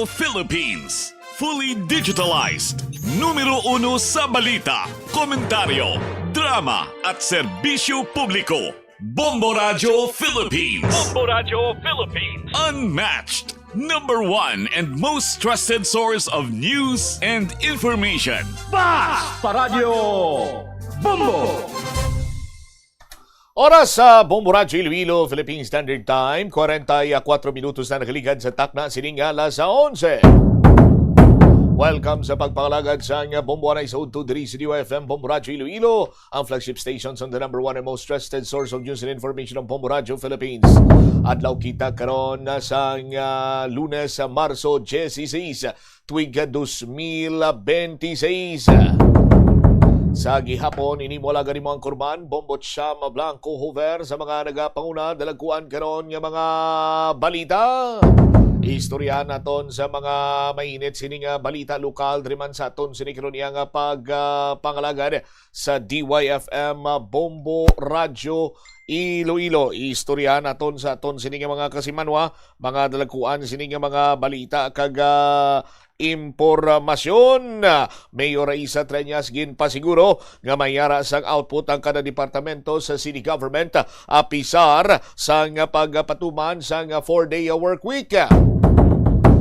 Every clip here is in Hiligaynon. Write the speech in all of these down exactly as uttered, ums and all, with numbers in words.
Philippines. Fully digitalized. Numero uno sa balita, komentaryo, drama at serbisyo publiko. Bombo Radyo Philippines. Bombo Radyo Philippines. Unmatched. Number one and most trusted source of news and information. Basta Radyo Bombo! Oras sa Bombo Radyo Iloilo, Philippine Standard Time, kwarenta y kuwatro minutos na nakaligad sa takna sining alas onse. Welcome sa pagpangalagad sang Bombo Anay sa Udto diri sa D Y F M Bombo Radyo Iloilo, ang flagship station sang the number one and most trusted source of news and information of Bombo Radyo Philippines. Adlaw kita karon sang, ah, Lunes, ah, Marso dieciséis, tuig dos mil veintiséis. Sa gihapon, ini mo alagad mo ang kurman, Bombo Cham Blanco Hover sa mga nagapanguna, dalagkuan karon nga mga balita. Istoryahan naton sa mga mainit sini nga balita lokal, diri man sa aton sini karon iya nga pag, ah, pangalagad sa D Y F M, ah, Bombo Radyo Iloilo. Istoryahan naton sa aton sini nga mga kasimanwa, mga dalagkuan sini nga mga balita kag, ah, impormasyon. Mayor Raisa Treñas ginpasiguro nga may ara sang output ang kada departamento sa city government, apisar sang pagpatuman sang four-day work week.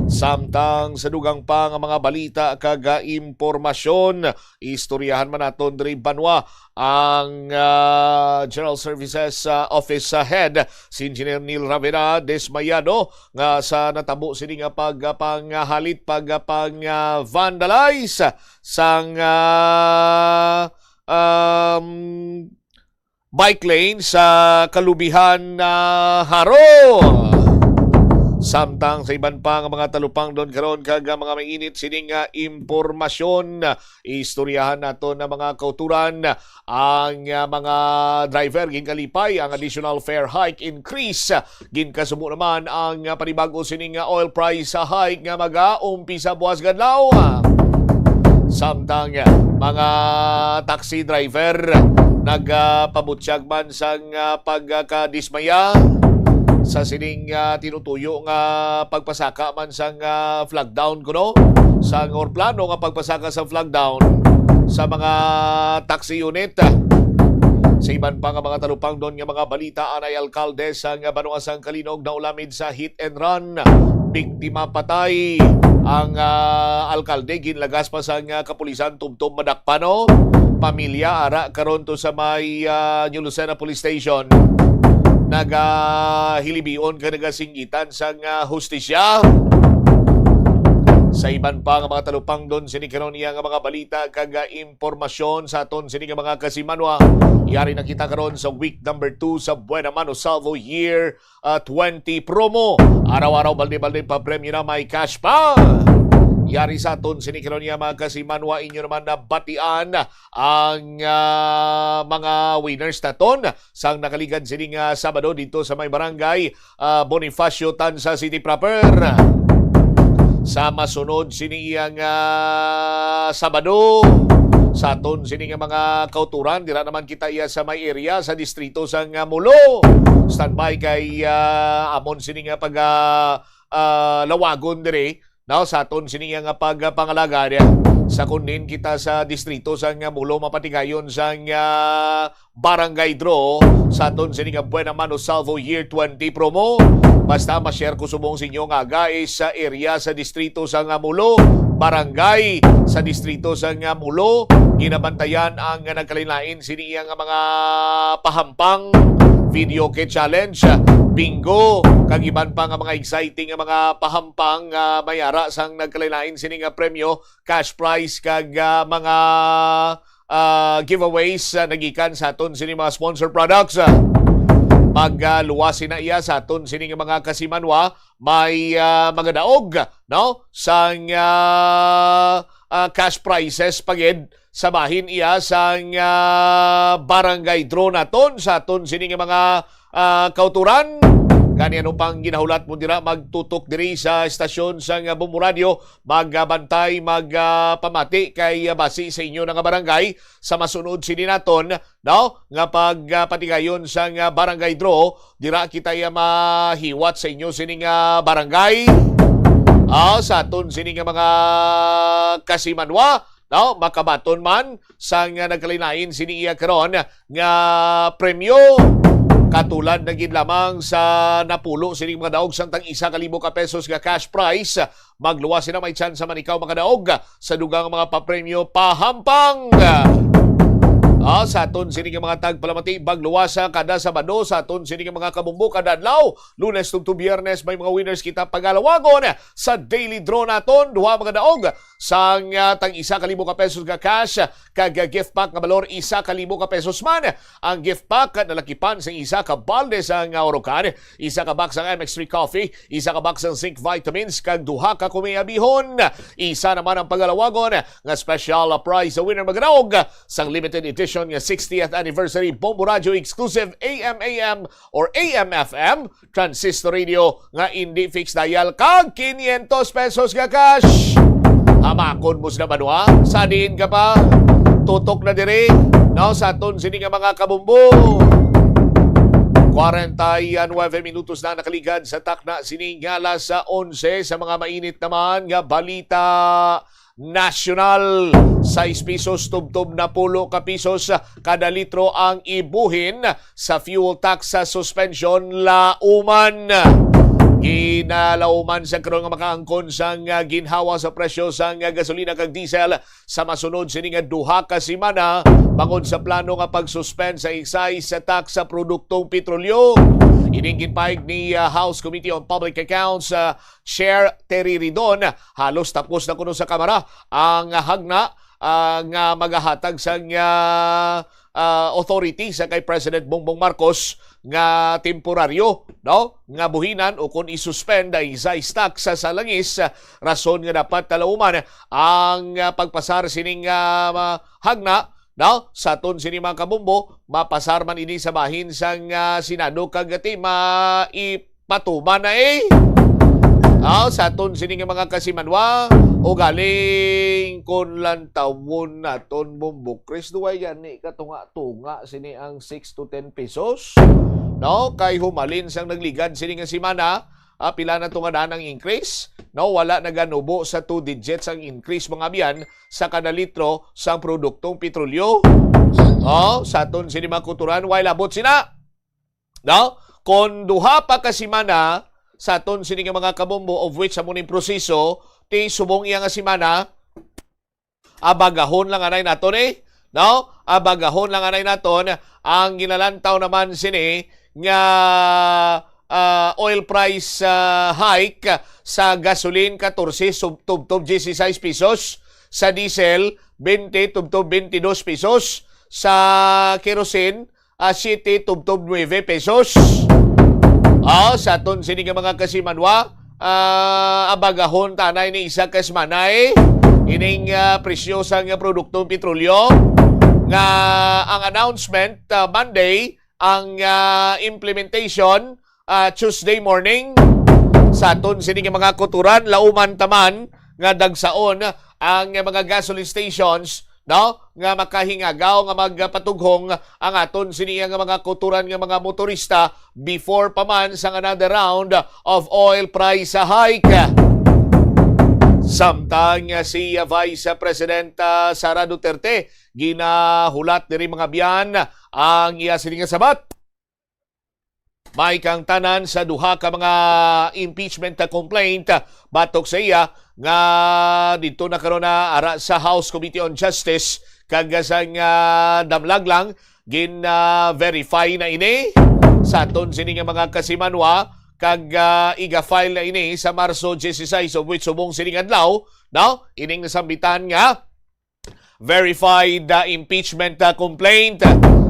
Samtang sa dugang pa nga mga balita kag impormasyon, istoryahan man naton diri banwa ang, ah, General Services, ah, Office, ah, Head, si Engineer Neil Ravena, dismayado nga sa natabo sini nga pagpanghalit, pagpang, ah, vandalize sang, ah, um, bike lane sa Kalubihan, ah, Jaro. Samtang sa iban pa nga mga talupangdon karon kag, ah, mga mainit sining, ah, impormasyon, istoryahan naton na mga kauturan. Ang, ah, mga driver ginkalipay ang additional fare hike increase. Ginkasubo naman ang, ah, panibag-o sining, ah, oil price, ah, hike nga mag-aumpisa buwas nga adlaw. Samtang, ah, mga taxi driver nagapabutyag man sang, ah, pagkadismaya sa sining, ah, tinutuyo nga pagpasaka man sang, ah, flag down kuno sang or plano nga pagpasaka sa flag down sa mga taxi unit. Sa iban pa nga mga talupangdon nga mga balita, anay alkalde sang banwa sang Calinog naulamid sa hit and run. Biktima patay ang, ah, alkalde, ginlagas pa sang, ah, kapulisan tubtob madakpan, no? Pamilya ara karon to sa may, ah, New Lucena Police Station. Nagahilibion ka nagasinggitan sang, ah, hustisya. Sa iban pa nga mga talupangdon sini karon iya nga mga balita kag, ah, impormasyon sa aton sini nga mga kasimanwa. Yari na kita karon sa week number two sa Buena Mano Salvo Year, ah, twenty promo. Araw-araw, balde-balde pa premyo na may cash pa. Yari sa aton sini karon iya mga kasimanwa, inyo naman na batian ang, ah, mga winners naton sang nakaligad sining, ah, Sabado dito sa may barangay, ah, Bonifacio, Tanza City proper. Sa masunod sini iyang, ah, Sabado, sa aton sini nga mga kauturan, dira naman kita iya sa may area sa distrito sang, ah, Mulo. Standby kay, ah, amon sini nga pag, ah, ah, lawagon diri, no, sa aton sini nga pagpangalagad. Sa kunin kita sa distrito sang, ah, Mulo, mapatigayon sang, ah, barangay draw sa aton sini nga Buena Mano Salvo Year twenty promo. Basta ma-share ko subong sa inyo nga guys, sa area sa distrito sang, ah, Mulo, barangay sa distrito sang, ah, Mulo, ginabantayan ang nagkalain-lain sini iya nga mga pahampang, video kit challenge, bingo, kag iban pa nga mga exciting nga mga pahampang nga may ara sang nagkalain-lain sini nga premyo, cash prize, kag, ah, mga, ah, giveaways, ah, nagikan sa aton sini mga sponsor products. Ah, pag, ah, luwas sina iya sa aton sini nga mga kasimanwa, may, ah, magadaog, no? Sang, ah, ah, cash prizes pa gid sa bahin iya sang, ah, barangay draw naton sa aton sini nga mga, ah, kauturan. Gani, ano pang ginahulat mo dira, magtutok diri sa estasyon sang, ah, Bombo Radio, magbantay, mag, ah, pamati kay, ah, basi sa inyo na nga barangay sa masunod sini naton, no, nga pag, ah, patigayon sang, ah, barangay draw, dira kita iya mahiwat sa inyo sini nga barangay. Ah, sa aton sini nga mga kasimanwa, no, makabaton man sang nagkalain-lain sini iya karon nga premyo, katulad na gid lamang sa napulo sini mga daog sang tag isa ka libo ka pesos nga cash prize. Magluwas sila, may tsansa man ikaw makadaog sa dugang mga papremyo pahampang. Ah, sa aton sini nga mga tagpalamati, magluwas sa kada Sabado, sa aton sini nga mga kabumbo, kada adlaw, Lunes tubtob Biyernes, may mga winners kita pagalawagon sa daily draw naton. Duha mga daog sang, ah, tag isa ka libo ka pesos nga cash, kag, ah, gift pack nga balor isa ka libo ka pesos man. Ang gift pack nalakipan sa isa ka balde sang, ah, Orocan, isa ka box sang M X three Coffee, isa ka box sang Zinc Vitamins, kag duha ka kumiabihon. Isa naman ang pagalawagon nga special prize winner, magadaog sang limited edition nga sixtieth anniversary Bombo Radio exclusive A M A M or A M F M transistor radio nga indi fixed dial, kag quinientos pesos nga cash. Hamakon mo sila, banwa? Sa diin ka pa? Tutok na diri, no, sa aton sini nga mga kabumbo. Kwarenta y nuebe minutos na nakaligad sa takna sini nga alas onse. Sa mga mainit naman nga balita nasyonal, sais pesos tubtob napulo ka pesos kada litro ang ibuhin sa fuel tax sa suspension lauman. Ginalauman sa karon nga makaangkon sang, ah, ginhawa sa presyo sang, ah, gasolina kag diesel sa masunod sini nga duha ka semana bangod sa plano nga pag-suspend sa excise tax sa produktong petrolyo. Ining ginpahayag ni, ah, House Committee on Public Accounts, ah, Chair Terry Ridon, halos tapos na kuno sa Kamara ang hagna, ah, nga magahatag sang, ah, ah, authority sa kay President Bongbong Marcos nga temporaryo, no, nga buhinan o kon i-suspend ang excise tax sa, sa langis, ah, rason nga dapat talauman ang, ah, pagpasar sining, ah, ma-, hagna, no, sa aton sini mga kabumbo, mapasar man ini sa bahin sang, ah, Senado kag ti ma-, ipatuman na, eh. Aw, sa aton sini nga mga kasimanwa, ugaling kon lantawon naton, Bombo Chris, duway gani katunga-tunga sini ang six to ten pesos, no? Kay humalin sang nagligad sini nga semana, ah, pila na to nga daan ang increase, no? Wala naganubo sa two digits ang increase, mga abyan, sa kada litro sang produktong petrolyo. Oh, sa aton sini mga kauturan, way labot sina. No? Kon duha pa ka semana sa aton sini nga mga kabombo, of which amo ning proseso, ti subong iya nga semana, abagahon lang anay naton, eh, no? Abagahon lang anay naton ang ginalantaw naman sini nga, ah, oil price, ah, hike sa gasoline, katorse sub-, tubtob dieciséis pesos, sa diesel, twenty tubtob twenty-dos pesos, sa kerosene, ah, siyete tubtob nuebe pesos. Ah, sa aton sini nga mga kasimanwa, ah, abagahon ta anay ni isa ka semana, eh, ining, ah, presyo sang produktong petrolyo nga ang announcement, ah, Monday, ang, ah, implementation, ah, Tuesday morning. Sa aton sini nga mga kauturan, lauman ta man nga dagsaon ang mga gasoline stations, no, nga makahingagaw nga magpatughong ang aton sini nga mga kauturan nga mga motorista before pa man sang another round of oil price hike. Samtang si Vice President, ah, Sara Duterte ginahulat diri, mga abyan, ang iya sini nga sabat. May kaangtanan sa duha ka mga impeachment complaint batok sa iya nga didto na karon na ara sa House Committee on Justice, kag sa nga damlag lang, gin, ah, verify na ini sa aton sini nga mga kasimanwa, kag, ah, iga-file na ini sa Marso dieciséis, of which subong sining adlaw, no, ining nasambitan nga verified, uh, impeachment, uh, complaint.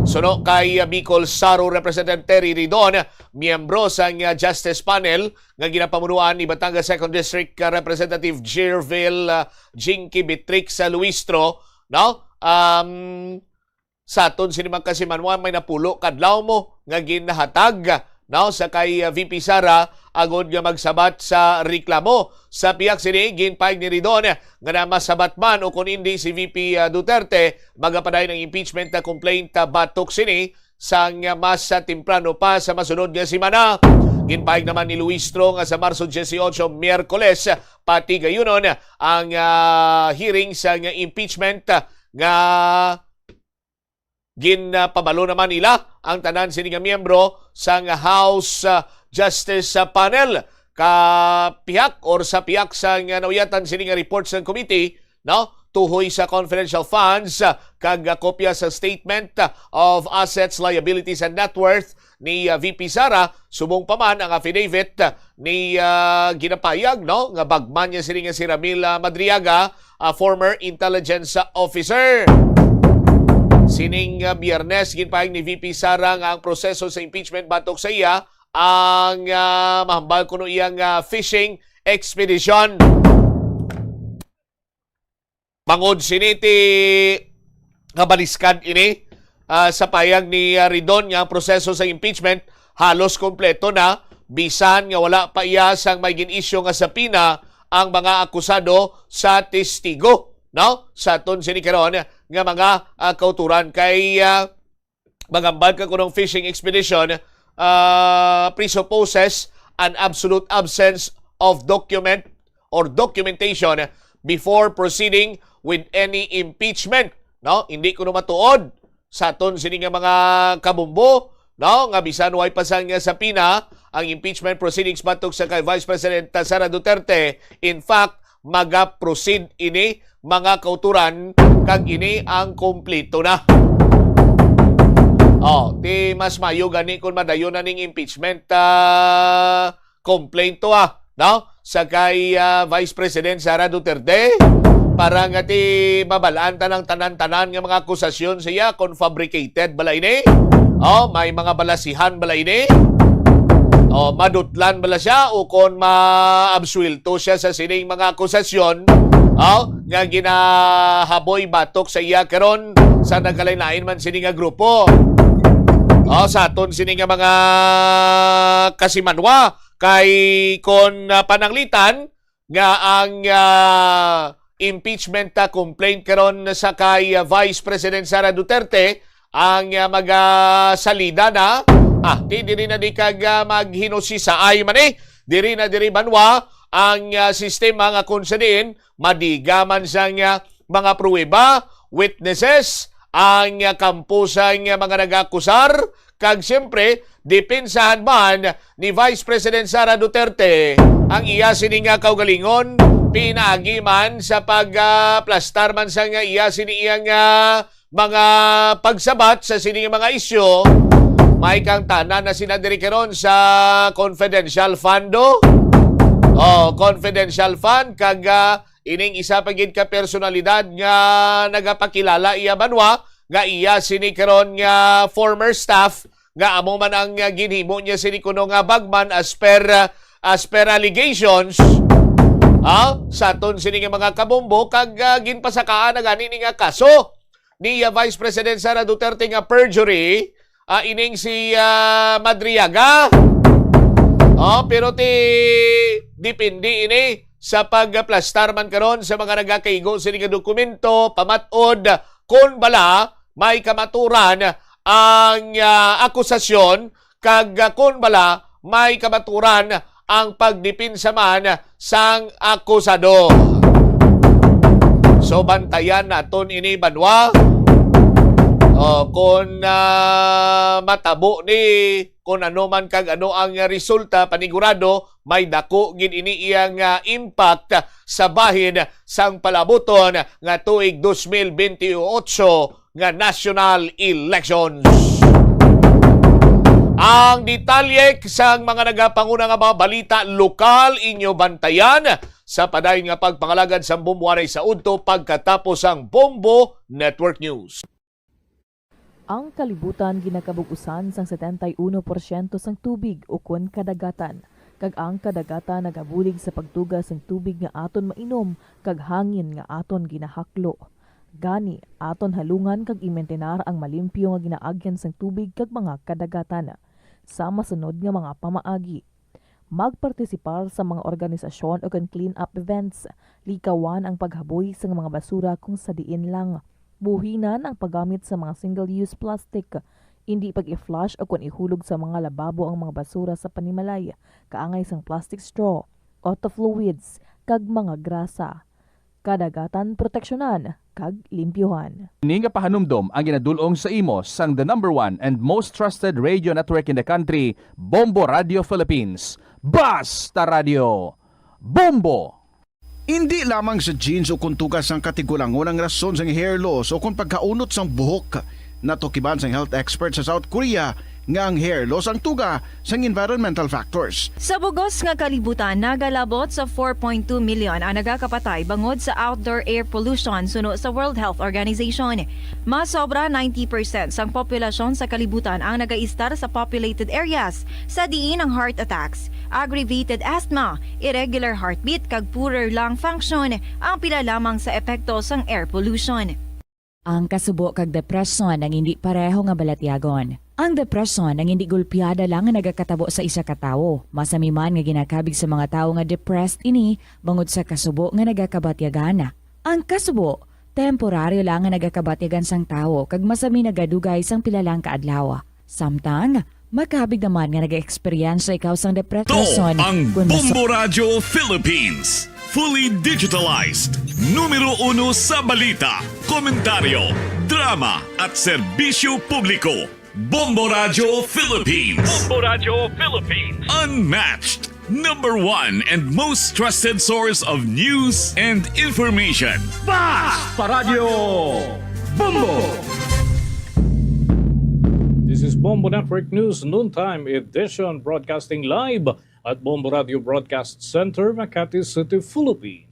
Suno kay, uh, Bicol SARU Representative Terry Ridon, miyembro sang, uh, Justice Panel nga ginapamunuan ni Batangas Second District, uh, Representative Jervil, uh, Jinky Betrix sa Luistro, no? Um, sa aton sini mga kasimanwa, may napulo kadlaw mo nga ginahatag, no, sa kay, uh, V P Sara agod nga magsabat sa reklamo. Sa pihak sini, ginpahayag ni Ridon nga na masabat man o kon indi si V P, ah, Duterte, magapadayon ang impeachment na complaint, ah, batok sini sang, ah, mas, ah, temprano pa sa masunod nga semana. Ginpahayag naman ni Luistro nga sa Marso dieciocho, Miyerkules, patigayunon ang, ah, hearing sa nga impeachment, ah, nga ginpabalo naman nila ang tanan sini nga miyembro sang House, ah, Justice, ah, Panel. Kapihak or sa pihak sang, ah, nauyatan sini nga report sang committee, no? Tuhoy sa confidential funds, ah, kag, ah, kopya sa statement, ah, of assets, liabilities, and net worth ni, ah, V P Sara, subong pa man ang affidavit, ah, ni, ah, ginapayag, no, nga bagman niya sini nga si Ramil, ah, Madriaga, ah, former intelligence officer. Sining, ah, Biyernes, ginpahayag ni V P Sara nga ang proseso sa impeachment batok sa iya ang, ah, mahambal kuno iyang, ah, fishing expedition. Bangod sini ti nga baliskad ini, ah, sa payag ni, ah, Ridon nga ang proseso sa impeachment halos kompleto na, bisan nga wala pa iya sang may gin-issue nga subpoena ang mga akusado sa testigo, no? Sa aton sini karon nga mga, ah, kauturan kay, ah, maghambal ka kunong fishing expedition, ah, presupposes an absolute absence of document or documentation before proceeding with any impeachment, no? Hindi kuno matuod sa aton sini nga mga kabumbo, no, nga bisan way pa sang subpoena ang impeachment proceedings batok sa kay Vice President Sara Duterte. In fact, maga-proceed ini, mga kauturan, kag ini ang kompleto na. Oh, ti mas mayo gani kung madayon na ning impeachment, ah, complaint to, ah, no? Sa kay, ah, Vice President Sara Duterte para nga ti mabalaan ta ng tanan-tanan nga mga akusasyon sa iya kung fabricated bala ini. Oh, may mga balasihan bala ini. Oh, madutlan bala siya o kon maabsuwelto siya sa sining mga akusasyon, oh, nga ginahaboy batok sa iya karon sa nagkalain-lain man sini nga grupo. Oh, sa aton sini nga mga kasimanwa, kay kon, ah, pananglitan nga ang, ah, impeachment, ah, complaint karon sa kay, ah, Vice President Sara Duterte ang, ah, magasalida na. Ah, ti diri na di kag, ah, maghinusisaay man, eh. Diri na diri banwa ang, ah, sistema nga kung sa diin madiga man sang, ah, mga pruweba, witnesses, ang, ah, kampo sang, ah, mga nag-akusar, kag siyempre, depensahan man ni Vice President Sara Duterte ang iya sini nga kaugalingon, pinaagi man sa pag, ah, plastar man sa nga iya sini iyang, ah, mga pagsabat sa sini nga mga isyu. May kang tanan na sila diri karon sa confidential fund, oh. Oh, confidential fund, kag, ah, ining isa pa gid ka personalidad nga nagapakilala iya banwa nga iya sini karon nga former staff nga amo man ang, ah, ginhimo niya sini kuno nga bagman as per, ah, as per allegations, ah, sa aton sini nga mga kabombo kag, ah, ginpasakaan na gani ni nga kaso ni, ah, Vice President Sara Duterte nga perjury, ah, ining si, ah, Madriaga. Oh, pero ti depende ini sa pagplastar man karon sa mga nagakaigo sini nga dokumento, pamat-od kon bala may kamaturan ang, ah, akusasyon kag, ah, kon bala may kamaturan ang pagdepensa man sang akusado. So, bantayan naton ini, banwa. O, kon, ah, matabo ni, kon ano man kag ano ang resulta, panigurado, may dako gid ini iyang, ah, impact sa bahin sang palabuton nga tuig dos mil benti otso nga national elections. Ang detalye sang mga nagapanguna nga mga balita lokal inyo bantayan sa padayon nga pagpangalagad sang Bombo anay sa udto pagkatapos sang Bombo Network News. Ang kalibutan ginakabug-usan sang setenta y uno porsyento sang tubig ukon kadagatan, kag ang kadagatan nagabulig sa pagtuga sang tubig nga aton mainom kag hangin nga aton ginahaklo. Gani, aton halungan kag imintenar ang malimpyo nga ginaagyan sang tubig kag mga kadagatan. Sa masunod nga mga pamaagi, magpartisipar sa mga organisasyon ukon clean-up events. Likawan ang paghaboy sang mga basura kung sa diin lang. Buhinan ang paggamit sa mga single-use plastic. Indi pag-i-flush o kon ihulog sa mga lababo ang mga basura sa panimalay, kaangay sang plastic straw, auto fluids, kag mga grasa. Kadagatan proteksyonan kag limpyuhan. Ini nga pahanumdom ang ginadul-ong sa imo sang the number one and most trusted radio network in the country, Bombo Radio Philippines. Basta Radio! Bombo! Indi lamang sa genes o kon tuga sang katigulangon ang rason sang hair loss o kon pagkaunot sang buhok. Natukiban sang health expert sa South Korea nga ang hair loss ang tuga sang environmental factors. Sa bugos nga kalibutan, nagalabot sa four point two million ang nagakapatay bangod sa outdoor air pollution, suno sa World Health Organization. Mas sobra ninety percent sang populasyon sa kalibutan ang nagaistar sa populated areas, sa diin ang heart attacks, aggravated asthma, irregular heartbeat, kag poorer lung function ang pila lamang sa epekto sang air pollution. Ang kasubo kag depresyon ang indi pareho nga balatyagon. Ang depresyon ang indi gulpiada lang nga nagakatabo sa isa ka tawo. Masami man nga ginakabig sa mga tawo nga depressed ini bangod sa kasubo nga nagakabatyagan. Ang kasubo, temporaryo lang nga nagakabatyagan sang tawo kag masami nagadugay sang pila lang ka adlaw. Samtang, makabig naman nga nag-eksperyensya ikaw sang To depresyon ang kon mas- Bombo Radio Philippines. Fully digitalized. Numero uno sa balita, komentaryo, drama, at serbisyo publiko. Bombo Radio Philippines. Bombo Radio Philippines. Unmatched. Number one and most trusted source of news and information. Basta Radio Bombo! This is Bombo Network News Noontime Edition, broadcasting live at Bombo Radio Broadcast Center, Makati City, Philippines.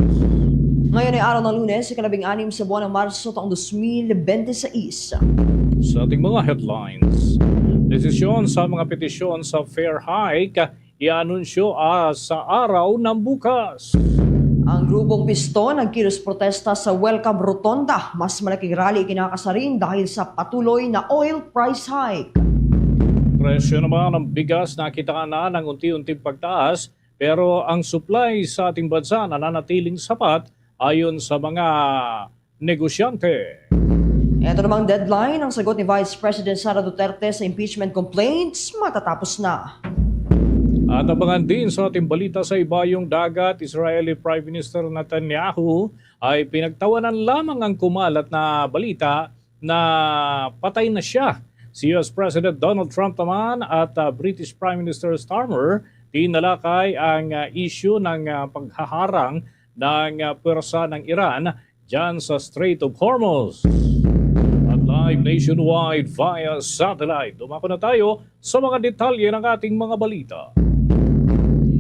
Ngayon ay araw ng Lunes, ikalabing-anim sa buwan ng Marso, taong dos mil bente seis. Sa ating mga headlines, desisyon sa mga petisyon sa fare hike, i-anunsyo, ah, sa araw ng bukas. Ang grupong Piston nagkilos protesta sa Welcome Rotonda. Mas malaking rally ikinakasarang dahil sa patuloy na oil price hike. Presyo naman ng bigas, nakita na ng unti-unting pagtaas, pero ang supply sa ating bansa nananatiling sapat ayon sa mga negosyante. Ito namang deadline, ang sagot ni Vice President Sara Duterte sa impeachment complaints matatapos na. At abangan din sa ating balita sa ibayong dagat, Israeli Prime Minister Netanyahu ay pinagtawanan lamang ang kumalat na balita na patay na siya. Si U S President Donald Trump naman at, ah, British Prime Minister Starmer, tinalakay ang, ah, issue ng, ah, paghaharang ng, ah, pwersa ng Iran dyan sa Strait of Hormuz. At live nationwide via satellite. Dumako na tayo sa mga detalye ng ating mga balita.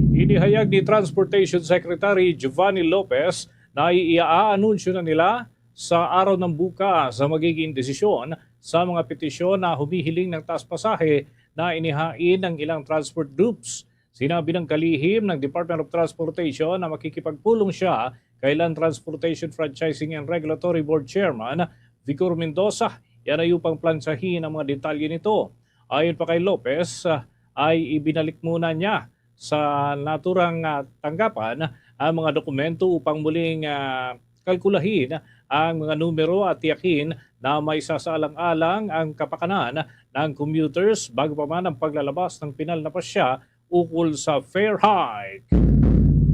Inihayag ni Transportation Secretary Giovanni Lopez na iaanunsyo na nila sa araw ng bukas ang magiging desisyon sa mga petisyon na humihiling ng taas pasahe na inihain ng ilang transport groups. Sinabi ng kalihim ng Department of Transportation na makikipagpulong siya kay Land Transportation Franchising and Regulatory Board Chairman Vigor Mendoza. Yan ay upang plansyahin ang mga detalye nito. Ayon pa kay Lopez, ah, ay ibinalik muna niya sa naturang, ah, tanggapan ang mga dokumento upang muling, ah, kalkulahin ang mga numero at tiyakin na may sasaalang-alang ang kapakanan ng commuters bago pa man ang paglalabas ng pinal na pasya ukol sa fare hike.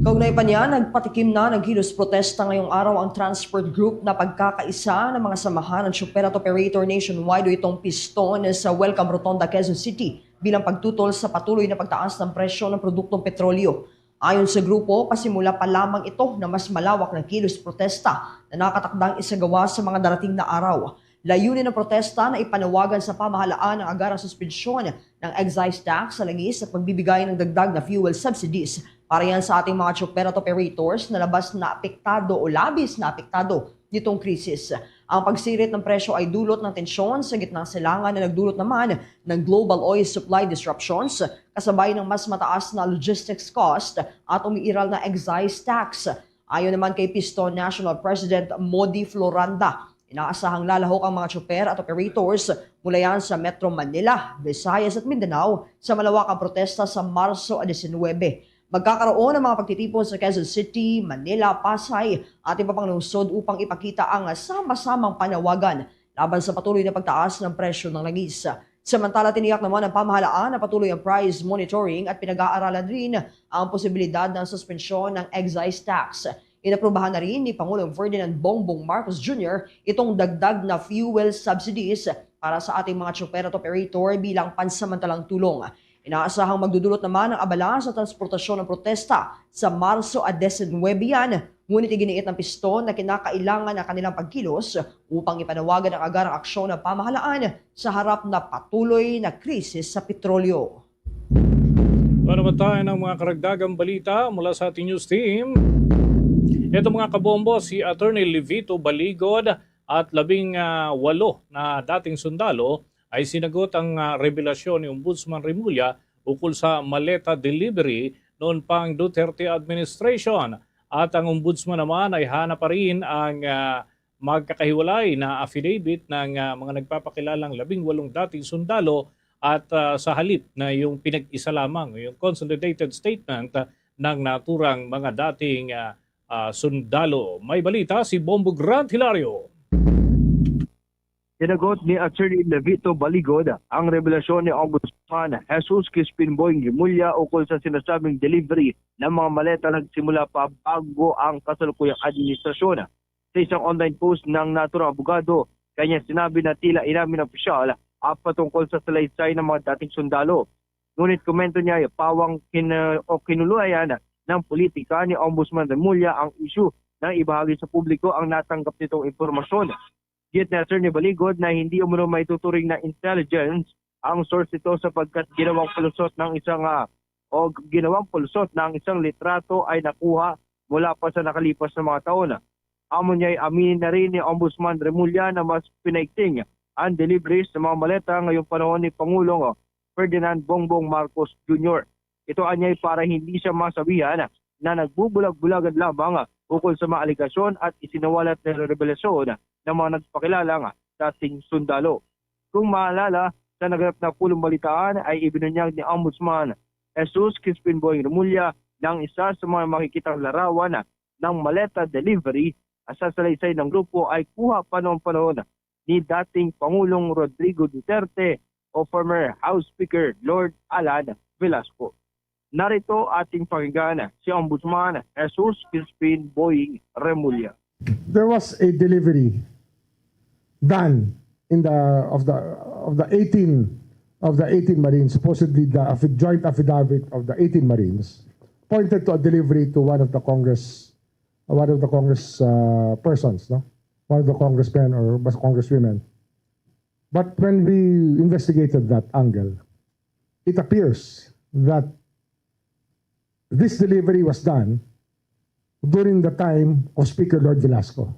Kaugnay pa niya, nagpatikim na ng kilos protesta ngayong araw ang transport group na Pagkakaisa ng mga samahan ng Chopper at Operator Nationwide o itong Piston sa Welcome Rotonda, Quezon City bilang pagtutol sa patuloy na pagtaas ng presyo ng produktong petrolyo. Ayon sa grupo, pasimula pa lamang ito na mas malawak na kilos protesta na nakatakdang isagawa sa mga darating na araw. Layunin ng protesta na ipanawagan sa pamahalaan ang agarang suspensyon ng excise tax sa langis at pagbibigay ng dagdag na fuel subsidies para yan sa ating mga tsuper at operators na labas na apektado o labis na apektado nitong krisis. Ang pagsirit ng presyo ay dulot ng tensyon sa gitnang silangan na nagdulot naman ng global oil supply disruptions, kasabay ng mas mataas na logistics cost at umiiral na excise tax. Ayon naman kay Piston National President Modi Floranda, inaasahang lalahok ang mga tsuper at operators mula yan sa Metro Manila, Visayas at Mindanao sa malawakang protesta sa Marso diecinuebe. Magkakaroon ng mga pagtitipon sa Quezon City, Manila, Pasay at iba pang lungsod upang ipakita ang sama-samang panawagan laban sa patuloy na pagtaas ng presyo ng langis. Samantala, tiniyak naman ng pamahalaan na patuloy ang price monitoring at pinag-aaralan rin ang posibilidad ng suspensyon ng excise tax. Inaprubahan na rin ni Pangulong Ferdinand Bongbong Marcos Junior itong dagdag na fuel subsidies para sa ating mga tsuper at operator bilang pansamantalang tulong. Inaasahang magdudulot naman ang abala sa transportasyon ng protesta sa Marso a diecinuebe yan, ngunit iginiit ng PISTON na kinakailangan ang kanilang pagkilos upang ipanawagan ang agarang aksyon ng pamahalaan sa harap na patuloy na krisis sa petrolyo. Ano naman tayo ng mga karagdagang balita mula sa ating news team? Ito, mga kabombo, si Attorney Levito Baligod at labing, ah, walo na dating sundalo ay sinagot ang, ah, revelasyon ni Ombudsman Remulla ukol sa maleta delivery noon pang Duterte administration. At ang Ombudsman naman ay hana pa rin ang, ah, magkakahiwalay na affidavit ng, ah, mga nagpapakilalang labing walong dating sundalo at, ah, sa halip na yung pinag-isa lamang, yung consolidated statement, ah, ng naturang mga dating, ah, ah, sundalo. May balita si Bombo Grant Hilario. Sinagot ni Attorney Levito Baligod ang revelasyon ni Ombudsman Jesus Crispin Boying Remulla ukol sa sinasabing delivery ng mga maleta nagsimula pa bago ang kasalukuyang administrasyon. Sa isang online post ng naturang abogado, kanya sinabi na tila inamin ng opisyal ang patungkol sa salaysay ng mga dating sundalo. Ngunit komento niya, pawang kin-, o kinuluayan ng politika ni Ombudsman Remulla ang isyu nang ibahagi sa publiko ang natanggap nitong impormasyon. Giit ni Attorney Baligod na hindi umano maituturing na intelligence ang source nito sapagkat ginawang palusot ng isang, ah, o ginawang palusot na ang isang litrato ay nakuha mula pa sa nakalipas na mga taon. Amo niya'y aminin na rin ni Ombudsman Remulla na mas pinaigting ang delivery sa mga maleta ngayong panahon ni Pangulong Ferdinand Bongbong Marcos Junior. Ito anyay para hindi siya masabihan na nagbubulag-bulagan lamang ukol sa mga alegasyon at isinawalat na revelasyon ng mga nagpakilalang dating sundalo. Kung maalala, sa naganap na pulong balitaan ay ibinunyag ni Ombudsman Jesus Crispin Boying Remulla na ang isa sa mga makikitang larawan ng maleta delivery sa salaysay ng grupo ay kuha pa noong panahon ni dating Pangulong Rodrigo Duterte o former House Speaker Lord Alan Velasco. Narito ating pakinggan si Ombudsman Jesus Crispin Boying Remulla. There was a delivery done in the, of the, of the eighteen, of the eighteen Marines, supposedly the affi-, joint affidavit of the eighteen Marines, pointed to a delivery to one of the Congress, one of the Congress, uh, persons, no? One of the congressmen or bas-, congresswomen. But when we investigated that angle, it appears that this delivery was done during the time of Speaker Lord Velasco.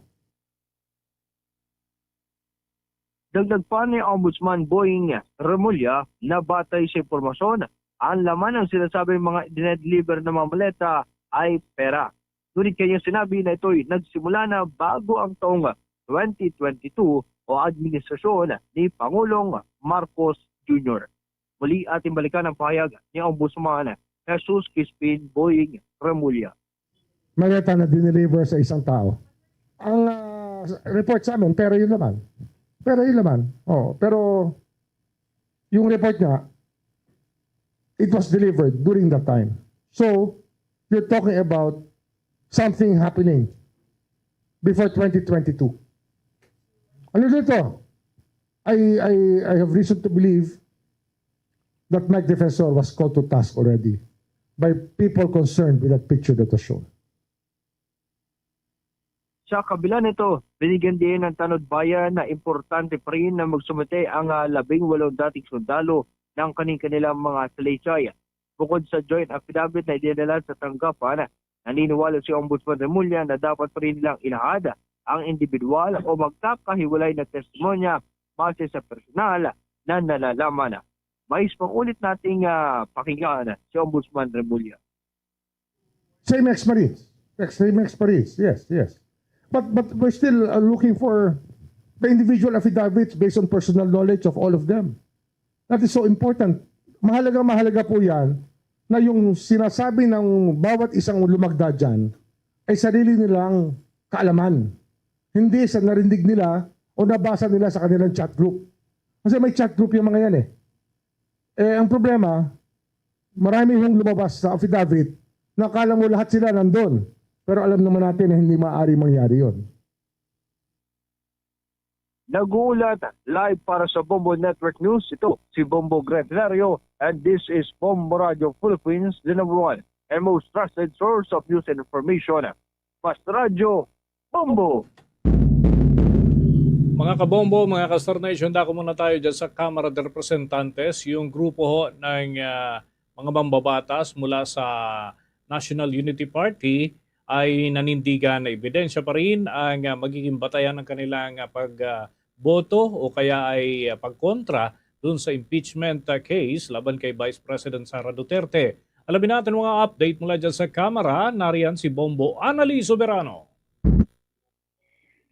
Dagdag pa ni Ombudsman Boying Remulla na batay sa impormasyon, ang laman ng sinasabing mga dinedeliver ng mga maleta ay pera. Ngunit kanyang sinabi na ito'y nagsimula na bago ang taong twenty twenty-two o administrasyon ni Pangulong Marcos Junior. Muli ating balikan ang pahayag ni Ombudsman Jesus Crispin Boying Remulla. Maleta na dineliver sa isang tao. Ang, ah, report sa amin, pero yun naman. Pero yun naman. Oh, pero yung report niya, it was delivered during that time. So, you're talking about something happening before twenty twenty-two. Ano dito? I, I, I have reason to believe that Mike Defensor was called to task already by people concerned with that picture that was shown. Sa kabila nito, binigyan din ng Tanod Bayan na importante pa rin na magsumite ang, ah, labing walong dating sundalo ng kaning kanilang mga salaysay. Bukod sa joint affidavit na idinala sa tanggapan, naniniwala si Ombudsman Remulla na dapat pa rin nilang ilahad ang individual o magkakahiwalay na testimonya base sa personal na nalalaman. Mais pangulit nating, ah, pakinggan si Ombudsman Remulla. Same ex-Marines. Ex-, same ex-Marines. Yes, yes. But, but we're still, uh, looking for the individual affidavits based on personal knowledge of all of them. That is so important. Mahalaga, mahalaga po yan na yung sinasabi ng bawat isang lumagda dyan ay sarili nilang kaalaman. Hindi sa narinig nila o nabasa nila sa kanilang chat group. Kasi may chat group yung mga yan eh. Eh, ang problema, marami yung lumabas sa affidavit na akala mo lahat sila nandun. Pero alam naman natin na hindi maaari mangyari yon. Nag-uulat live para sa Bombo Network News, ito si Bombo Grenario, and this is Bombo Radio Philippines, the number one and most trusted source of news and information. Mas Radyo, Bombo! Mga kabombo, mga ka-Star Nation, dako muna tayo dyan sa Kamara de Representantes, yung grupo ho ng ah, mga mambabatas mula sa National Unity Party ay nanindigan na ebidensya pa rin ang ah, magiging batayan ng kanilang ah, pagboto o kaya ay ah, pagkontra dun sa impeachment ah, case laban kay Vice President Sara Duterte. Alamin natin mga update mula dyan sa Kamara. Nariyan si Bombo Anali Soberano.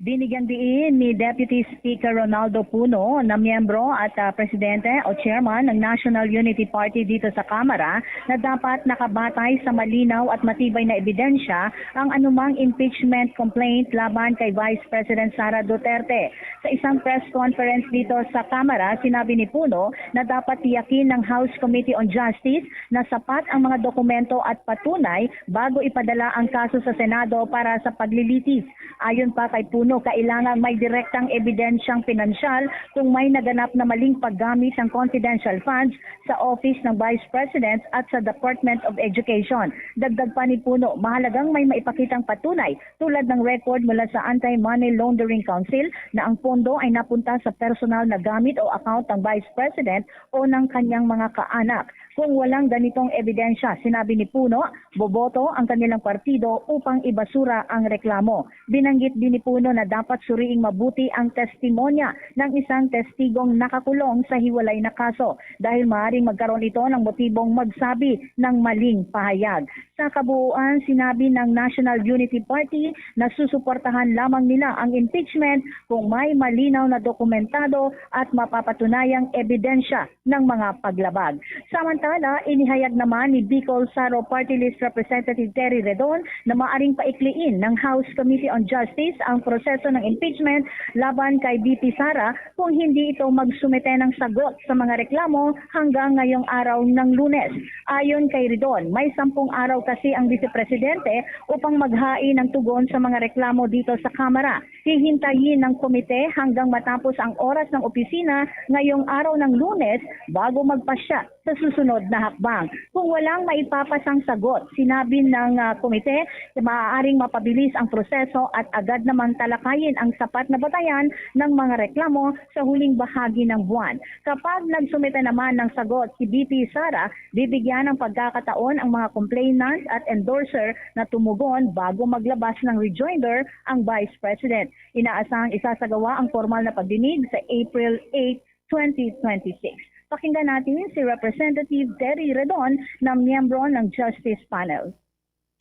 Binigyan diin ni Deputy Speaker Ronaldo Puno na miyembro at ah, presidente o chairman ng National Unity Party dito sa Kamara na dapat nakabatay sa malinaw at matibay na ebidensya ang anumang impeachment complaint laban kay Vice President Sara Duterte. Sa isang press conference dito sa Kamara, sinabi ni Puno na dapat tiyakin ng House Committee on Justice na sapat ang mga dokumento at patunay bago ipadala ang kaso sa Senado para sa paglilitis. Ayon pa kay Puno, kailangang may direktang ebidensyang pinansyal kung may naganap na maling paggamit ng confidential funds sa office ng Vice President at sa Department of Education. Dagdag pa ni Puno, mahalagang may maipakitang patunay tulad ng record mula sa Anti-Money Laundering Council na ang pondo ay napunta sa personal na gamit o account ng Vice President o ng kanyang mga kaanak. Kung walang ganitong ebidensya, sinabi ni Puno, boboto ang kanilang partido upang ibasura ang reklamo. Binanggit din ni Puno na dapat suriing mabuti ang testimonya ng isang testigong nakakulong sa hiwalay na kaso dahil maaaring magkaroon ito ng motibong magsabi ng maling pahayag. Sa kabuuan, sinabi ng National Unity Party na susuportahan lamang nila ang impeachment kung may malinaw na dokumentado at mapapatunayang ebidensya ng mga paglabag. Samantala, inihayag naman ni Bicol Saro Party List Representative Terry Redon na maaring paikliin ng House Committee on Justice ang proseso ng impeachment laban kay V P Sara kung hindi ito magsumite ng sagot sa mga reklamo hanggang ngayong araw ng Lunes. Ayon kay Redon, may sampung araw kasi ang Vice Presidente upang maghain ng tugon sa mga reklamo dito sa Kamara. Hihintayin ng komite hanggang matapos ang oras ng opisina ngayong araw ng Lunes bago magpasya sa susunod na hakbang. Kung walang maipapasang sagot, sinabi ng ah, komite, maaaring mapabilis ang proseso at agad namang talakayin ang sapat na batayan ng mga reklamo sa huling bahagi ng buwan. Kapag nagsumite naman ng sagot si V P Sara, bibigyan ng pagkakataon ang mga complainant at endorser na tumugon bago maglabas ng rejoinder ang Vice President. Inaasahang isasagawa ang formal na pagdinig sa April eight, twenty twenty-six. Pakinggan natin si Representative Terry Redon na miyembro ng Justice Panel.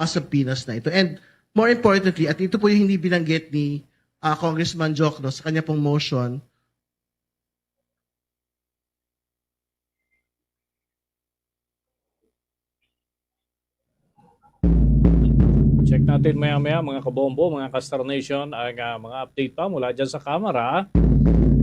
Mga subpoenas na ito. And more importantly, at ito po yung hindi binanggit ni ah, Congressman Jokno sa kanya pong motion, Check natin maya-maya, mga kabombo, mga ka-Star Nation, ang ah, mga update pa mula dyan sa Kamara.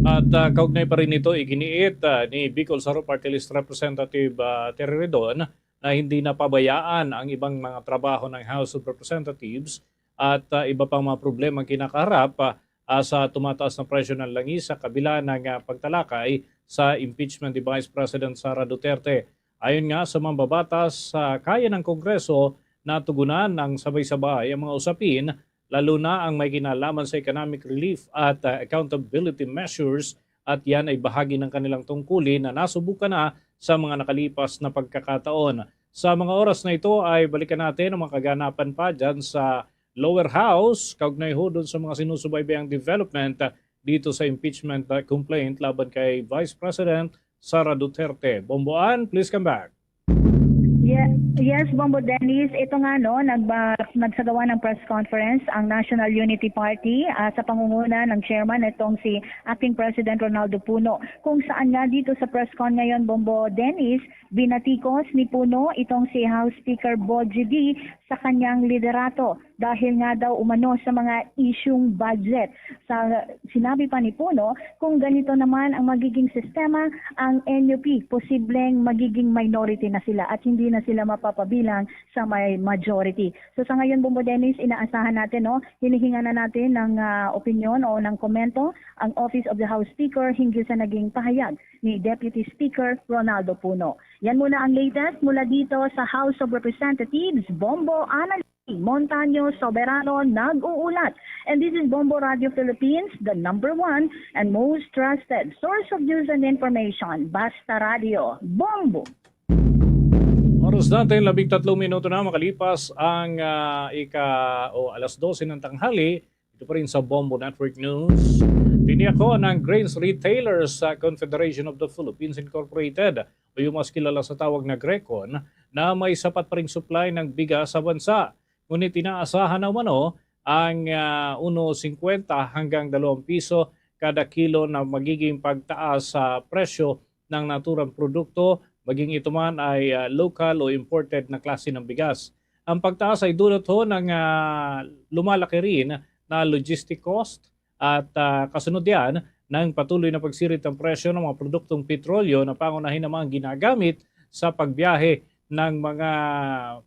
At ah, kaugnay pa rin nito, iginiit ah, ni Bicol Saro Party List Representative ah, Terry Redon na hindi napabayaan ang ibang mga trabaho ng House of Representatives at ah, iba pang mga problema ang kinakaharap ah, ah, sa tumataas na presyo ng langis sa kabila ng ah, pagtalakay sa impeachment ni Vice President Sara Duterte. Ayon nga sa mambabatas, sa kaya ng Kongreso na tugunan ng sabay-sabay ang mga usapin, lalo na ang may kinalaman sa economic relief at ah, accountability measures, at yan ay bahagi ng kanilang tungkulin na nasubukan na sa mga nakalipas na pagkakataon. Sa mga oras na ito ay balikan natin ang mga kaganapan pa dyan sa lower house kaugnay ho dun sa mga sinusubaybayang development ah, dito sa impeachment ah, complaint laban kay Vice President Sara Duterte. Bomboan, please come back. Ye- Yes, Bombo Dennis, ito nga no, nagba, nagsagawa ng press conference ang National Unity Party ah, sa pangunguna ng chairman, itong si Acting President Ronaldo Puno, kung saan nga dito sa press con ngayon, Bombo Dennis, binatikos ni Puno itong si House Speaker Boji D sa kanyang liderato. dahil nga daw umano sa mga isyung budget. Sa sinabi pa ni Puno, kung ganito naman ang magiging sistema, ang N U P posibleng magiging minority na sila at hindi na sila mapapabilang sa may majority. So sa ngayon, Bombo Dennis, inaasahan natin, no, hinihinga na natin ng ah, opinyon o ng komento ang Office of the House Speaker hinggil sa naging pahayag ni Deputy Speaker Ronaldo Puno. Yan muna ang latest mula dito sa House of Representatives. Bombo Anali Montaño Soberano nag-uulat. And this is Bombo Radio Philippines, the number one and most trusted source of news and information. Basta Radio, Bombo! Oras natin, labing tatlong minuto na makalipas ang ah, ika o alas dose ng tanghali. Ito pa rin sa Bombo Network News. Tiniyak ko ng Grains Retailers sa Confederation of the Philippines Incorporated o yung mas kilala sa tawag na Grecon na may sapat pa ring supply ng bigas sa bansa. Ngunit inaasahan na umano ang ah, uno singkwenta hanggang dalawang piso kada kilo na magiging pagtaas sa presyo ng naturang produkto, maging ito man ay ah, local o imported na klase ng bigas. Ang pagtaas ay dulot ho ng ah, lumalaki rin na logistic cost at ah, kasunod yan ng patuloy na pagsirit ng presyo ng mga produktong petrolyo na pangunahin naman ang ginagamit sa pagbiyahe ng mga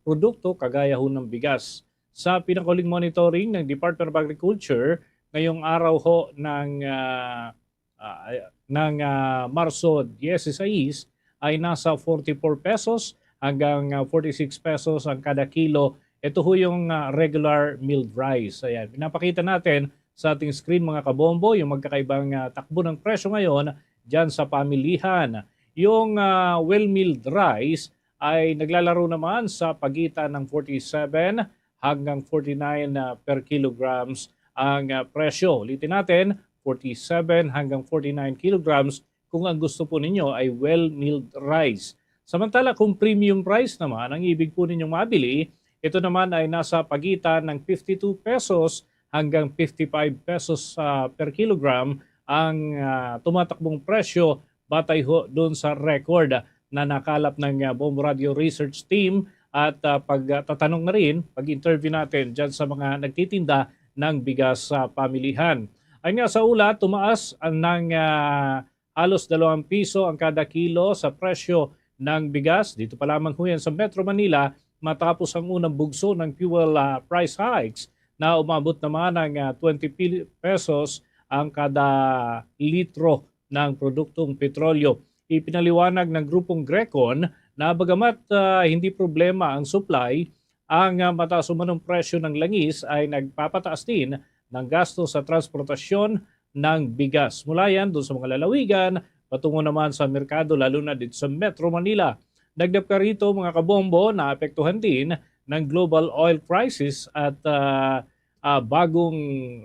produkto kagaya ho ng bigas. Sa pinakahuling monitoring ng Department of Agriculture ngayong araw ho ng ah, ah, ng ah, Marso dieciséis ay nasa forty-four pesos hanggang ah, forty-six pesos ang kada kilo. Ito ho yung ah, regular milled rice. Ayan, pinapakita natin sa ating screen, mga kabombo, yung magkakaibang ah, takbo ng presyo ngayon dyan sa pamilihan. Yung ah, well milled rice ay naglalaro naman sa pagitan ng forty-seven hanggang forty-nine ah, per kilograms ang ah, presyo. Ulitin natin, forty-seven hanggang forty-nine kilograms kung ang gusto po ninyo ay well milled rice. Samantala, kung premium rice naman ang ibig po ninyong mabili, ito naman ay nasa pagitan ng fifty-two pesos hanggang fifty-five pesos ah, per kilogram ang ah, tumatakbong presyo batay ho doon sa record na nakalap ng ah, Bombo Radio Research Team at ah, pagtatanong na rin, pag-interview natin dyan sa mga nagtitinda ng bigas sa pamilihan. Ay nga sa ulat, tumaas ang ng ah, halos dalawang piso ang kada kilo sa presyo ng bigas. Dito pa lamang ho yan sa Metro Manila matapos ang unang bugso ng fuel ah, price hikes na umabot naman ng ah, twenty pil- pesos ang kada litro ng produktong petrolyo. Ipinaliwanag ng grupong Grecon na bagamat ah, hindi problema ang supply, ang ah, mataas umanong presyo ng langis ay nagpapataas din ng gasto sa transportasyon ng bigas. Mula yan doon sa mga lalawigan, patungo naman sa merkado, lalo na dito sa Metro Manila. Dagdag pa rito, mga kabombo, naapektuhan din ng global oil crisis at ah, ah, bagong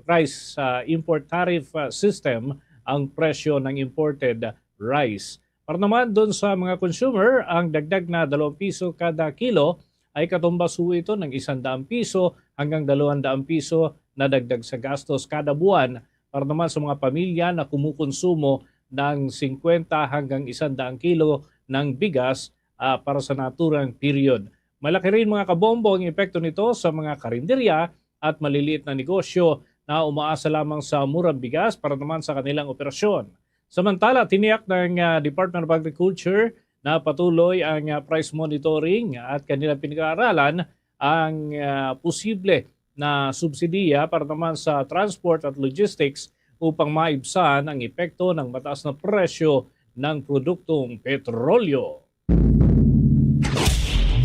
rice ah, import tariff ah, system ang presyo ng imported rice. Para naman doon sa mga consumer, ang dagdag na dalawang piso kada kilo ay katumbas ho ito ng isang daang piso hanggang dalawang daang piso na dagdag sa gastos kada buwan. Para naman sa mga pamilya na kumukonsumo ng singkwenta hanggang isang daang kilo ng bigas ah, para sa naturang period. Malaki rin, mga kabombo, ang epekto nito sa mga karinderya at maliliit na negosyo na umaasa lamang sa murang bigas para naman sa kanilang operasyon. Samantala, tiniyak ng ah, Department of Agriculture na patuloy ang ah, price monitoring at kanilang pinag-aaralan ang ah, posible na subsidiya para naman sa transport at logistics upang maibsan ang epekto ng mataas na presyo ng produktong petrolyo.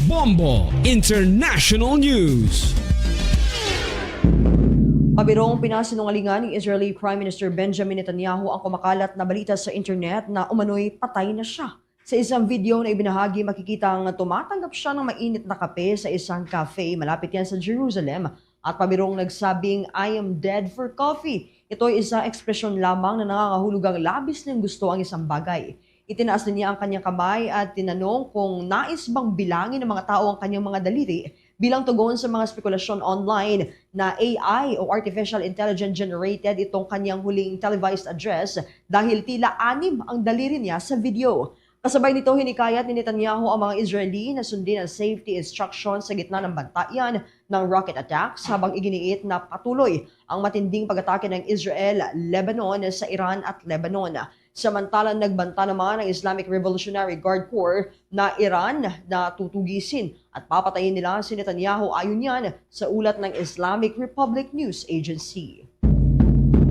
Bombo International News. Pabirong pinasinungalingan ni Israeli Prime Minister Benjamin Netanyahu ang kumakalat na balita sa internet na umano'y patay na siya. Sa isang video na ibinahagi, makikita ang tumatanggap siya ng mainit na kape sa isang cafe malapit yan sa Jerusalem at pabirong nagsabing, "I am dead for coffee." Ito ay isang ekspresyon lamang na nangangahulugang labis niyang gusto ang isang bagay. Itinaas din niya ang kanyang kamay at tinanong kung nais bang bilangin ng mga tao ang kanyang mga daliri bilang tugon sa mga spekulasyon online na A I o artificial intelligence generated itong kanyang huling televised address dahil tila anim ang daliri niya sa video. Kasabay nito, hinikayat ni Netanyahu ang mga Israeli na sundin ang safety instructions sa gitna ng bantayan ng rocket attacks, habang iginiit na patuloy ang matinding pag-atake ng Israel, Lebanon sa Iran at Lebanon. Samantala, nagbanta naman ang Islamic Revolutionary Guard Corps na Iran na tutugisin at papatayin nila si Netanyahu, ayon yan sa ulat ng Islamic Republic News Agency.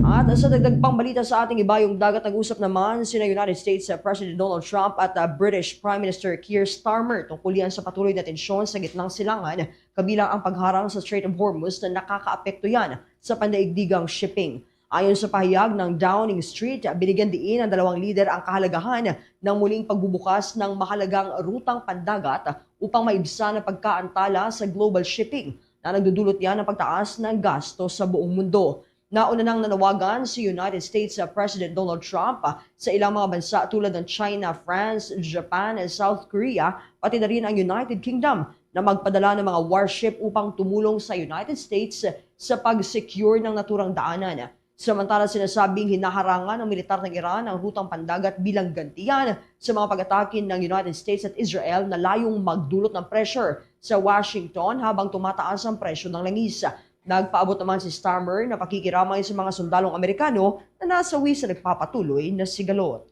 At sa dagdag pang balita sa ating ibayong dagat, nag-usap naman sina United States President Donald Trump at, uh, British Prime Minister Keir Starmer tungkol yan sa patuloy na tensyon sa gitnang silangan, kabilang ang pagharang sa Strait of Hormuz na nakakaapekto yan sa pandaigdigang shipping. Ayon sa pahayag ng Downing Street, binigyan diin ang dalawang lider ang kahalagahan ng muling pagbubukas ng mahalagang rutang pandagat upang maibsan ang pagkaantala sa global shipping na nagdudulot niya ng pagtaas ng gasto sa buong mundo. Nauna nang nanawagan si United States, uh, President Donald Trump, uh, sa ilang mga bansa tulad ng China, France, Japan, and South Korea, pati na rin ang United Kingdom, na magpadala ng mga warship upang tumulong sa United States sa pag-secure ng naturang daanan. Samantala, sinasabing hinaharangan ng militar ng Iran ang rutang pandagat bilang gantihan sa mga pag-atake ng United States at Israel na layong magdulot ng pressure sa Washington habang tumataas ang presyo ng langis. Nagpaabot naman si Starmer na pakikiramay sa mga sundalong Amerikano na nasawi sa nagpapatuloy na sigalot.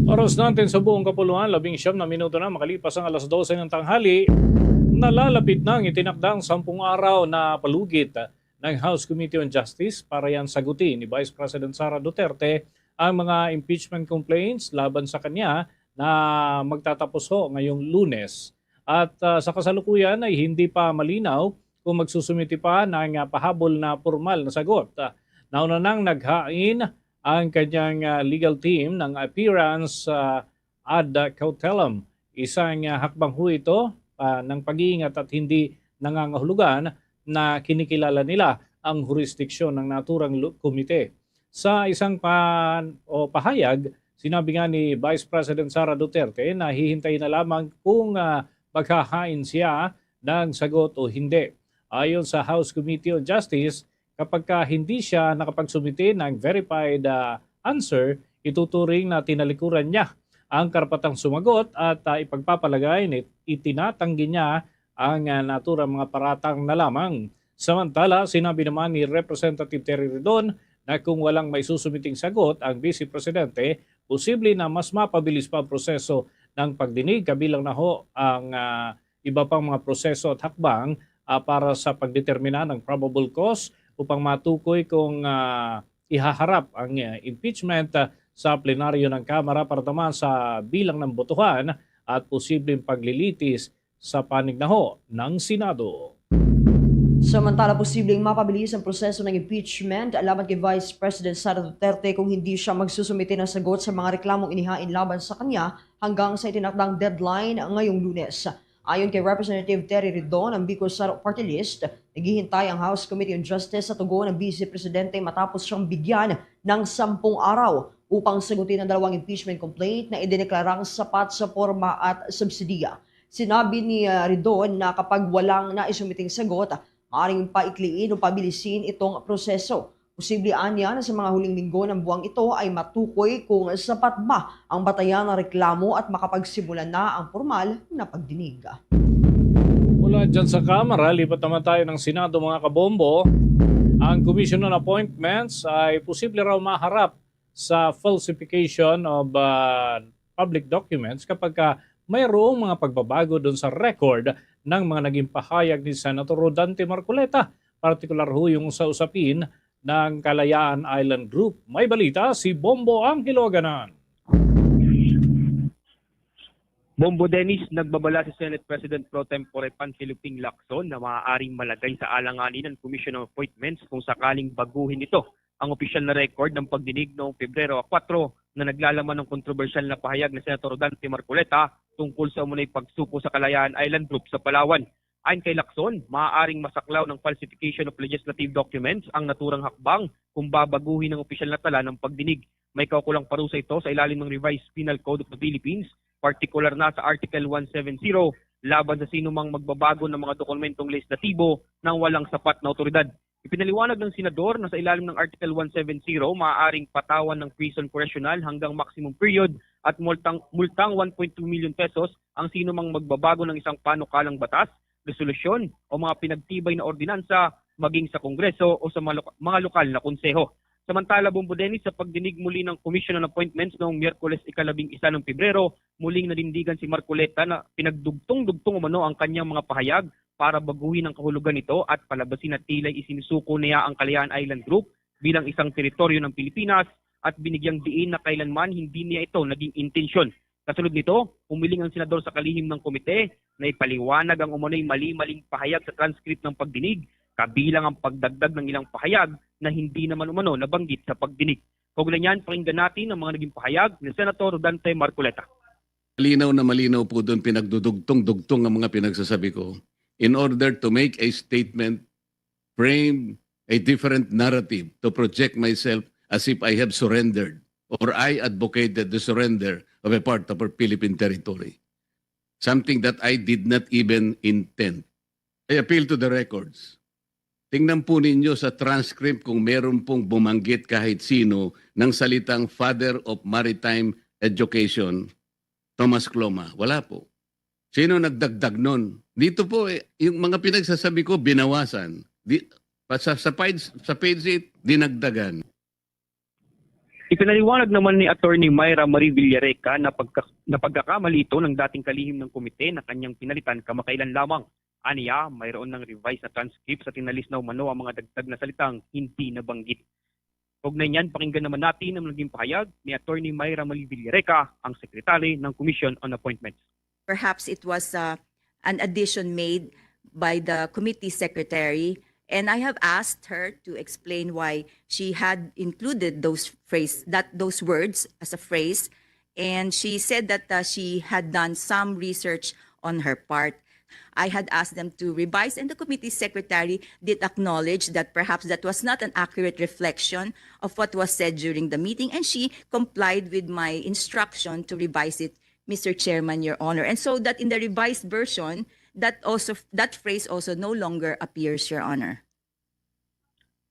Oras natin sa buong kapuluan, labing siyam na minuto na makalipas ang alas dose ng tanghali. Nalalapit na ang itinakdang sampung araw na palugit ng House Committee on Justice para yan sagutin ni Vice President Sara Duterte ang mga impeachment complaints laban sa kanya na magtatapos ho ngayong Lunes. At, ah, sa kasalukuyan ay hindi pa malinaw kung magsusumiti pa ng, ah, pahabol na pormal na sagot. Ah, nauna nang naghain ang kanyang, ah, legal team ng appearance, ah, ad cautelam. Isang, ah, hakbang ho ito, ah, ng pag-iingat at hindi nangangahulugan na kinikilala nila ang hurisdiksyon ng naturang lu-, komite. Sa isang pan-, o pahayag, sinabi nga ni Vice President Sara Duterte na hihintayin na lamang kung, ah, maghahain siya ng sagot o hindi. Ayon sa House Committee on Justice, kapag ka hindi siya nakapagsumite ng verified, ah, answer, ituturing na tinalikuran niya ang karapatang sumagot at, ah, ipagpapalagay na itinatanggi niya ang, ah, naturang mga paratang na lamang. Samantala, sinabi naman ni Representative Terry Ridon na kung walang maisusumiting sagot ang Vice Presidente, posible na mas mapabilis pa ang proseso ng pagdinig, kabilang na ho ang, ah, iba pang mga proseso at hakbang, ah, para sa pagdetermina ng probable cause upang matukoy kung, ah, ihaharap ang, ah, impeachment, ah, sa plenaryo ng Kamara para naman sa bilang ng botohan at posibleng paglilitis sa panig na ho ng Senado. Samantala, posibleng mapabilis ang proseso ng impeachment laban kay Vice President Sara Duterte kung hindi siya magsusumite ng sagot sa mga reklamong inihain laban sa kanya hanggang sa itinakdang deadline ngayong Lunes. Ayon kay Representative Terry Ridon, ang Bicol Saro Party List, naghihintay ang House Committee on Justice sa tugon ng Vice Presidente matapos siyang bigyan ng sampung araw upang sagutin ang dalawang impeachment complaint na idineklarang sapat sa porma at subsidiya. Sinabi ni, ah, Ridon na kapag walang naisumiting sagot, maaaring paikliin o pabilisin itong proseso. Posible anya na sa mga huling linggo ng buwang ito ay matukoy kung sapat ba ang batayan ng reklamo at makapagsimula na ang pormal na pagdinig. Mula dyan sa Kamara, lipat naman tayo ng Senado, mga kabombo. Ang Commission on Appointments ay posible raw maharap sa falsification of, ah, public documents kapag ka mayroong mga pagbabago dun sa record ng mga naging pahayag ni Senator Rodante Marcoleta, partikular ho yung sa usapin ng Kalayaan Island Group. May balita si Bombo Angelo Aganan. Bombo Dennis, nagbabala si Senate President Pro Tempore Panfilo Ping Lacson na maaaring malagay sa alanganin ang Commission on Appointments kung sakaling baguhin nito ang opisyal na record ng pagdinig noong Pebrero kwatro na naglalaman ng kontrobersyal na pahayag ni Senator Dante Marcoleta tungkol sa umunay pagsuko sa Kalayaan Island Group sa Palawan. Ayon kay Lacson, maaaring masaklaw ng falsification of legislative documents ang naturang hakbang kung babaguhin ang opisyal na tala ng pagdinig. May kaukulang parusa ito sa ilalim ng Revised Penal Code of the Philippines, partikular na sa Article one seven zero, laban sa sinumang magbabago ng mga dokumentong legislatibo nang walang sapat na awtoridad. Ipinaliwanag ng senador na sa ilalim ng Article one seven zero, maaaring patawan ng prison correctional hanggang maximum period at multang, multang one point two million pesos ang sino mang magbabago ng isang panukalang batas, resolusyon o mga pinagtibay na ordinansa, maging sa Kongreso o sa mga, loka- mga lokal na konseho. Samantala, Bombo Dennis, sa pagdinig muli ng Commission on Appointments noong Miyerkules, ikalabing isa ng Pebrero, muling nanindigan si Marcoleta na pinagdugtong-dugtong umano ang kanyang mga pahayag para baguhin ang kahulugan nito at palabasin na tila isinusuko niya ang Kalayaan Island Group bilang isang teritoryo ng Pilipinas at binigyang diin na kailanman hindi niya ito naging intensyon. Kasunod nito, umiling ang senador sa kalihim ng komite na ipaliwanag ang umano'y mali-maling pahayag sa transcript ng pagdinig, kabilang ang pagdagdag ng ilang pahayag na hindi naman umano nabanggit sa pagdinig. Kaugnay niyan, pakinggan natin ang mga naging pahayag ni Senator Dante Marcoleta. Malinaw na malinaw po doon, pinagdudugtong-dugtong ang mga pinagsasabi ko in order to make a statement, frame a different narrative to project myself as if I have surrendered or I advocated the surrender of a part of our Philippine territory. Something that I did not even intend. I appeal to the records. Tingnan po ninyo sa transcript kung meron pong bumanggit kahit sino ng salitang Father of Maritime Education, Thomas Cloma. Wala po. Sino nagdagdag nun? Dito po, eh, yung mga pinagsasabi ko, binawasan. Di, pa- sa, sa, page, sa page eight, dinagdagan. Ipinaliwanag naman ni Attorney Myra Marie Villareca na, pagka, na pagkakamali ito ng dating kalihim ng komite na kanyang pinalitan kamakailan lamang. Aniya, mayroon ng revised na transcript sa tinalis na umano ang mga dagdag na salitang hindi nabanggit. Kaugnay niyan, pakinggan naman natin ang naging pahayag ni Attorney Myra Marie Villareca, ang sekretary ng Commission on Appointments. Perhaps it was uh, an addition made by the committee secretary, and I have asked her to explain why she had included those phrase that those words as a phrase, and she said that uh, she had done some research on her part. I had asked them to revise, and the committee secretary did acknowledge that perhaps that was not an accurate reflection of what was said during the meeting, and she complied with my instruction to revise it, Mister Chairman, Your Honor. And so that in the revised version, that also that phrase also no longer appears, Your Honor.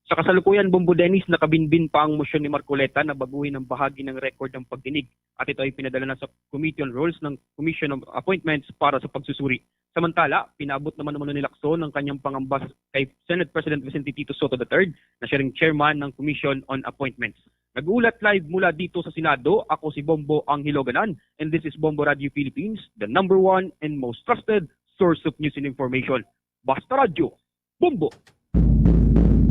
Sa kasalukuyan, Bombo Dennis, nakabinbin pa ang motion ni Marcoleta na baguhin ang bahagi ng record ng pagdinig at ito ay pinadala na sa Committee on Rules ng Commission on Appointments para sa pagsusuri. Samantala, pinaabot naman umano ni Lacson ang kanyang pangamba kay Senate President Vicente Tito Sotto the third na siya ring chairman ng Commission on Appointments. Nag-uulat live mula dito sa Senado, ako si Bombo Angelo Ganan, and this is Bombo Radio Philippines, the number one and most trusted source of news and information. Basta Radyo, Bombo!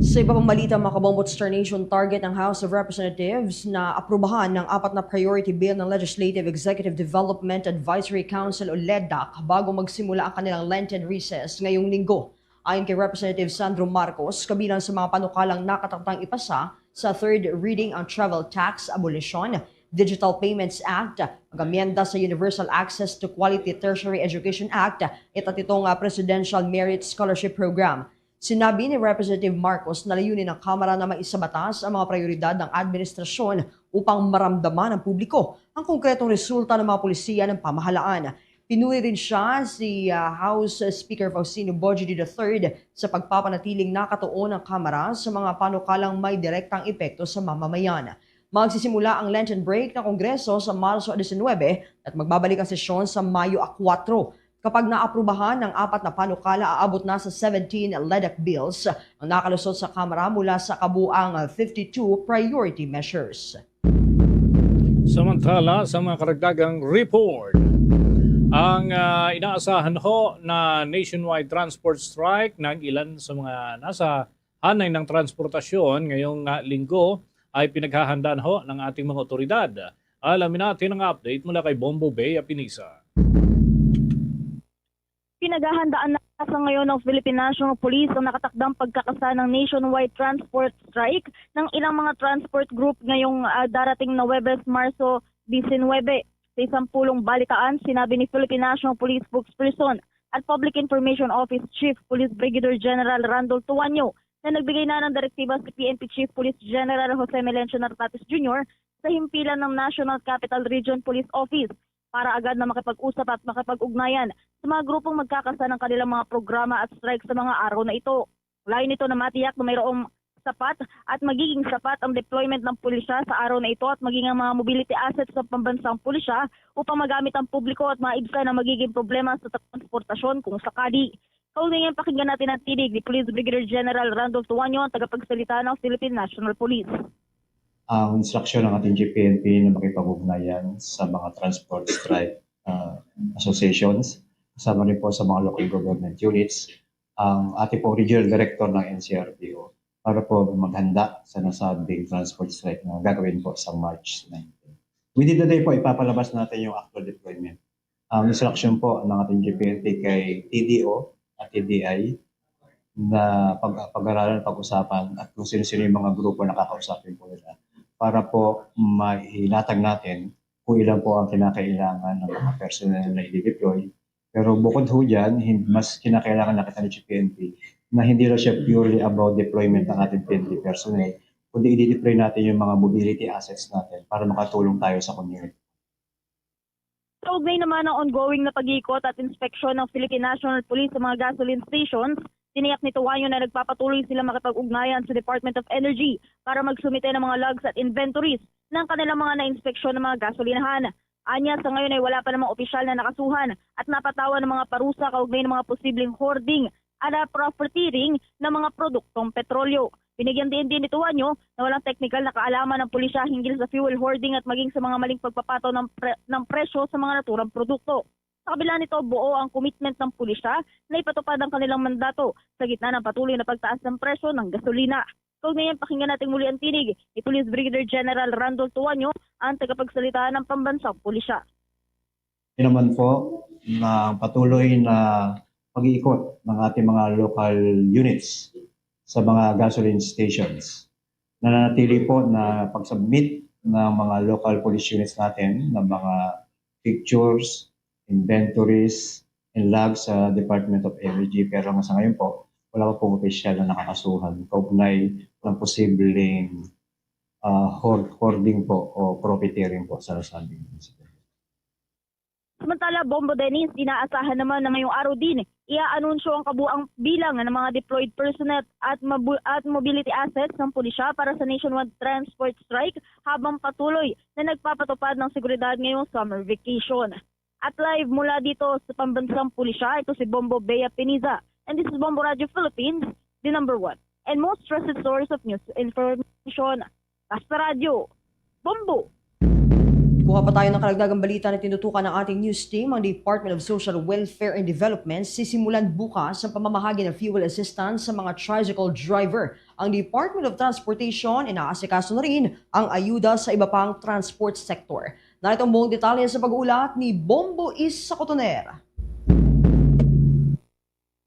Sa iba pang balita, mga kabombo, Star Nation, target ng House of Representatives na aprubahan ng apat na priority bill ng Legislative Executive Development Advisory Council o LEDAC bago magsimula ang kanilang Lenten recess ngayong linggo. Ayon kay Representative Sandro Marcos, kabilang sa mga panukalang nakatakdang ipasa sa third reading ang travel tax abolition, Digital Payments Act, pag-amyenda sa Universal Access to Quality Tertiary Education Act, itatitong ah, Presidential Merit Scholarship Program. Sinabi ni Representative Marcos na layunin ng Kamara na maisabatas ang mga prioridad ng administrasyon upang maramdaman ng publiko ang konkretong resulta ng mga polisiya ng pamahalaan. Pinuri rin siya si ah, House Speaker Faustino Bojoy the third sa pagpapanatiling nakatuon ang Kamara sa mga panukalang may direktang epekto sa mamamayan. Magsisimula ang Lenten break ng Kongreso sa Marso diecinuebe at magbabalik ang sesyon sa Mayo a kuwatro. Kapag naaprubahan ang apat na panukala, aabot na sa seventeen LEDAC bills ang nakalusot sa Kamara mula sa kabuang fifty-two priority measures. Samantala, sa mga karagdagang report, ang ah, inaasahan ho na nationwide transport strike ng ilan sa mga nasa hanay ng transportasyon ngayong ah, linggo ay pinaghahandaan ho ng ating mga otoridad. Alamin natin ang update mula kay Bombo Bay Apinisa. Pinaghahandaan na sa ngayon ng Philippine National Police ang nakatakdang pagkakasa ng nationwide transport strike ng ilang mga transport group ngayong ah, darating na Huwebes, Marso diecinuebe. Sa isang pulong balitaan, sinabi ni Philippine National Police Spokesperson at Public Information Office Chief Police Brigadier General Randolph Tuanyo na nagbigay na ng direktiba si P N P Chief Police General Jose Melencio Nartates Junior sa himpilan ng National Capital Region Police Office para agad na makipag-usap at makipag-ugnayan sa mga grupong magkakasa ng kanilang mga programa at strike sa mga araw na ito. Layo nito na matiyak na mayroong sapat at magiging sapat ang deployment ng pulisya sa araw na ito at maging ang mga mobility assets ng pambansang pulisya upang magamit ang publiko at maibsan ang magiging problema sa transportasyon kung sakali. Kaugnay niyan, pakinggan natin ang tinig ni Police Brigadier General Randolph Tuanyo, ang tagapagsalita ng Philippine National Police. Ang instruction ng ating G P N P na makipag-ugnayan sa mga transport strike uh, associations, kasama rin po sa mga local government units, ang ating pong regional director ng N C R P O para po maghanda sa nasabing transport strike na gagawin po sa March nineteen. Within the day po, ipapalabas natin yung actual deployment. Ang instruction po ng ating G P N P kay T D O at T D I na pag pag-aralan, pag-usapan at kung sino-sino yung mga grupo na kakausapin po nila para po mailatag natin kung ilan po ang kinakailangan ng mga personnel na i-deploy. Pero bukod ho dyan, hin- mas kinakailangan na kita ni G P N P na hindi lang siya purely about deployment ng ating P N P personnel, kundi i-deploy natin yung mga mobility assets natin para makatulong tayo sa community. Kaugnay naman ng ongoing na pag-iikot at inspeksyon ng Philippine National Police sa mga gasoline stations, tiniyak ni Tuanyo na nagpapatuloy sila makipag-ugnayan sa Department of Energy para magsumite ng mga logs at inventories ng kanilang mga na-inspeksyon ng mga gasolinahan. Anya, sa ngayon ay wala pa namang opisyal na nakasuhan at napatawan ng mga parusa kaugnay ng mga posibleng hoarding at profiteering ng mga produktong petrolyo. Binigyan din din ni Tuanyo na walang teknikal na kaalaman ng pulisya hinggil sa fuel hoarding at maging sa mga maling pagpapataw ng, pre- ng presyo sa mga naturang produkto. Sa kabila nito, buo ang commitment ng pulisya na ipatupad ang kanilang mandato sa gitna ng patuloy na pagtaas ng presyo ng gasolina. Kaugnay niyan, pakinggan natin muli ang tinig ni Police Brigadier General Randolph Tuanyo, ang tagapagsalita ng pambansang pulisya. Yun naman po na patuloy na pag-iikot ng ating mga local units sa mga gasoline stations. Nananatili po na pag-submit ng mga local police units natin ng mga pictures, inventories, and logs sa Department of Energy. Pero hanggang sa ngayon po, wala pa pong opisyal na nakakasuhan kaugnay ng posibleng uh, hoarding po o profiteering po sa nasabing insidente. Samantala, Bombo Dennis, inaasahan naman na ngayong araw din, iaanunsyo ang kabuang bilang ng mga deployed personnel at, mabu- at mobility assets ng pulisya para sa nationwide transport strike habang patuloy na nagpapatupad ng seguridad ngayong summer vacation. At live mula dito sa pambansang pulisya, ito si Bombo Bea Piniza. And this is Bombo Radio Philippines, the number one and most trusted source of news information. Basta Radyo, Bombo! Kuha pa tayo ng karagdagang balita na tinutukan ng ating news team. Ang Department of Social Welfare and Development sisimulan bukas ang pamamahagi ng fuel assistance sa mga tricycle driver. Ang Department of Transportation inaasikaso na rin ang ayuda sa iba pang transport sector. Narito ang buong detalye sa pag-uulat ni Bombo Is Sacotoner.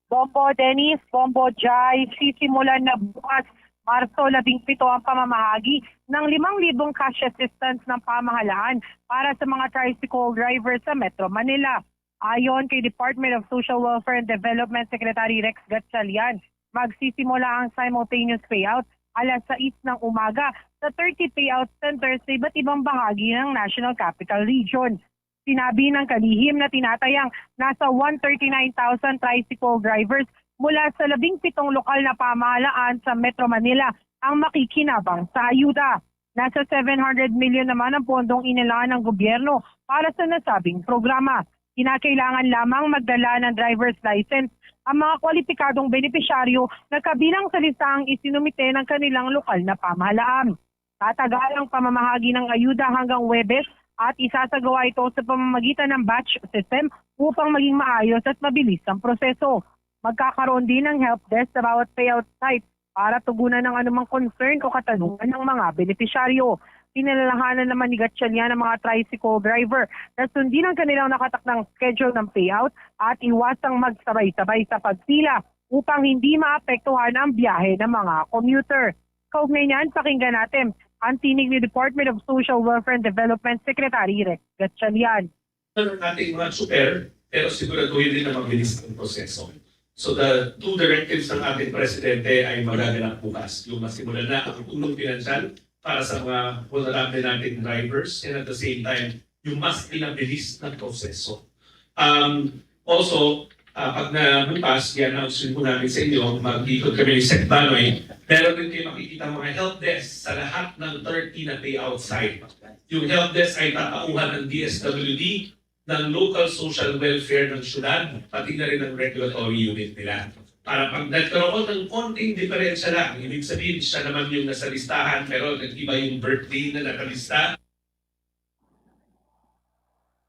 Bombo Dennis, Bombo Jai, sisimulan na bukas, Marso labing pito, ang pamamahagi ng limang libong cash assistance ng pamahalaan para sa mga tricycle driver sa Metro Manila. Ayon kay Department of Social Welfare and Development Secretary Rex Gatchalian, magsisimula ang simultaneous payout alas sais ng umaga sa thirty payout centers sa iba't ibang bahagi ng National Capital Region. Sinabi ng kalihim na tinatayang nasa one thirty-nine thousand tricycle drivers mula sa labing pitong lokal na pamahalaan sa Metro Manila ang makikinabang sa ayuda. Nasa seven hundred million naman ang pondong inilaan ng gobyerno para sa nasabing programa. Kinakailangan lamang magdala ng driver's license ang mga kwalipikadong benepisyaryo na kabilang sa listahang isinumite ng kanilang lokal na pamahalaan. Tatagal ang pamamahagi ng ayuda hanggang Huwebes at isasagawa ito sa pamamagitan ng batch system upang maging maayos at mabilis ang proseso. Magkakaroon din ng help desk sa bawat payout site para tugunan ang anumang concern o katanungan ng mga benepisyaryo. Pinalalahanan naman ni Gatchalian ang mga tricycle driver na sundin ang kanilang nakatakdang schedule ng payout at iwasang magsabay-sabay sa pagpila upang hindi maapektuhan ang biyahe ng mga commuter. Kaugnay niyan, pakinggan natin ang tinig ni Department of Social Welfare and Development Secretary Rex Gatchalian. Ang ating mga super, pero siguraduhin din na mabilis ang proseso. So the two directives ng ating presidente ay magaganap bukas. Yung masimulan na ang tulong pinansyal para sa mga vulnerable nating drivers, and at the same time, yung mas pinabilis na proseso. Um, also, uh, pag na bukas, i-announce din po namin sa inyo, mag-ikot kami ni Sec Banoy Meron din kayo makikita mga help desk sa lahat ng thirty na payout site. Yung help desk ay tatauhan ng D S W D, ng local social welfare ng syudad, pati na rin ng regulatory unit nila. Para pag nagkaroon ng konting diferensya lang, ibig sabihin siya naman yung nasa listahan pero nag-iba yung birthday na nakalista.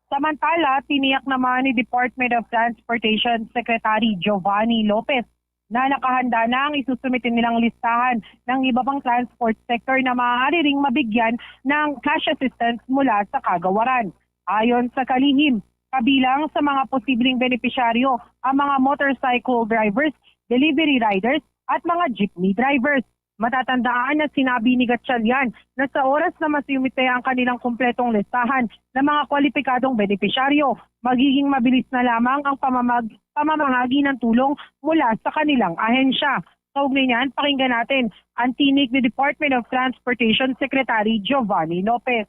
Samantala, tiniyak naman ni Department of Transportation Secretary Giovanni Lopez na nakahanda na ang isusumite nilang listahan ng iba pang transport sector na maaari ring mabigyan ng cash assistance mula sa kagawaran. Ayon sa kalihim, kabilang sa mga posibleng benepisyaryo ang mga motorcycle drivers, delivery riders, at mga jeepney drivers. Matatandaan na sinabi ni Gatchalian na sa oras na masumite ang kanilang kumpletong listahan ng mga kwalipikadong benepisyaryo, magiging mabilis na lamang ang pamamag pamamahagi ng tulong mula sa kanilang ahensya. Kaugnay niyan, pakinggan natin ang tinig ni Department of Transportation Secretary Giovanni Lopez.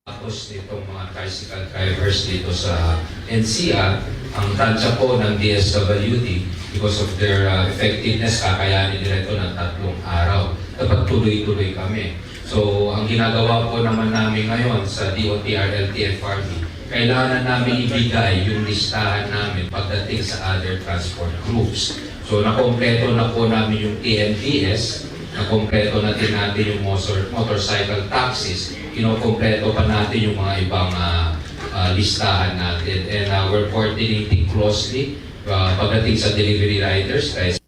Tapos nitong mga tricycle drivers dito sa N C R, ang tansya po ng D S W D, because of their uh, effectiveness, kakayanin nila ito ng tatlong araw. Dapat tuloy-tuloy kami. So, ang ginagawa po naman namin ngayon sa D O T R L T F R B, kailangan namin ibigay yung listahan namin pagdating sa other transport groups. So, nakompleto na po namin yung T M T S, nakompleto na din natin yung motor, motorcycle taxis, kinokompleto pa natin yung mga ibang uh, uh, listahan natin. And uh, we're coordinating closely uh, pagdating sa delivery riders. Kaya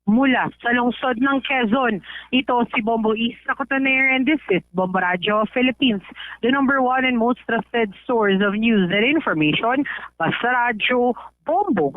Mula sa lungsod ng Quezon, ito si Bombo Isa Cotoner and this is Bombo Radyo Philippines, the number one and most trusted source of news and information. Basta Radyo, Bombo.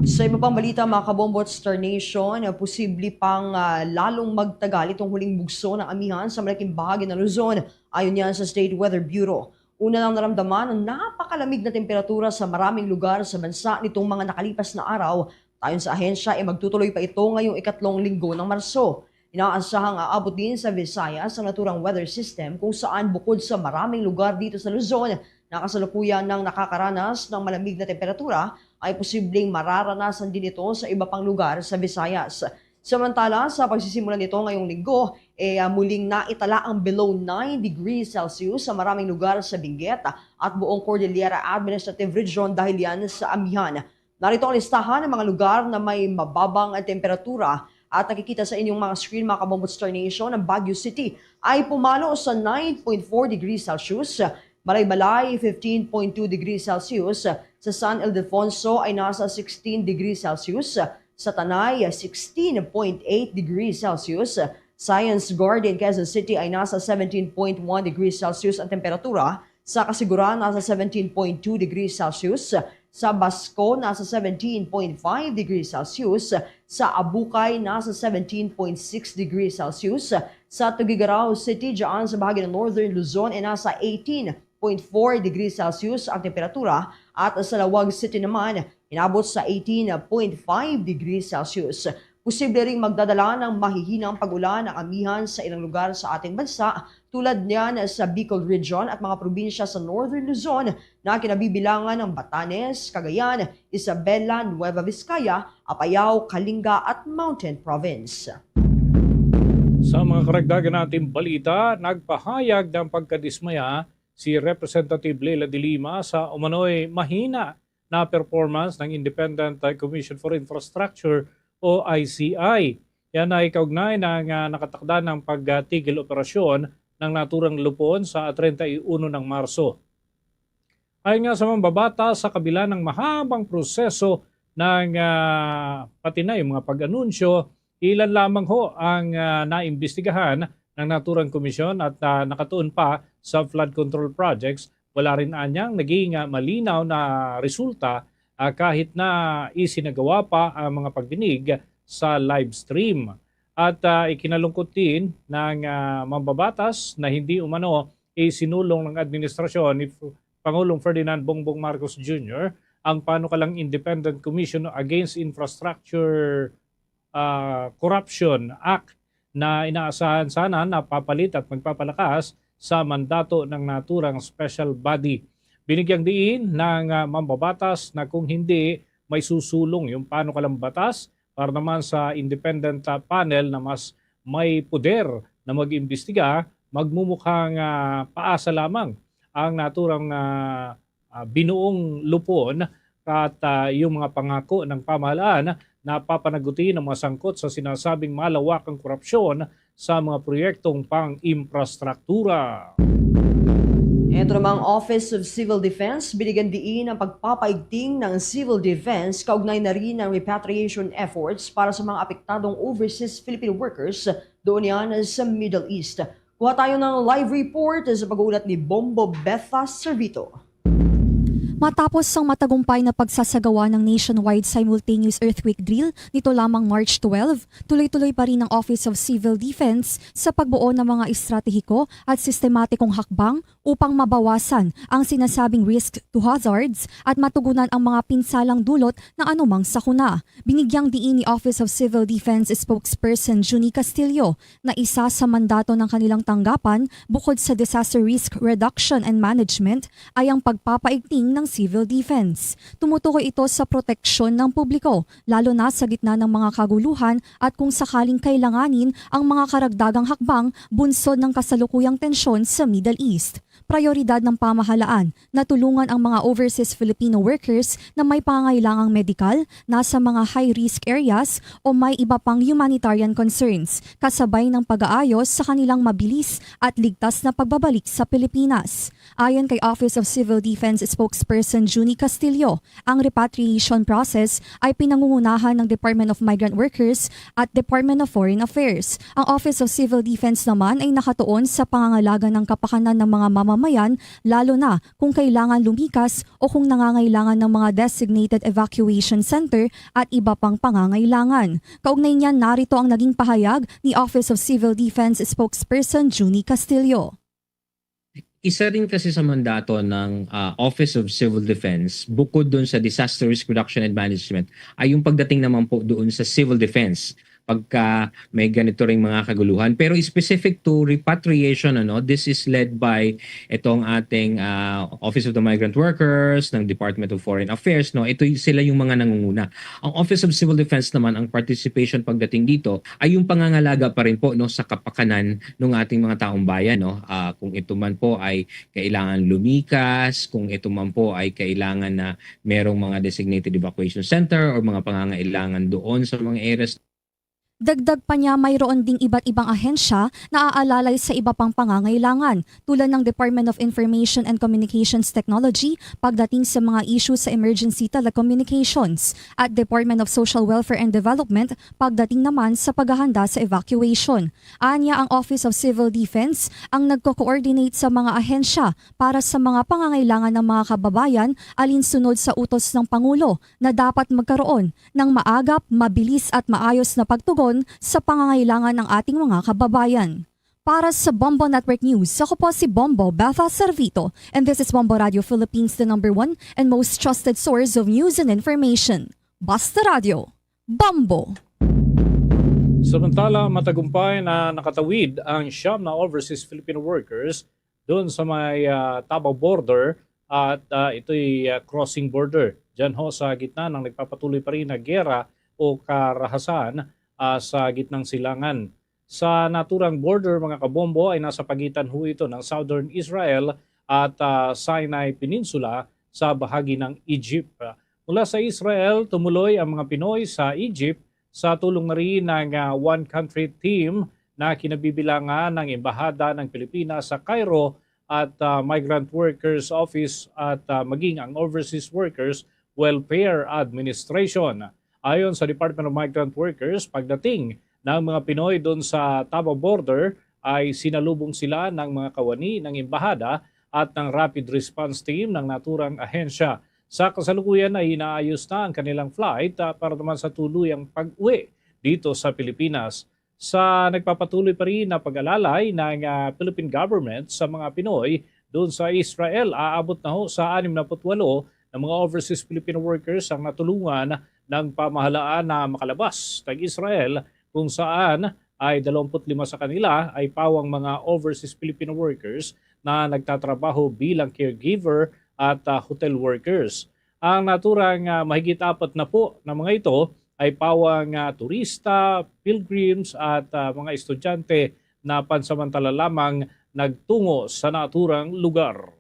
Sa iba pang balita, mga kabombo at Star Nation, posible pang uh, lalong magtagal itong huling bugso ng amihan sa malaking bahagi ng Luzon, ayon yan sa State Weather Bureau. Una lang naramdaman ang napakalamig na temperatura sa maraming lugar sa bansa nitong mga nakalipas na araw. Ayon sa ahensya, ay magtutuloy pa ito ngayong ikatlong linggo ng Marso. Inaasahang aabot din sa Visayas ang naturang weather system kung saan bukod sa maraming lugar dito sa Luzon na kasalukuyan nang nakakaranas ng malamig na temperatura, ay posibleng mararanasan din ito sa iba pang lugar sa Visayas. Samantala, sa pagsisimula nito ngayong linggo, eh, ah, muling naitala ang below nine degrees Celsius sa maraming lugar sa Benguet at buong Cordillera Administrative Region dahil yan sa amihan. Narito ang listahan ng mga lugar na may mababang temperatura at nakikita sa inyong mga screen, mga kabombo at Star Nation, ang Baguio City ay pumalo sa nine point four degrees Celsius, Malaybalay fifteen point two degrees Celsius, sa San Ildefonso ay nasa sixteen degrees Celsius, sa Tanay sixteen point eight degrees Celsius, Science Garden, Quezon City ay nasa seventeen point one degrees Celsius ang temperatura, sa Casiguran nasa seventeen point two degrees Celsius, sa Basco nasa seventeen point five degrees Celsius, sa Abucay nasa seventeen point six degrees Celsius, sa Tuguegarao City, dyan sa bahagi ng Northern Luzon, ay nasa eighteen point four degrees Celsius ang temperatura, at sa Laoag City naman, inabot sa eighteen point five degrees Celsius. Posible ring magdadala ng mahihinang pag-ulan ang amihan sa ilang lugar sa ating bansa, tulad niyan sa Bicol Region at mga probinsya sa Northern Luzon na kinabibilangan ng Batanes, Cagayan, Isabela, Nueva Vizcaya, Apayao, Kalinga at Mountain Province. Sa mga karagdagan nating balita, nagpahayag ng pagkadismaya si Representative Leila de Lima sa umano'y mahina na performance ng Independent Commission for Infrastructure o I C I. Yan ay kaugnay ng uh, nakatakda ng pagtigil operasyon ng naturang lupon sa treinta y uno ng Marso. Ayon nga sa mambabata, sa kabila ng mahabang proseso ng uh, pati na yung mga pag-anunsyo, ilan lamang ho ang uh, naimbestigahan ng naturang komisyon at uh, nakatuon pa sa flood control projects. Wala rin anyang naging uh, malinaw na resulta uh, kahit na isinagawa pa ang mga pagdinig sa live stream. At uh, ikinalungkot din ng uh, mambabatas na hindi umano isinulong ng administrasyon ni Pangulong Ferdinand Bongbong Marcos Junior ang panukalang Independent Commission Against Infrastructure uh, Corruption Act na inaasahan sana na papalit at magpapalakas sa mandato ng naturang special body. Binigyang diin ng uh, mambabatas na kung hindi may susulong yung panukalang batas para naman sa independent, ah, panel na mas may poder na mag-imbestiga, magmumukhang, ah, paasa lamang ang naturang, ah, ah, binuong lupon at, ah, yung mga pangako ng pamahalaan na papanagutin ang mga sangkot sa sinasabing malawakang korupsyon sa mga proyektong pang-imprastruktura. Ito namang Office of Civil Defense, binigyan diin ang pagpapaigting ng civil defense kaugnay na rin ng repatriation efforts para sa mga apektadong overseas Filipino workers doon yan sa Middle East. Kuha tayo ng live report sa pag-uulat ni Bombo Betha Servito. Matapos ang matagumpay na pagsasagawa ng nationwide simultaneous earthquake drill nito lamang March twelve, tuloy-tuloy pa rin ang Office of Civil Defense sa pagbuo ng mga estratehiko at sistematikong hakbang upang mabawasan ang sinasabing risk to hazards at matugunan ang mga pinsalang dulot ng anumang sakuna. Binigyang diin ni Office of Civil Defense Spokesperson Junie Castillo na isa sa mandato ng kanilang tanggapan bukod sa disaster risk reduction and management ay ang pagpapaigting ng civil defense. Tumutukoy ito sa proteksyon ng publiko, lalo na sa gitna ng mga kaguluhan at kung sakaling kailanganin ang mga karagdagang hakbang bunsod ng kasalukuyang tensyon sa Middle East. Prayoridad ng pamahalaan na tulungan ang mga overseas Filipino workers na may pangangailangang medikal, nasa mga high-risk areas o may iba pang humanitarian concerns, kasabay ng pag-aayos sa kanilang mabilis at ligtas na pagbabalik sa Pilipinas. Ayon kay Office of Civil Defense Spokesperson Junie Castillo, ang repatriation process ay pinangungunahan ng Department of Migrant Workers at Department of Foreign Affairs. Ang Office of Civil Defense naman ay nakatuon sa pangangalaga ng kapakanan ng mga mamamayan, lalo na kung kailangan lumikas o kung nangangailangan ng mga designated evacuation center at iba pang pangangailangan. Kaugnay niyan, narito ang naging pahayag ni Office of Civil Defense Spokesperson Junie Castillo. Isa rin kasi sa mandato ng ah, Office of Civil Defense, bukod doon sa Disaster Risk Reduction and Management, ay yung pagdating naman po doon sa civil defense pagka may ganito ring mga kaguluhan. Pero specific to repatriation, ano, this is led by itong ating ah, Office of the Migrant Workers ng Department of Foreign Affairs, no? Ito y- sila yung mga nangunguna. Ang Office of Civil Defense naman, ang participation pagdating dito ay yung pangangalaga pa rin po, no, sa kapakanan ng ating mga taong bayan, no? Ah, kung ito man po ay kailangan lumikas, kung ito man po ay kailangan na merong mga designated evacuation center or mga pangangailangan doon sa mga areas. Dagdag pa niya, mayroon ding iba't ibang ahensya na aalalay sa iba pang pangangailangan, tulad ng Department of Information and Communications Technology pagdating sa mga issue sa emergency telecommunications at Department of Social Welfare and Development pagdating naman sa paghahanda sa evacuation. Anya, ang Office of Civil Defense ang nagko-coordinate sa mga ahensya para sa mga pangangailangan ng mga kababayan alinsunod sa utos ng Pangulo na dapat magkaroon ng maagap, mabilis at maayos na pagtugon sa pangangailangan ng ating mga kababayan. Para sa Bombo Network News, ako po si Bombo Betha Servito, and this is Bombo Radio Philippines, the number one and most trusted source of news and information. Basta Radio, Bombo! Samantala, matagumpay na nakatawid ang siyam na overseas Filipino workers doon sa may ah, Davao border at ah, ito'y ah, crossing border. Diyan ho sa gitna ng nagpapatuloy pa rin na giyera o karahasan ah, sa gitnang silangan. Sa naturang border, mga kabombo, ay nasa pagitan ho ito ng Southern Israel at ah, Sinai Peninsula sa bahagi ng Egypt. Mula sa Israel, tumuloy ang mga Pinoy sa Egypt sa tulong na rin ng ah, One Country Team na kinabibilangan ng Embahada ng Pilipinas sa Cairo at ah, Migrant Workers Office at ah, maging ang Overseas Workers Welfare Administration. Ayon sa Department of Migrant Workers, pagdating ng mga Pinoy doon sa Davao border ay sinalubong sila ng mga kawani ng Embahada at ng Rapid Response Team ng naturang ahensya. Sa kasalukuyan ay inaayos na ang kanilang flight ah, para naman sa tuluyang pag-uwi dito sa Pilipinas. Sa nagpapatuloy pa rin na pag-alalay ng ah, Philippine government sa mga Pinoy doon sa Israel, aabot na ho sa anim na put walo na mga overseas Filipino workers ang natulungan ng pamahalaan na makalabas ng Israel, kung saan ay dalawampu't lima sa kanila ay pawang mga overseas Filipino workers na nagtatrabaho bilang caregiver at ah, hotel workers. Ang naturang, ah, mahigit apat na po na mga ito ay pawang, ah, turista, pilgrims at, ah, mga estudyante na pansamantala lamang nagtungo sa naturang lugar.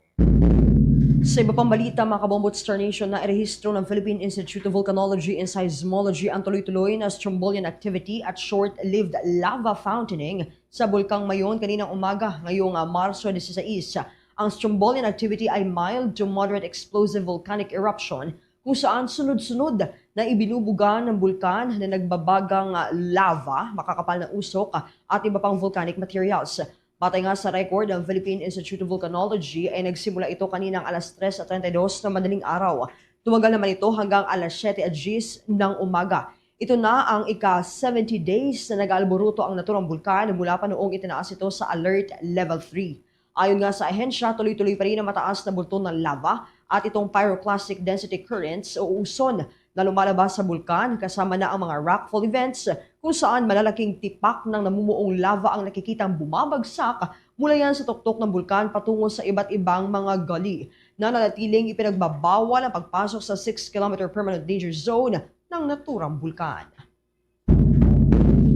Sa iba pang balita, mga kabombo at Star Nation, nairehistro ng Philippine Institute of Volcanology and Seismology ang tuloy-tuloy na Strombolian activity at short-lived lava fountaining sa Bulkang Mayon kaninang umaga, ngayong, ah, Marso dieciséis. Ang Strombolian activity ay mild to moderate explosive volcanic eruption kung saan sunod-sunod na ibinubuga ng bulkan na nagbabagang, ah, lava, makakapal na usok, ah, at iba pang volcanic materials. Batay nga sa record, ang Philippine Institute of Volcanology ay nagsimula ito kaninang alas tres treinta y dos ng madaling araw. Tumagal naman ito hanggang alas siyete at diyes ng umaga. Ito na ang ika seventy days na nag-aalburuto ang naturang bulkan mula pa noong itinaas ito sa Alert Level three. Ayon nga sa ahensya, tuloy-tuloy pa rin ang mataas na bulton ng lava at itong pyroclastic density currents o uson na lumalabas sa bulkan, kasama na ang mga rockfall events kung saan malalaking tipak ng namumuong lava ang nakikitang bumabagsak mula yan sa tuktok ng bulkan patungo sa iba't ibang mga gully. Nananatiling ipinagbabawal ang pagpasok sa six kilometer permanent danger zone ng naturang bulkan.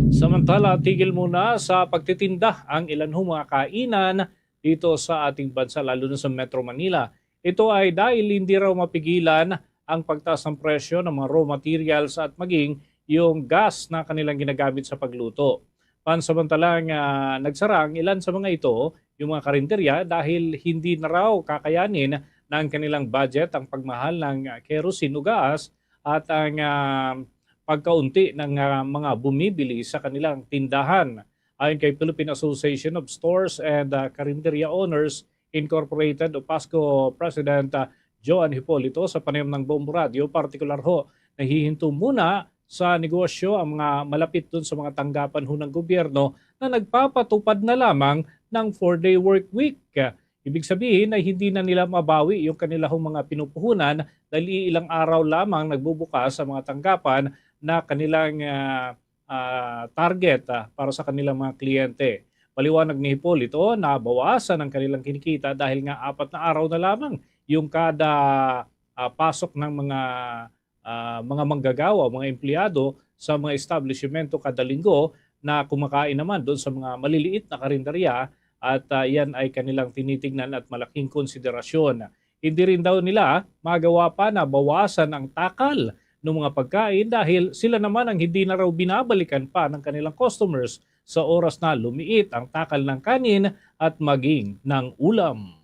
Samantala, tigil muna sa pagtitinda ang ilan hong mga kainan dito sa ating bansa, lalo na sa Metro Manila. Ito ay dahil hindi raw mapigilan ang pagtaas ng presyo ng mga raw materials at maging yung gas na kanilang ginagamit sa pagluto. Pansamantalang, ah, nagsara ang ilan sa mga ito, yung mga karinderya, dahil hindi na raw kakayanin ng kanilang budget ang pagmahal ng, ah, kerosene o gas at ang, ah, pagkaunti ng, ah, mga bumibili sa kanilang tindahan. Ayon kay Philippine Association of Stores and, ah, Carinderia Owners Incorporated o PASCO President, ah, Joan Hipolito, sa panayam ng Bombo Radio, partikular ho, nahihinto muna sa negosyo ang mga malapit dun sa mga tanggapan ho ng gobyerno na nagpapatupad na lamang ng four-day work week. Ibig sabihin ay hindi na nila mabawi yung kanila hong mga pinupuhunan dahil ilang araw lamang nagbubukas sa mga tanggapan na kanilang, ah, ah, target, ah, para sa kanilang mga kliyente. Paliwanag ni Hipolito, nabawasan ang kanilang kinikita dahil nga apat na araw na lamang yung kada, ah, pasok ng mga, ah, mga manggagawa, mga empleyado sa mga establishmento kada linggo na kumakain naman doon sa mga maliliit na karinderya at, ah, yan ay kanilang tinitingnan at malaking konsiderasyon. Hindi rin daw nila magawa pa na bawasan ang takal ng mga pagkain dahil sila naman ang hindi na raw binabalikan pa ng kanilang customers sa oras na lumiit ang takal ng kanin at maging ng ulam.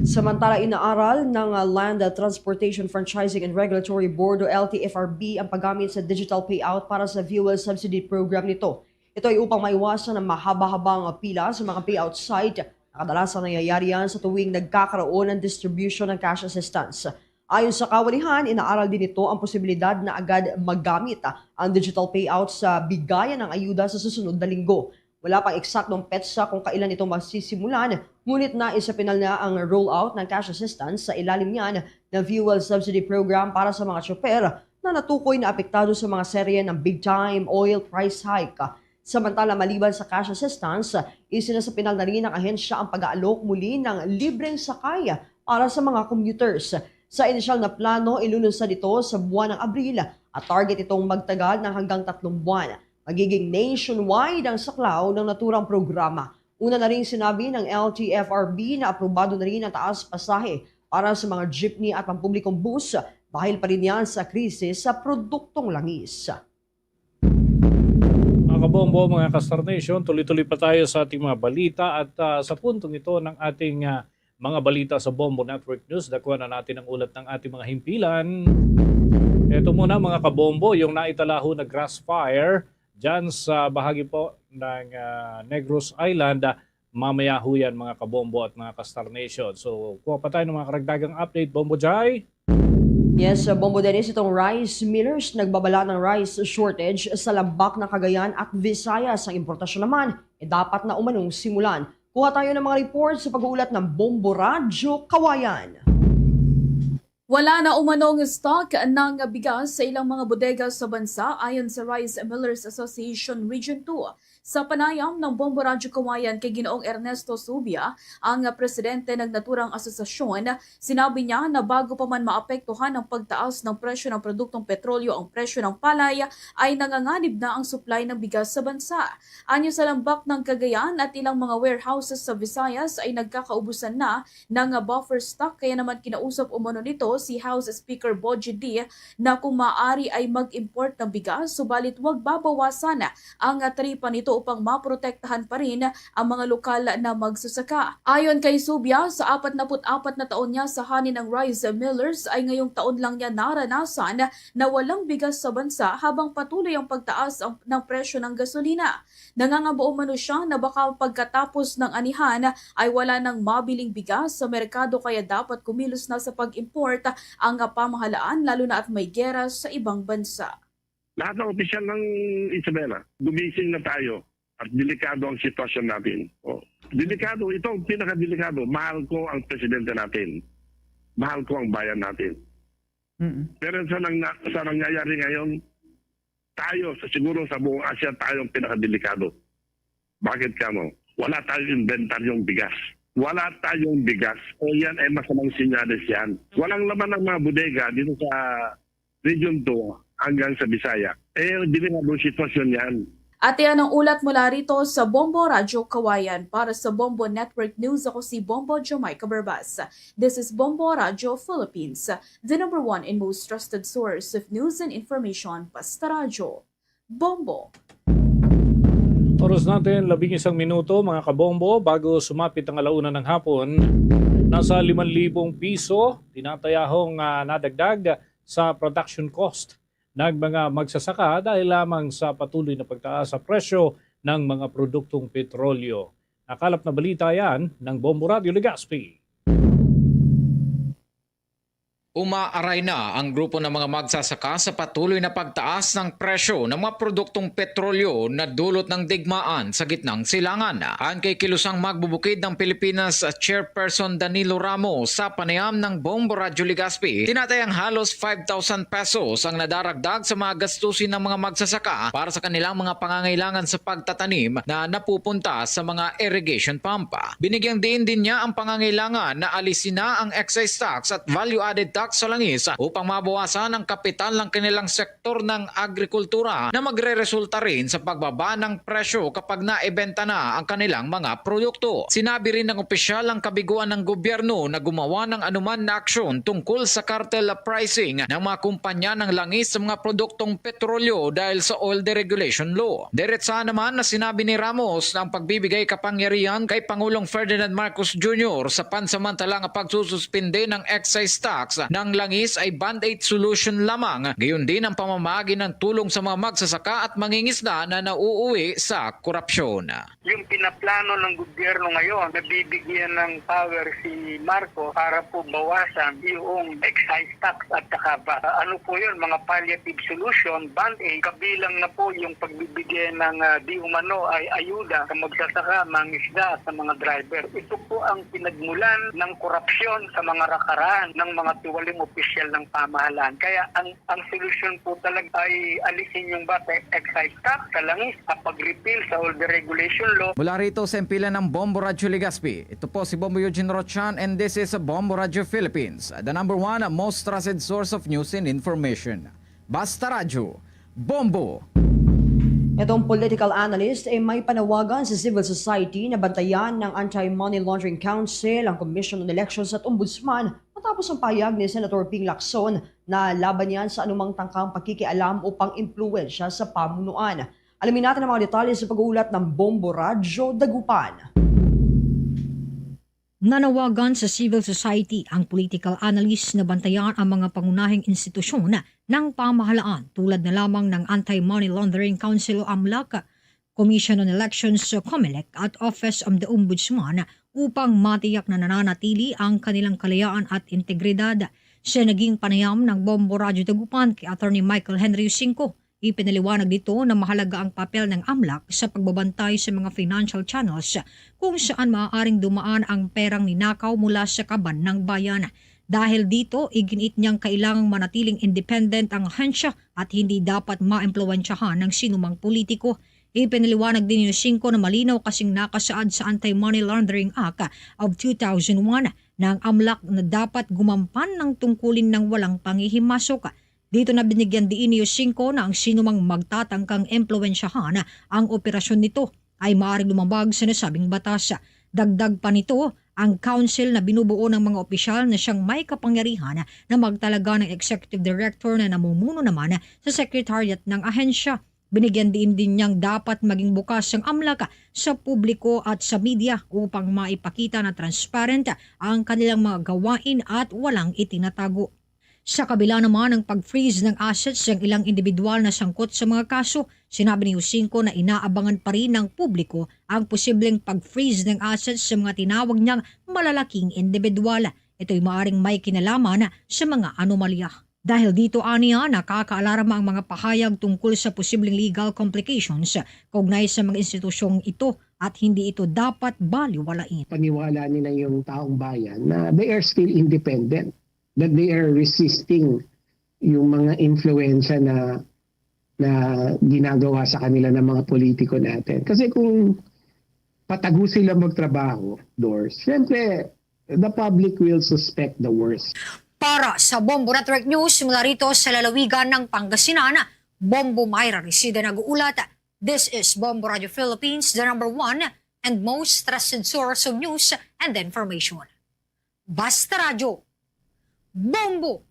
Samantala, inaaral ng, ah, Land Transportation Franchising and Regulatory Board o L T F R B ang paggamit sa digital payout para sa fuel subsidy program nito. Ito ay upang maiwasan ang mahaba-habang pila sa mga payout site na kadalasan nangyayari yan sa tuwing nagkakaroon ng distribution ng cash assistance. Ayon sa kawanihan, inaaral din nito ang posibilidad na agad magamit ang digital payout sa bigayan ng ayuda sa susunod na linggo. Wala pang eksaktong petsa kung kailan ito masisimulan, ngunit naisapinal na ang rollout ng cash assistance sa ilalim niyan na fuel subsidy program para sa mga tsoper na natukoy na apektado sa mga serye ng big-time oil price hike. Samantala, maliban sa cash assistance, isinasapinal na rin ng ahensya ang pag-aalok muli ng libreng sakay para sa mga commuters. Sa inisyal na plano, ilulunsad ito sa buwan ng Abril at target itong magtagal ng hanggang tatlong buwan. Magiging nationwide ang saklaw ng naturang programa. Una na rin sinabi ng L T F R B na aprobado na rin ang taas pasahe para sa mga jeepney at pampublikong bus dahil pa rin yan sa krisis sa produktong langis. Mga kabombo, mga ka-Star Nation, tuloy-tuloy pa tayo sa ating mga balita at, ah, sa puntong ito ng ating, ah, mga balita sa Bombo Network News, dakuan na natin ang ulat ng ating mga himpilan. Ito muna, mga kabombo, yung naitala ho na grass fire dyan sa bahagi po ng, ah, Negros Island. Ah, mamaya ho yan, mga kabombo at mga ka-Star Nation. So, kuha pa tayo ng mga karagdagang update, Bombo Jai. Yes, uh, Bombo Dennis, itong rice millers nagbabala ng rice shortage sa Lambak ng Cagayan at Visayas. Ang importasyon naman, eh, dapat na umanong simulan. Kuha tayo ng mga report sa pag-uulat ng Bombo Radyo Kawayan. Wala na umanong stock ng bigas sa ilang mga bodega sa bansa, ayon sa Rice Millers Association Region two. Sa panayam ng Bombo Radyo Kawayan kay Ginoong Ernesto Subia, ang presidente ng naturang asosasyon, sinabi niya na bago pa man maapektuhan ng pagtaas ng presyo ng produktong petrolyo ang presyo ng palay, ay nanganganib na ang supply ng bigas sa bansa. Anyo sa Lambak ng Cagayan at ilang mga warehouses sa Visayas ay nagkakaubusan na ng buffer stock, kaya naman kinausap umano nito si House Speaker Bogie D na kung maaari ay mag-import ng bigas, subalit wag babawasan ang taripa nito upang maprotektahan pa rin ang mga lokal na magsasaka. Ayon kay Subia, sa apat na put apat na taon niya sa hani ng rice millers ay ngayong taon lang niya naranasan na walang bigas sa bansa habang patuloy ang pagtaas ang, ng presyo ng gasolina. Nangangamba umano siya na baka pagkatapos ng anihan ay wala nang mabiling bigas sa merkado, kaya dapat kumilos na sa pag-import ang pamahalaan, lalo na at may gera sa ibang bansa. Lahat ng opisyal ng Isabela, gumising na tayo at delikado ang sitwasyon natin. Oh. Delikado, ito ang pinakadelikado. Mahal ko ang presidente natin. Mahal ko ang bayan natin. Mm. Pero sa, nang, sa nangyayari ngayon, tayo, sa, siguro sa buong Asia, tayo ang pinakadelikado. Bakit kamo? Wala tayong inventaryong bigas. Wala tayong bigas. O yan ay masamang sinyales yan. Walang laman ang mga bodega dito sa Region two hanggang sa Bisaya. Eh, delikado sitwasyon yan. At yan ang ulat mula rito sa Bombo Radyo Kawayan. Para sa Bombo Network News, ako si Bombo Jamaica Barbas. This is Bombo Radyo Philippines, the number one and most trusted source of news and information. Basta Radyo. Bombo. Oras natin, labing isang minuto, mga kabombo, bago sumapit ang alauna ng hapon. Nasa limang libong piso, tinatayahong, ah, nadagdag sa production cost ng mga magsasaka dahil lamang sa patuloy na pagtaas sa presyo ng mga produktong petrolyo. Nakalap na balita yan ng Bombo Radio Legazpi. Umaaray na ang grupo ng mga magsasaka sa patuloy na pagtaas ng presyo ng mga produktong petrolyo na dulot ng digmaan sa gitnang silangan. Ayon kay kilusang magbubukid ng Pilipinas Chairperson Danilo Ramos, sa panayam ng Bombo Radyo Legazpi, tinatayang halos five thousand pesos ang nadaragdag sa mga gastusin ng mga magsasaka para sa kanilang mga pangangailangan sa pagtatanim na napupunta sa mga irrigation pump. Binigyang diin din niya ang pangangailangan na alisin na ang excise tax at value-added tax sa langis upang mabawasan ang kapital ng kanilang sektor ng agrikultura na magreresulta rin sa pagbaba ng presyo kapag naibenta na ang kanilang mga produkto. Sinabi rin ng opisyal ang kabiguan ng gobyerno na gumawa ng anuman na aksyon tungkol sa cartel pricing ng mga kumpanya ng langis sa mga produktong petrolyo dahil sa oil deregulation law. Diretsahan naman na sinabi ni Ramos na ang pagbibigay kapangyarihan kay Pangulong Ferdinand Marcos Junior sa pansamantalang pagsususpinde ng excise tax ng langis ay band-aid solution lamang, gayon din ang pamamahagi ng tulong sa mga magsasaka at mangingisda na nauuwi sa korupsyon. Yung pinaplano ng gobyerno ngayon, nabibigyan ng power si Marco para po bawasan yung excise tax at saka V A T. Ano po yun? Mga palliative solution, band-aid, kabilang na po yung pagbibigay ng, ah, di umano ay ayuda sa magsasaka, mangisda at sa mga driver. Ito po ang pinagmulan ng korupsyon sa mga rakaraan ng mga tiwaling opisyal ng pamahalaan. Kaya ang, ang solusyon po talaga ay alisin yung V A T, excise tax, sa langis, sa pag-repeal sa oil deregulation law. Mula rito sa impilan ng Bombo Radyo Legazpi, ito po si Bombo Eugene Rochan and this is Bombo Radyo Philippines, the number one most trusted source of news and information. Basta Radyo, Bombo! Itong political analyst ay may panawagan sa civil society na bantayan ng Anti-Money Laundering Council, ang Commission on Elections at Ombudsman matapos ang pahayag ni Senator Ping Lacson na laban yan sa anumang tangkang pakikialam o pang-impluwensya sa pamunuan. Alamin natin ang mga detalye sa pag-uulat ng Bombo Radyo Dagupan. Nanawagan sa civil society ang political analyst na bantayan ang mga pangunahing institusyon ng pamahalaan tulad na lamang ng Anti-Money Laundering Council o AMLAC, Commission on Elections o COMELEC at Office of the Ombudsman upang matiyak na nananatili ang kanilang kalayaan at integridad. Sa naging panayam ng Bombo Radyo Dagupan kay Attorney Michael Henry Cinco, ipinaliwanag nito na mahalaga ang papel ng AMLAC sa pagbabantay sa mga financial channels kung saan maaaring dumaan ang perang ninakaw mula sa kaban ng bayan. Dahil dito, iginiit niyang kailangang manatiling independent ang ahensya at hindi dapat maimpluwensyahan ng sinumang politiko. Ipinaliwanag din ni Yusingco na malinaw kasing nakasaad sa Anti-Money Laundering Act of two thousand one na ang amlak na dapat gumampan ng tungkulin ng walang pangihimasok. Dito na binigyan diin ni Yusingco na ang sinumang magtatangkang impluwensyahan ang operasyon nito ay maaaring lumabag sa nasabing batas. Dagdag pa nito, ang council na binubuo ng mga opisyal na siyang may kapangyarihan na magtalaga ng executive director na namumuno naman sa secretariat ng ahensya. Binigyan din din niyang dapat maging bukas ang amlak sa publiko at sa media upang maipakita na transparent ang kanilang mga gawain at walang itinatago. Sa kabila naman ng pag-freeze ng assets ng ilang individual na sangkot sa mga kaso, sinabi ni Yusingco na inaabangan pa rin ng publiko ang posibleng pag-freeze ng assets sa mga tinawag niyang malalaking individual. Ito'y maaring may kinalaman sa mga anomalya. Dahil dito, aniya, nakakaalarma ang mga pahayag tungkol sa posibleng legal complications kaugnay sa mga institusyong ito at hindi ito dapat baliwalain. Paniwala nila yung taong bayan na they are still independent, that they are resisting yung mga influensya na, na ginagawa sa kanila ng mga politiko natin. Kasi kung patago sila magtrabaho, Dors, siyempre, the public will suspect the worst. Para sa Bombo Network News, mula rito sa lalawigan ng Pangasinan, Bombo Myra Resida nag-uulat. This is Bombo Radio Philippines, the number one and most trusted source of news and information. Basta Radyo, Bombo!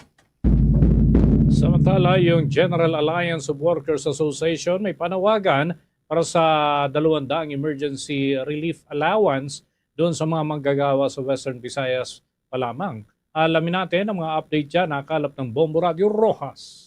Samantala, yung General Alliance of Workers Association may panawagan para sa dalawang daang emergency relief allowance doon sa mga manggagawa sa Western Visayas pa lamang. Alamin natin ang mga update dyan, nakalap ng Bombo Radio Rojas.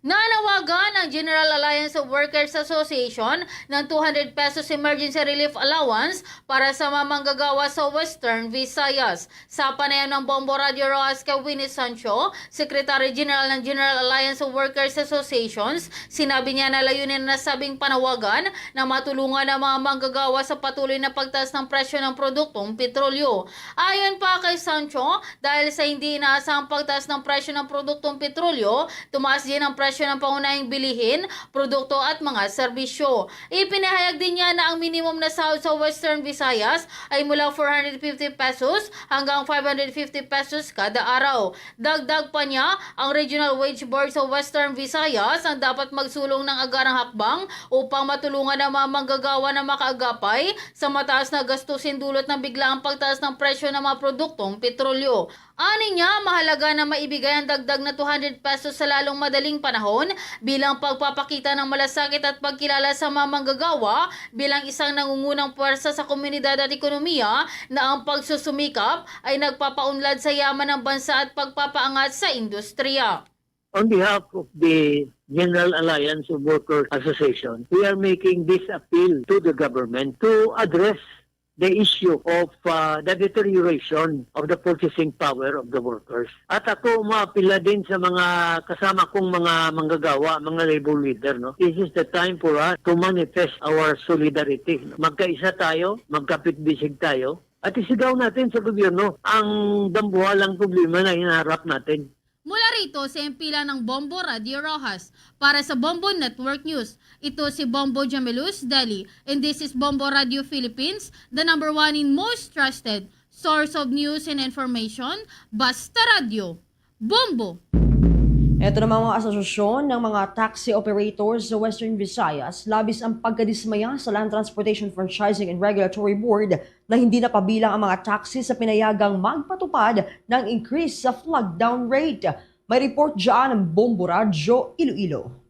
Nanawagan ang General Alliance of Workers Association ng two hundred pesos emergency relief allowance para sa mga manggagawa sa Western Visayas. Sa panayam ng Bombo Radio Rojas kay Winnie Sancho, Secretary General ng General Alliance of Workers Associations, sinabi niya na layunin na nasabing panawagan na matulungan ang mga manggagawa sa patuloy na pagtaas ng presyo ng produktong petrolyo. Ayon pa kay Sancho, dahil sa hindi inaasahang pagtaas ng presyo ng produktong petrolyo, tumaas din ang presyo ng pangunahing bilihin, produkto at mga serbisyo. Ipinahayag din niya na ang minimum na sahod sa Western Visayas ay mula four hundred fifty pesos hanggang five hundred fifty pesos kada araw. Dagdag pa niya, ang Regional Wage Board sa Western Visayas ang dapat magsulong ng agarang hakbang upang matulungan ang mga manggagawa na makaagapay sa mataas na gastusin dulot ng biglaang pagtaas ng presyo ng mga produktong petrolyo. Ani niya, mahalaga na maibigay ang dagdag na two hundred pesos sa lalong madaling panahon bilang pagpapakita ng malasakit at pagkilala sa mga manggagawa bilang isang nangungunang puwersa sa komunidad at ekonomiya na ang pagsusumikap ay nagpapaunlad sa yaman ng bansa at pagpapaangat sa industriya. On behalf of the General Alliance of Workers Association, we are making this appeal to the government to address the issue of, uh, the deterioration of the purchasing power of the workers. At ako maapila din sa mga kasama kong mga manggagawa, mga labor leader, no? This is the time for us to manifest our solidarity, no? Magkaisa tayo, magkapit-bisig tayo, at isigaw natin sa gobyerno ang dambuhalang problema na hinaharap natin. Mula rito sa himpilan ng Bombo Radio Rojas, para sa Bombo Network News, ito si Bombo Jamilus Deli, and this is Bombo Radio Philippines, the number one in most trusted source of news and information. Basta Radyo, Bombo! Ito naman, mga asosasyon ng mga taxi operators sa Western Visayas, labis ang pagkadismaya sa Land Transportation Franchising and Regulatory Board na hindi napabilang ang mga taxi sa pinayagang magpatupad ng increase sa flag down rate. May report dyan ang Bombo Radyo Iloilo.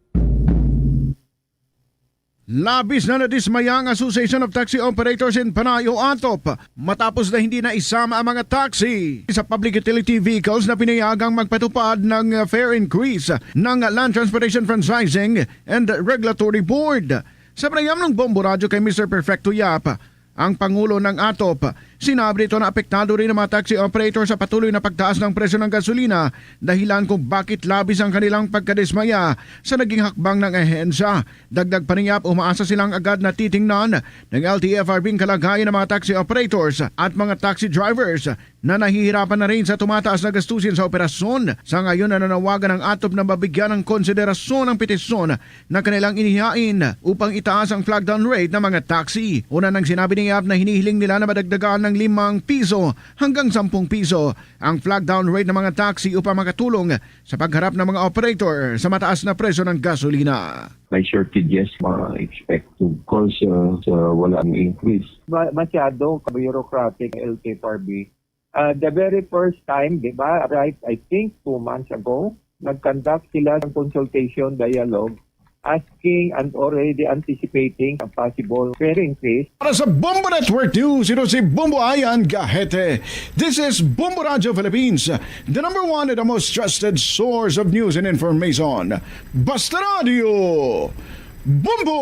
Labis na nadismaya ang Association of Taxi Operators in Panay o ATOP matapos na hindi na isama ang mga taxi sa public utility vehicles na pinayagang magpatupad ng fare increase ng Land Transportation Franchising and Regulatory Board. Sa panayam ng Bombo Radyo kay Mister Perfecto Yap, ang pangulo ng ATOP, Sinabi nito na apektado rin ang mga taxi operator sa patuloy na pagtaas ng presyo ng gasolina, dahilan kung bakit labis ang kanilang pagkadismaya sa naging hakbang ng ahensya. Dagdag pa ni Yap, umaasa silang agad na titingnan ng L T F R B ang kalagayan ng mga taxi operators at mga taxi drivers na nahihirapan na rin sa tumataas na gastusin sa operasyon. Sa ngayon, nananawagan ang ATOB na mabigyan ng konsiderasyon ang petisyon na kanilang inihain upang itaas ang flag down rate ng mga taxi. Una nang sinabi ni Yap na hinihiling nila na madagdagan ng limang piso hanggang sampung piso ang flag down rate ng mga taxi upang makatulong sa pagharap ng mga operator sa mataas na presyo ng gasolina. May shortages ma-expect to cause, uh, sa wala ang increase. Ma-, masyado ka-bureaucratic ang L T F R B. Uh, the very first time, di ba, right, I think two months ago, nag-conduct sila ng consultation dialogue, asking and already anticipating a possible fare increase. Para sa Bombo Network News, ito si Bombo Ayan Gahete. This is Bombo Radio Philippines, the number one and the most trusted source of news and information. Basta Radio Bombo!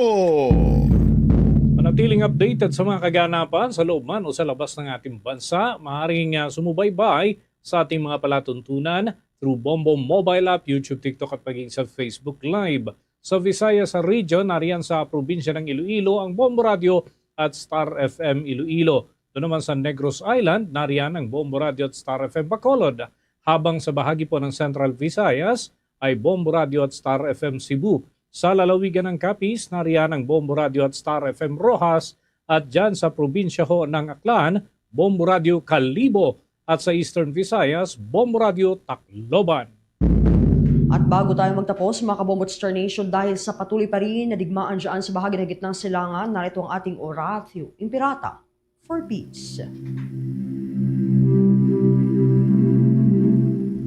Manatiling updated sa mga kaganapan sa loob man o sa labas ng ating bansa. Maaaring, ah, sumubaybay sa ating mga palatuntunan through Bombo mobile app, YouTube, TikTok at maging sa Facebook Live. Sa Visayas region, nariyan sa probinsya ng Iloilo ang Bombo Radio at Star F M Iloilo. Doon naman sa Negros Island, nariyan ang Bombo Radio at Star F M Bacolod. Habang sa bahagi po ng Central Visayas ay Bombo Radio at Star F M Cebu. Sa lalawigan ng Capiz, nariyan ang Bombo Radio at Star F M Roxas. At dyan sa probinsya ho ng Aklan, Bombo Radio Kalibo. At sa Eastern Visayas, Bombo Radio Tacloban. At bago tayo magtapos, mga kabombo at Star Nation, dahil sa patuloy pa rin na digmaan dyan sa bahagi ng gitnang silangan, narito ang ating Oratio Imperata for peace.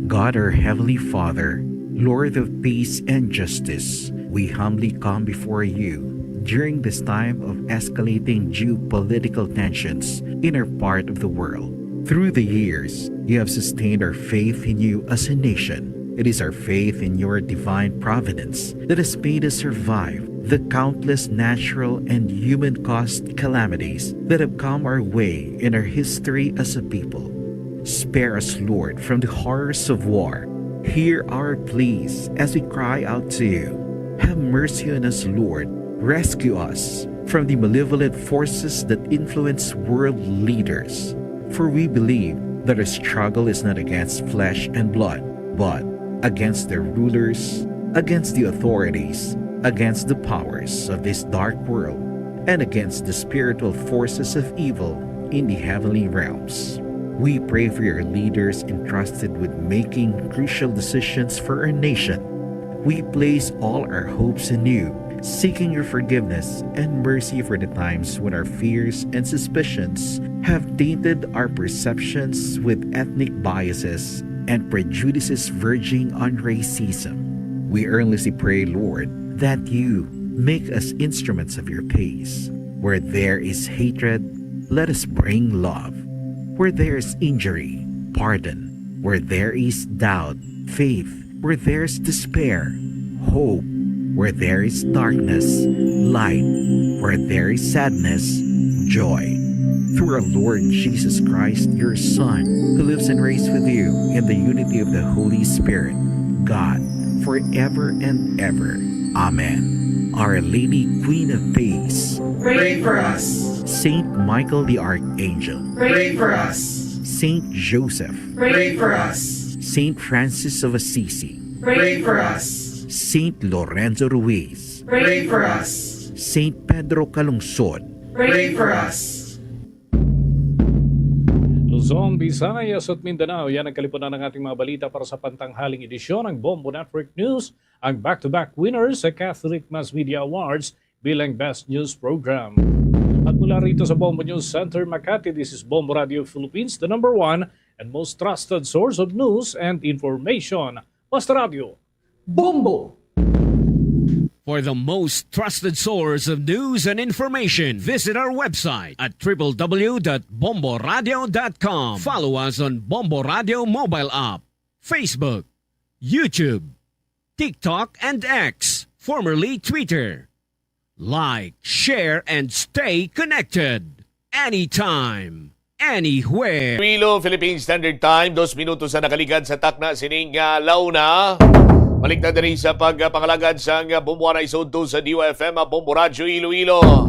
God, our Heavenly Father, Lord of peace and justice, we humbly come before you during this time of escalating geopolitical tensions in our part of the world. Through the years, you have sustained our faith in you as a nation. It is our faith in your divine providence that has made us survive the countless natural and human-caused calamities that have come our way in our history as a people. Spare us, Lord, from the horrors of war. Hear our pleas as we cry out to you. Have mercy on us, Lord. Rescue us from the malevolent forces that influence world leaders. For we believe that our struggle is not against flesh and blood, but against their rulers, against the authorities, against the powers of this dark world, and against the spiritual forces of evil in the heavenly realms. We pray for your leaders entrusted with making crucial decisions for our nation. We place all our hopes in you, seeking your forgiveness and mercy for the times when our fears and suspicions have tainted our perceptions with ethnic biases and prejudices verging on racism. We earnestly pray, Lord, that you make us instruments of your peace. Where there is hatred, let us bring love. Where there is injury, pardon. Where there is doubt, faith. Where there is despair, hope. Where there is darkness, light. Where there is sadness, joy. Through our Lord Jesus Christ, your Son, who lives and reigns with you in the unity of the Holy Spirit, God, forever and ever. Amen. Our Lady, Queen of Peace, pray for us. Saint Michael the Archangel, pray for us. Saint Joseph, pray for us. Saint Francis of Assisi, pray for us. Saint Lorenzo Ruiz, pray for us. Saint Pedro Calungsod, pray for us. Luzon, Visayas at Mindanao, yan ang kalipunan ng ating mga balita para sa pantanghaling edisyon ng Bombo Network News, ang back-to-back winners sa Catholic Mass Media Awards bilang Best News Program. At mula rito sa Bombo News Center, Makati, this is Bombo Radio Philippines, the number one and most trusted source of news and information. Basta Radio, Bombo! For the most trusted source of news and information, visit our website at triple w dot bombo radio dot com. Follow us on Bombo Radio mobile app, Facebook, YouTube, TikTok, and X, formerly Twitter. Like, share, and stay connected anytime. anywhere. Iloilo, Philippine Standard Time, dos minutos na nakaligad sa takna sining, ah, launa. Balik na diri sa pagpangalagad sang Bombohana Isugto sa D O F M, ah, Bombo Radyo Iloilo.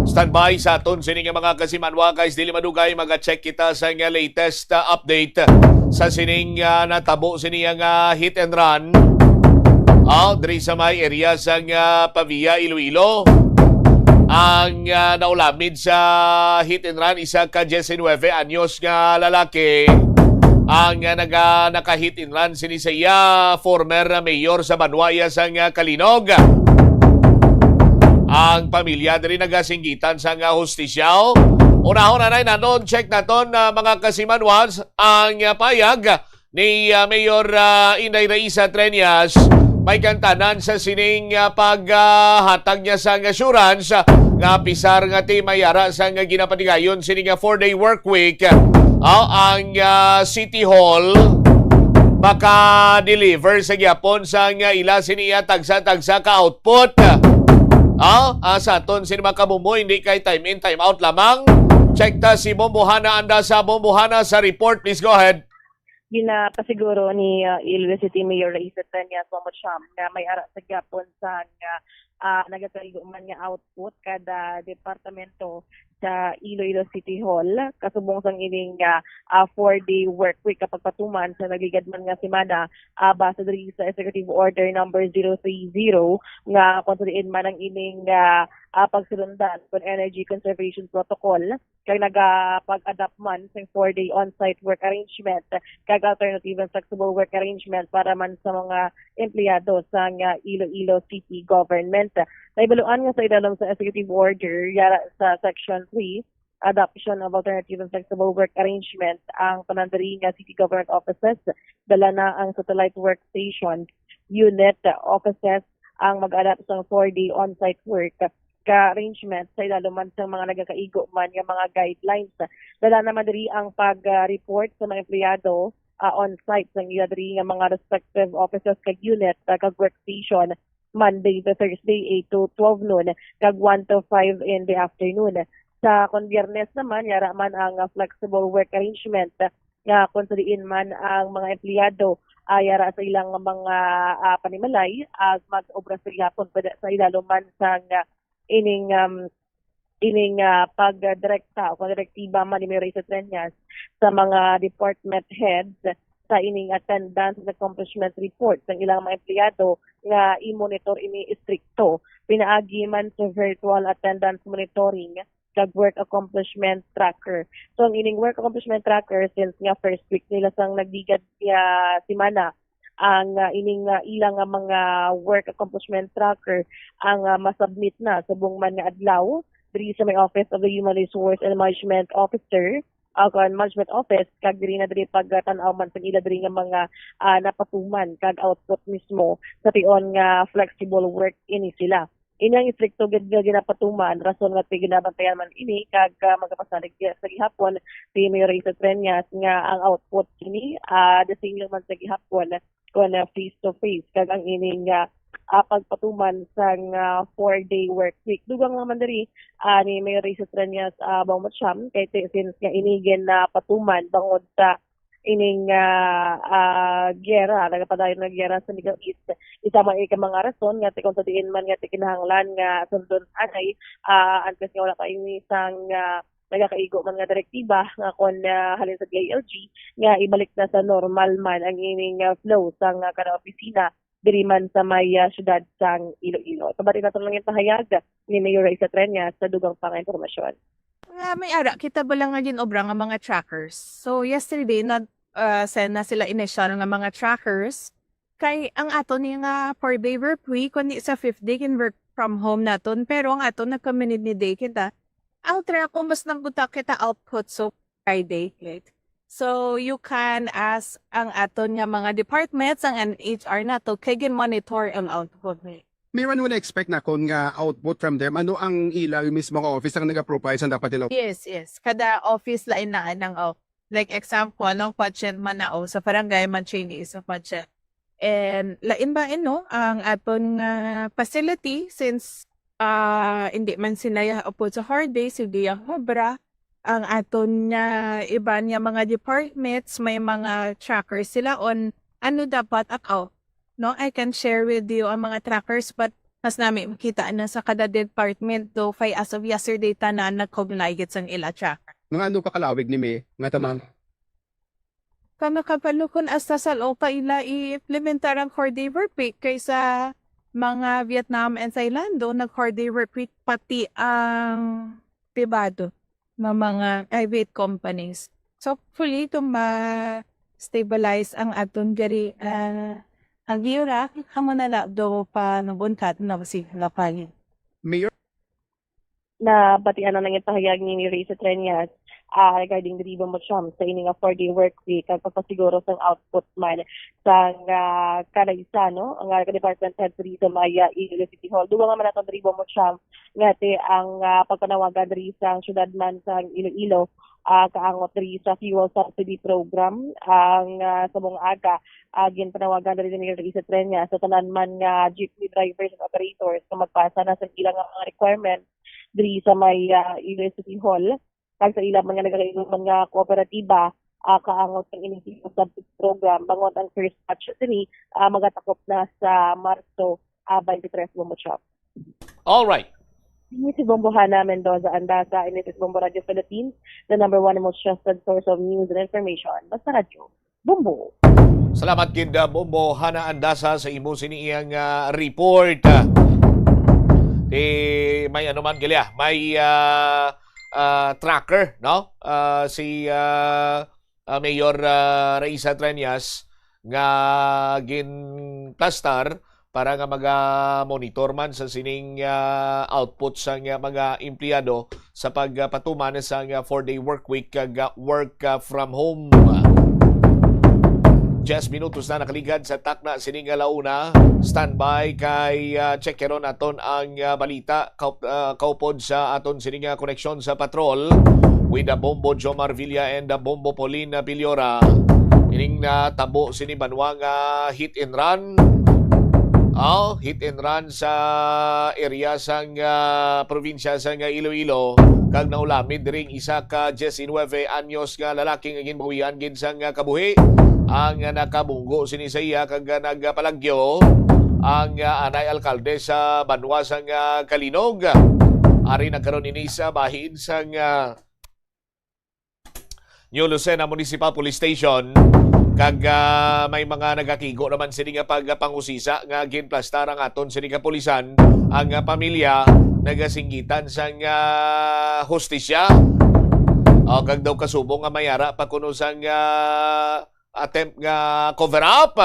Standby sa aton sini nga mga kasimanwa, guys. Dili madugay, maga-check kita sa nga latest, ah, update sa sining, ah, natabo sini nga hit and run. Ah, diri sa may area sa nga Pavia, Iloilo. Ang, ah, naulamid sa hit and run, isa ka diecinuebe anyos nga lalaki. Ang, ah, naga-, naka-hit and run sini sa iya, former mayor sa banwa iya sa nga Calinog. Ang pamilya diri nagasinggitan sa nga hustisya. Unahon anay nanon, check naton, ah, mga kasimanwas, ang, ah, payag ni, ah, Mayor, ah, Inday Raisa Treñas, may kantanan sa sining, ah, paghatag niya sang assurance, ah, nga pisar nga ti may ara sang ginapatigayon sini nga four-day work week, ah, ang, ah, City Hall maka-deliver sa gyapon sang ila sini iya tagsa-tagsa ka output. Ah, ah, sa aton sini mga kabumo, hindi kay time in, time out lamang. Check ta si Bombohana, anda sa Bombohana sa report. Please go ahead. Ginapasiguro ni, ah, Iloilo City Mayor Raisa Treñas Momocham nga may ara sa gyapon sang, ah, ah, nagakaigo man nga output kada departamento sa Iloilo City Hall, kasubong sang ining, ah, ah, four-day work week kapagpatuman sa nagligad man nga semana, ah, base diri sa Executive Order Number zero three zero, nga kung sa diin man ang ining, ah, ah, pagsulundan kon Energy Conservation Protocol, kag nagapag-adapt man sang four-day on-site work arrangement kag alternative and flexible work arrangement para man sa mga empleyado sang Iloilo City Government. Nahibaluan nga sa idalom sa executive order, yara sa Section three, adoption of alternative and flexible work arrangement, ang tanan diri nga city government offices, dala na ang satellite workstation unit, offices, ang mag-adapt sang four-day on-site work ka arrangement sa idalom man sang mga nagakaigo man nga mga guidelines. Dala naman diri ang pag-report sa mga empleyado, ah, on-site sang ila diri nga mga respective offices kag unit, ah, kag workstation, Monday to Thursday, eight to twelve noon, kag one to five in the afternoon. Sa kon Biyernes naman, yara man ang, ah, flexible work arrangement, ah, nga kung sa diin man ang mga empleyado, ah, yara sa ilang mga, ah, panimalay, ah, mag-obra sa gihapon, pwede sa idalom man sang, ah, ining, um, ining, ah, pagdirekta o pagdirektiba man ni Mayor Raisa Treñas sa mga department heads sa ining attendance and accomplishment report sang ilang mga empleyado nga i-monitor ini istrikto pinaagi man sa virtual attendance monitoring kag work accomplishment tracker. So, ang ining work accomplishment tracker, since nga first week nila sang nagligad nga semana, ang, ah, ining, ah, ilang nga mga work accomplishment tracker ang, ah, masubmit na subong man nga adlaw diri sa may Office of the Human Resource and Management Officer, ah, kan Management Office, kag diri na diri pagtan-aw man sa ila diri nga mga, ah, napatuman kag output mismo sa tion nga flexible work ini sila. Ini ang istrikto gid nga ginapatuman, rason nga ti-, ginabantayan man ini, kag, ah, magapasalig sa gihapon si Mayor Raisa Treñas nga ang output kini, ah, the same lang man sa gihapon kon, ah, face to face, kag ang ining, ah, ah, pagpatuman sang, ah, four-day work week. Dugang naman diri, ah, ni Mayor Raisa Treñas, ah, Baumocham, kay ti-, since nga ini ginapatuman bangod sa ining, ah, ah, giyera, nagapadayon nga giyera sa Middle East. Isa man ini ka mga rason nga ti kung sa diin man nga ti kinahanglan nga sundon anay, ah, antes nga wala pa ini sang, ah, nagakaigo man nga direktiba nga kon, ah, halin sa D I L G nga ibalik na sa normal man ang ining, ah, flow sang, ah, kada opisina diri man sa may, ah, siyudad sang Iloilo. Sa bati naton lang yung pahayag ni Mayor Raisa Treñas sa dugang pa nga impormasyon. Nga may ara kita bala nga gin-obra nga mga trackers. So, yesterday, nag, ah, send na sila initial nga mga trackers. Kay ang ato ni nga four-day work week, kundi sa fifth day, kin work from home naton. Pero ang ato nagka-mini day kita. Ang track, kung mas nagbuta kita output, so Friday, right? So, you can ask ang aton nga mga departments, ang N H R nato, kay gin-monitor ang output. May one will expect na kon nga output from them, ano ang ila mismo nga office ang nag-approve sa dapat nila? Yes, yes. Kada office lain na anang, oh. Like example, ang patient man na, oh, sa barangay man, Chinese sa patient. And lain ba, eh, no? Ang aton nga facility, since, ah, hindi man sila ya-, upod sa hard day, sige ang obra. ang aton nga iban nga mga departments, may mga trackers sila on ano dapat ako, no? I can share with you ang mga trackers, but mas nami makita na sa kada department, though kay as of yesterday, tanan nagkugnayan sang ila tracker. Mga ano ka kalawig ni May nga tamang? Kami kabalo kun hasta sa loob pa ila i-implementar ang four-day work week kay sa mga Vietnam and Thailand, do nag four-day work week pati ang pribado nga mga private companies. So, hopefully, kung ma-stabilize ang aton diri, ah, ang Gira, amo na la do pa nabuntat na si Lapay. Mayor? Nabatian ang nangipahayag ni Risa Treñas, ah, regarding diri, Bombo Cham, sa ini nga four-day work week, kag pagpasiguro sang output man sang, ah, kada isa, no, nga ka-department head diri sa may, ah, Iloilo City Hall. Duwa nga man naton diri, Bombo Cham, nga ti ang, ah, pagpanawagan diri sa syudad man sa Iloilo, ah, kaangot diri sa fuel subsidy program, ang, ah, subong aga, ah, ginpanawagan diri ni Risa Treñas sa tanan man nga jeepney drivers and operators nga magpasa na sa ila nga mga requirements diri sa may, ah, Iloilo City Hall, kag sa ila man nga nagakainuman nga kooperatiba, ah, kaangot sang ining subsidy program, bangod ang first batch diri, ah, magatakop na sa Marso, ah, twenty-three, Bombo Cham. All right. Ini si Bombo Hana Mendoza Andasa, ini si Bombo Radio Philippines, the number one and most trusted source of news and information. Basta radyo, Bombo. Salamat gid, uh, Bombo Hana Andasa, sa imo sini iyang, uh, report. Di may ano man gali, ah, may, uh, uh, tracker, no? Uh, si, uh, uh, Mayor, uh, Raisa Treñas nga ginplastar para nga maga-monitor man sa sining, ah, output sang, ah, mga empleyado sa pagpatuman sang, ah, four-day work week kag, ah, work, ah, from home. Diyes minutos na nakaligad sa takna sining, ah, launa. Standby kay, ah, check karon aton ang, ah, balita kaup-, ah, kaupod sa aton sining, ah, koneksyon sa patrol with, ah, Bombo Jomar Villa and, ah, Bombo Pauline, ah, Villora. Ining natabo sini banwa nga hit and run. Oh, hit and run sa area sang, ah, probinsya sang, ah, Iloilo, kag naulamid diri ang isa ka diyes nuebe anyos nga lalaki nga ginbawian gid sang, ah, kabuhi. Ang, ah, nakabunggo sini sa iya kag, ah, nagpalagyo ang, ah, anay alkalde sa banwa sang, ah, Calinog. Ari na karon ini sa bahin sang, ah, New Lucena Municipal Police Station, kag, ah, may mga nagakigo naman sini nga pagpangusisa nga ginplastar ang aton sini kapulisan. Ang, ah, pamilya nagasinggitan sang, ah, hustisya. O, kag daw kasubong nga may ara pa kuno sang, ah, attempt nga cover up.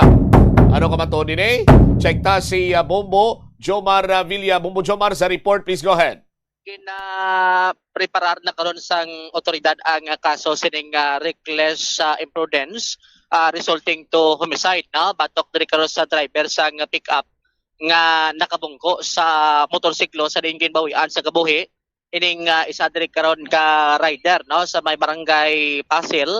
Ano ka man to, Nene? Check ta si, ah, Bombo Jomar, ah, Villa. Bombo Jomar, sa report, please go ahead. Ginapreparar na karon sang otoridad ang, ah, kaso sining, ah, reckless, ah, imprudence, ah, resulting to homicide, no? Batok diri karon sa driver sang pick-up nga nakabungko sa motorsiklo sa diin ginbawian sa kabuhi ining, ah, isa diri karon ka rider, no, sa may barangay Pasil,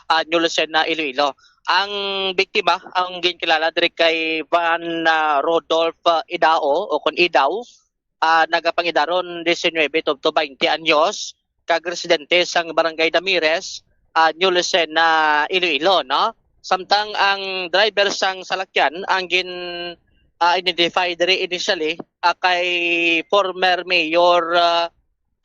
ah, New Lucena, Iloilo. Ang biktima, ang ginkilala diri kay Van, ah, Rodolph, ah, Idao o kon Idaw, ah, nagapangidaron diecinuebe tubtob baynte anyos, kag residente sang Barangay Damires, ah, New Lucena, Iloilo, no? Samtang ang driver sang salakyan ang gin, ah, identify diri initially, ah, kay former Mayor, ah,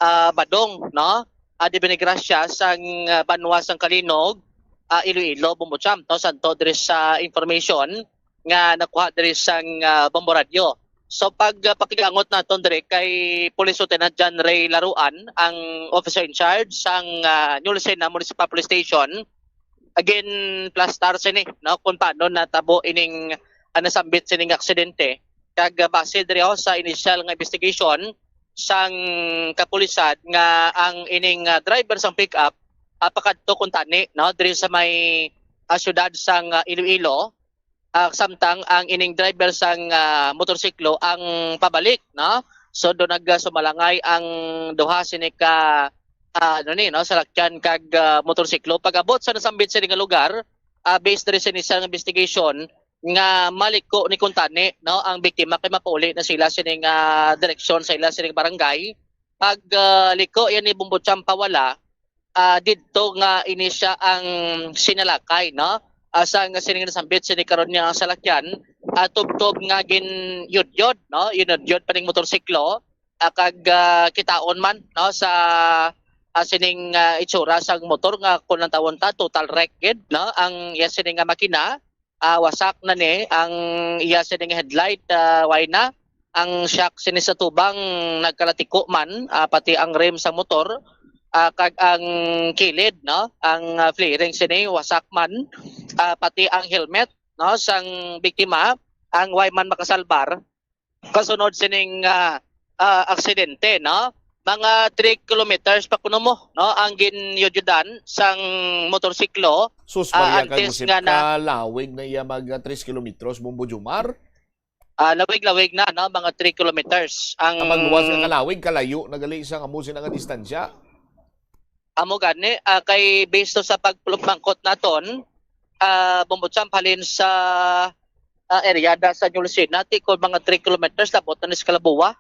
ah, Badong, no? Ah, Dibinigracia sang, ah, banwa sang Calinog, ah, Iloilo, Bombo Cham, no? Santo diri sa information nga nakuha diri sang, ah, Bombo Radyo. So, pag, ah, pakigangot naton diri kay Police Lieutenant John Ray Laruan, ang officer in charge sang, ah, New Lucena Municipal Police Station, again, plastar sini, no, kung paano natabo ining, ah, nasambit sining aksidente. Kag, ah, base diri ho sa initial nga investigation sang kapulisan nga ang ining, ah, driver sang pick-up, ah, pakadto kuntani, no, diri sa may, ah, siyudad sang, ah, Iloilo, ah, samtang ang ining driver sang, ah, motorsiklo ang pabalik, no? So, do nagsumalangay ang duha sini ka, ah, ano ni, no, salakyan kag, ah, motorsiklo. Pag-abot sa nasambit sini nga lugar, ah, based diri sa initial nga investigation, nga maliko ni kuntani, no, ang biktima kay mapauli na sila sining, ah, direksyon sa ila sining barangay. Pag, ah, liko yan ni Bombo Cham pawala, ah, didto nga ini siya ang sinalakay, no? Asa nga sini nga nasambit sini karon niya ang salakyan, ah, tubtob nga ginyudyod, no? Ginyudyod pa ning motorsiklo, ah, kag, ah, kitaon man, no, sa, ah, sining, ah, itsura sang motor nga kung ang tawon ta, total wreck gid, no? Ang iya sini nga makina, ah, wasak na ni ang iya sini nga headlight, ah, way na. Ang shock sini sa tubang nagkalatiko man, ah, pati ang rim sa motor, ah, kag ang kilid, no, ang, ah, fairing sini wasak man, ah, pati ang helmet, no, sang biktima, ang way man makasalbar kasunod sining, ah, ah, aksidente, no. Mga three kilometers pa kuno mo, no, ang ginyudyudan sang motorsiklo. Sus, ah, Maria, kag antes musit nga na kalawig na iya mag, ah, tres kilometros, Bombo Jumar. Ah, lawig-lawig na, no, mga three kilometers ang Ang magluwas nga kalawig, kalayo na gali sa amo sina nga distansya. Amo gani, ah, kay based to sa pagpulupmangkot naton, ah, Bombo Champ, halin sa, ah, area da sa New Lucena, ti kon mga three kilometers, labot na ni sa Calaboa.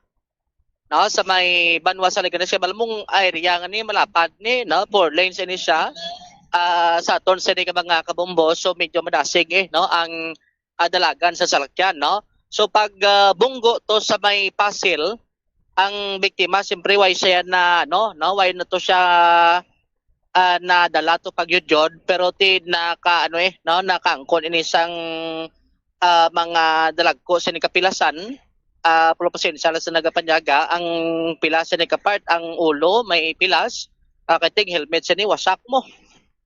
No, sa may banwa sa Leganes, kay malamong area nga ni, malapad ni, no, four lanes ini siya. Ah, sa aton sini nga mga kabombo, so medyo madasig eh, no, ang, ah, dalagan sa salakyan, no. So pag, ah, bunggo to sa may Pasil, ang biktima, siyempre, way siya na, no, no, way na to siya, ah, nadala to pagyudyod, pero ti naka, ano eh, no, nakaangkon ini sang, ah, mga dalagko sa nikapilasan, ah, pero pasensya lang sa nagapanyaga, ang pilas sa nikapart, ang ulo may pilas, ah, kay ting helmet sa ni wasak mo,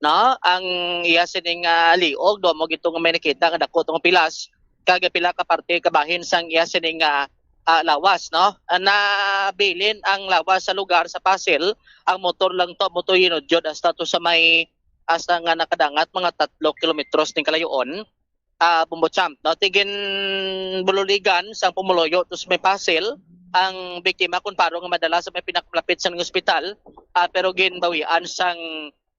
no, ang iya sining, ah, liog, do mo gito nga may nakita nga dako tong pilas, kag pila ka parte kabahin sang iya sining, ah, ah, lawas, no? Ah, nabilin ang lawas sa lugar sa Pasil, ang motor lang to, motor ginudyod hasta to sa may, hasta nga nakadangat mga tatlo kilometros ning kalayoon. Ah, Bombo Champ, no? Tigin bululigan sang pumuluyo to sa may Pasil, ang biktima kung paro nga madala sa may pinakamalapit sang ospital, ah, pero ginbawian sang,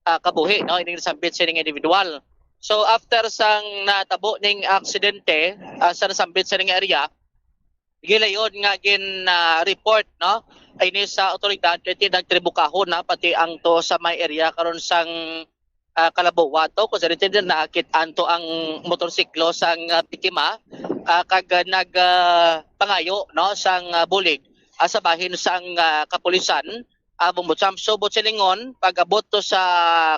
ah, kabuhi, no, ining nasambit sining individual. So after sang natabo ning aksidente, ah, sa nasambit sining area, gilayon nga gin, ah, report, no, ini sa awtoridad kay ti nagtribukahon na pati ang to sa may area karon sang, ah, Calaboa to, kung sa rin naakit anto ang motorsiklo sang, ah, biktima, ah, kag, ah, nag, ah, pangayo, no, sang, ah, bulig, ah, sa bahin sang, ah, kapulisan, ah, Bombo Champ. So, Butselingon, pag-abot to sa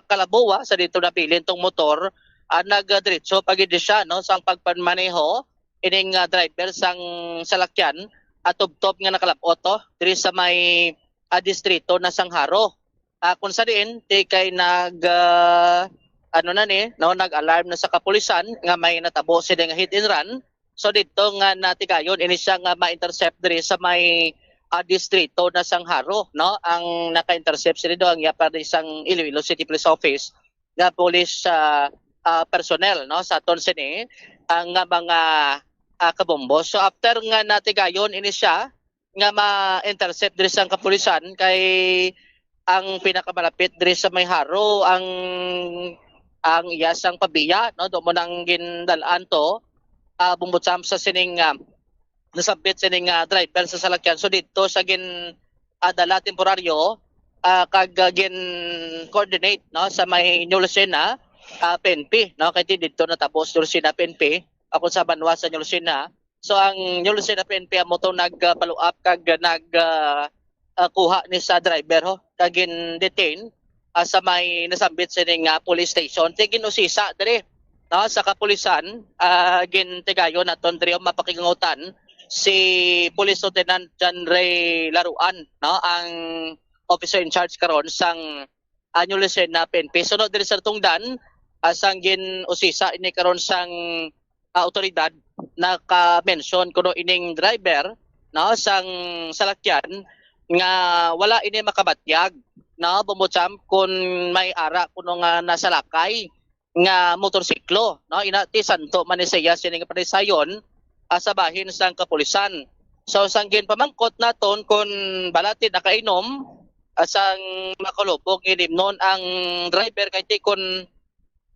Calaboa, sa dito nabilin tong motor, ah, nagdiretso pa gid siya, no, sang pagpamaneho ining, ah, driver sang salakyan, ah, tubtob nga nakalab-ot to diri sa may, ah, distrito na sang Jaro. Ah, kung sa diin, ti kay nag, ah, ano na ni, no, nag-alarm na sa kapulisan nga may natabo sila nga hit and run. So dito nga natigayon ini siya nga ma-intercept diri sa may, ah, distrito na sang Jaro, no? Ang naka-intercept sila do ang iya pa rin sang Iloilo City Police Office nga police, ah, ah, personnel, no, sa aton sini ang nga mga, ah, kabombo. So after nga natigayon ini siya nga ma-intercept diri sang kapulisan kay ang pinakamalapit diri sa may Jaro ang, ang iya sang pabiya, no, do mo nang gindalaan to, ah, Bombo Champ, sa sining, ah, nasabit sining, ah, driver sa salakyan. So dito sa gin, ah, dala temporaryo, ah, kag, ah, gin coordinate, no, sa may New Lucena, ah, P N P, no, kay ti dito natabo sa New Lucena P N P, ako sa banwa sa New Lucena. So ang New Lucena P N P amo to nag, ah, follow up kag nag, ah, ah, kuha ni sa driver ho kag gin detain, ah, sa may nasambit sining, ah, police station. Ti ginusisa diri, no, sa kapulisan, ah, gintigayon naton diri ang mapakigangutan si Police Lieutenant John Ray Laruan, no, ang officer in charge karon sang, ah, New Lucena P N P. Sunod diri sa tungdan, ah, sang gin-usisa ini karon sang, ah, awtoridad, naka-mention kuno ining driver, no, sang salakyan nga wala ini makabatyag, no, Bombo Champ, kun may ara kuno nga nasalakay nga motorsiklo, no? Ina ti santo man ni siya sining panisayon, ah, sa bahin sang kapulisan. So sang ginpamangkot naton kun bala ti nakainom, ah, sang makalubog ginimnon ang driver kay ti kun,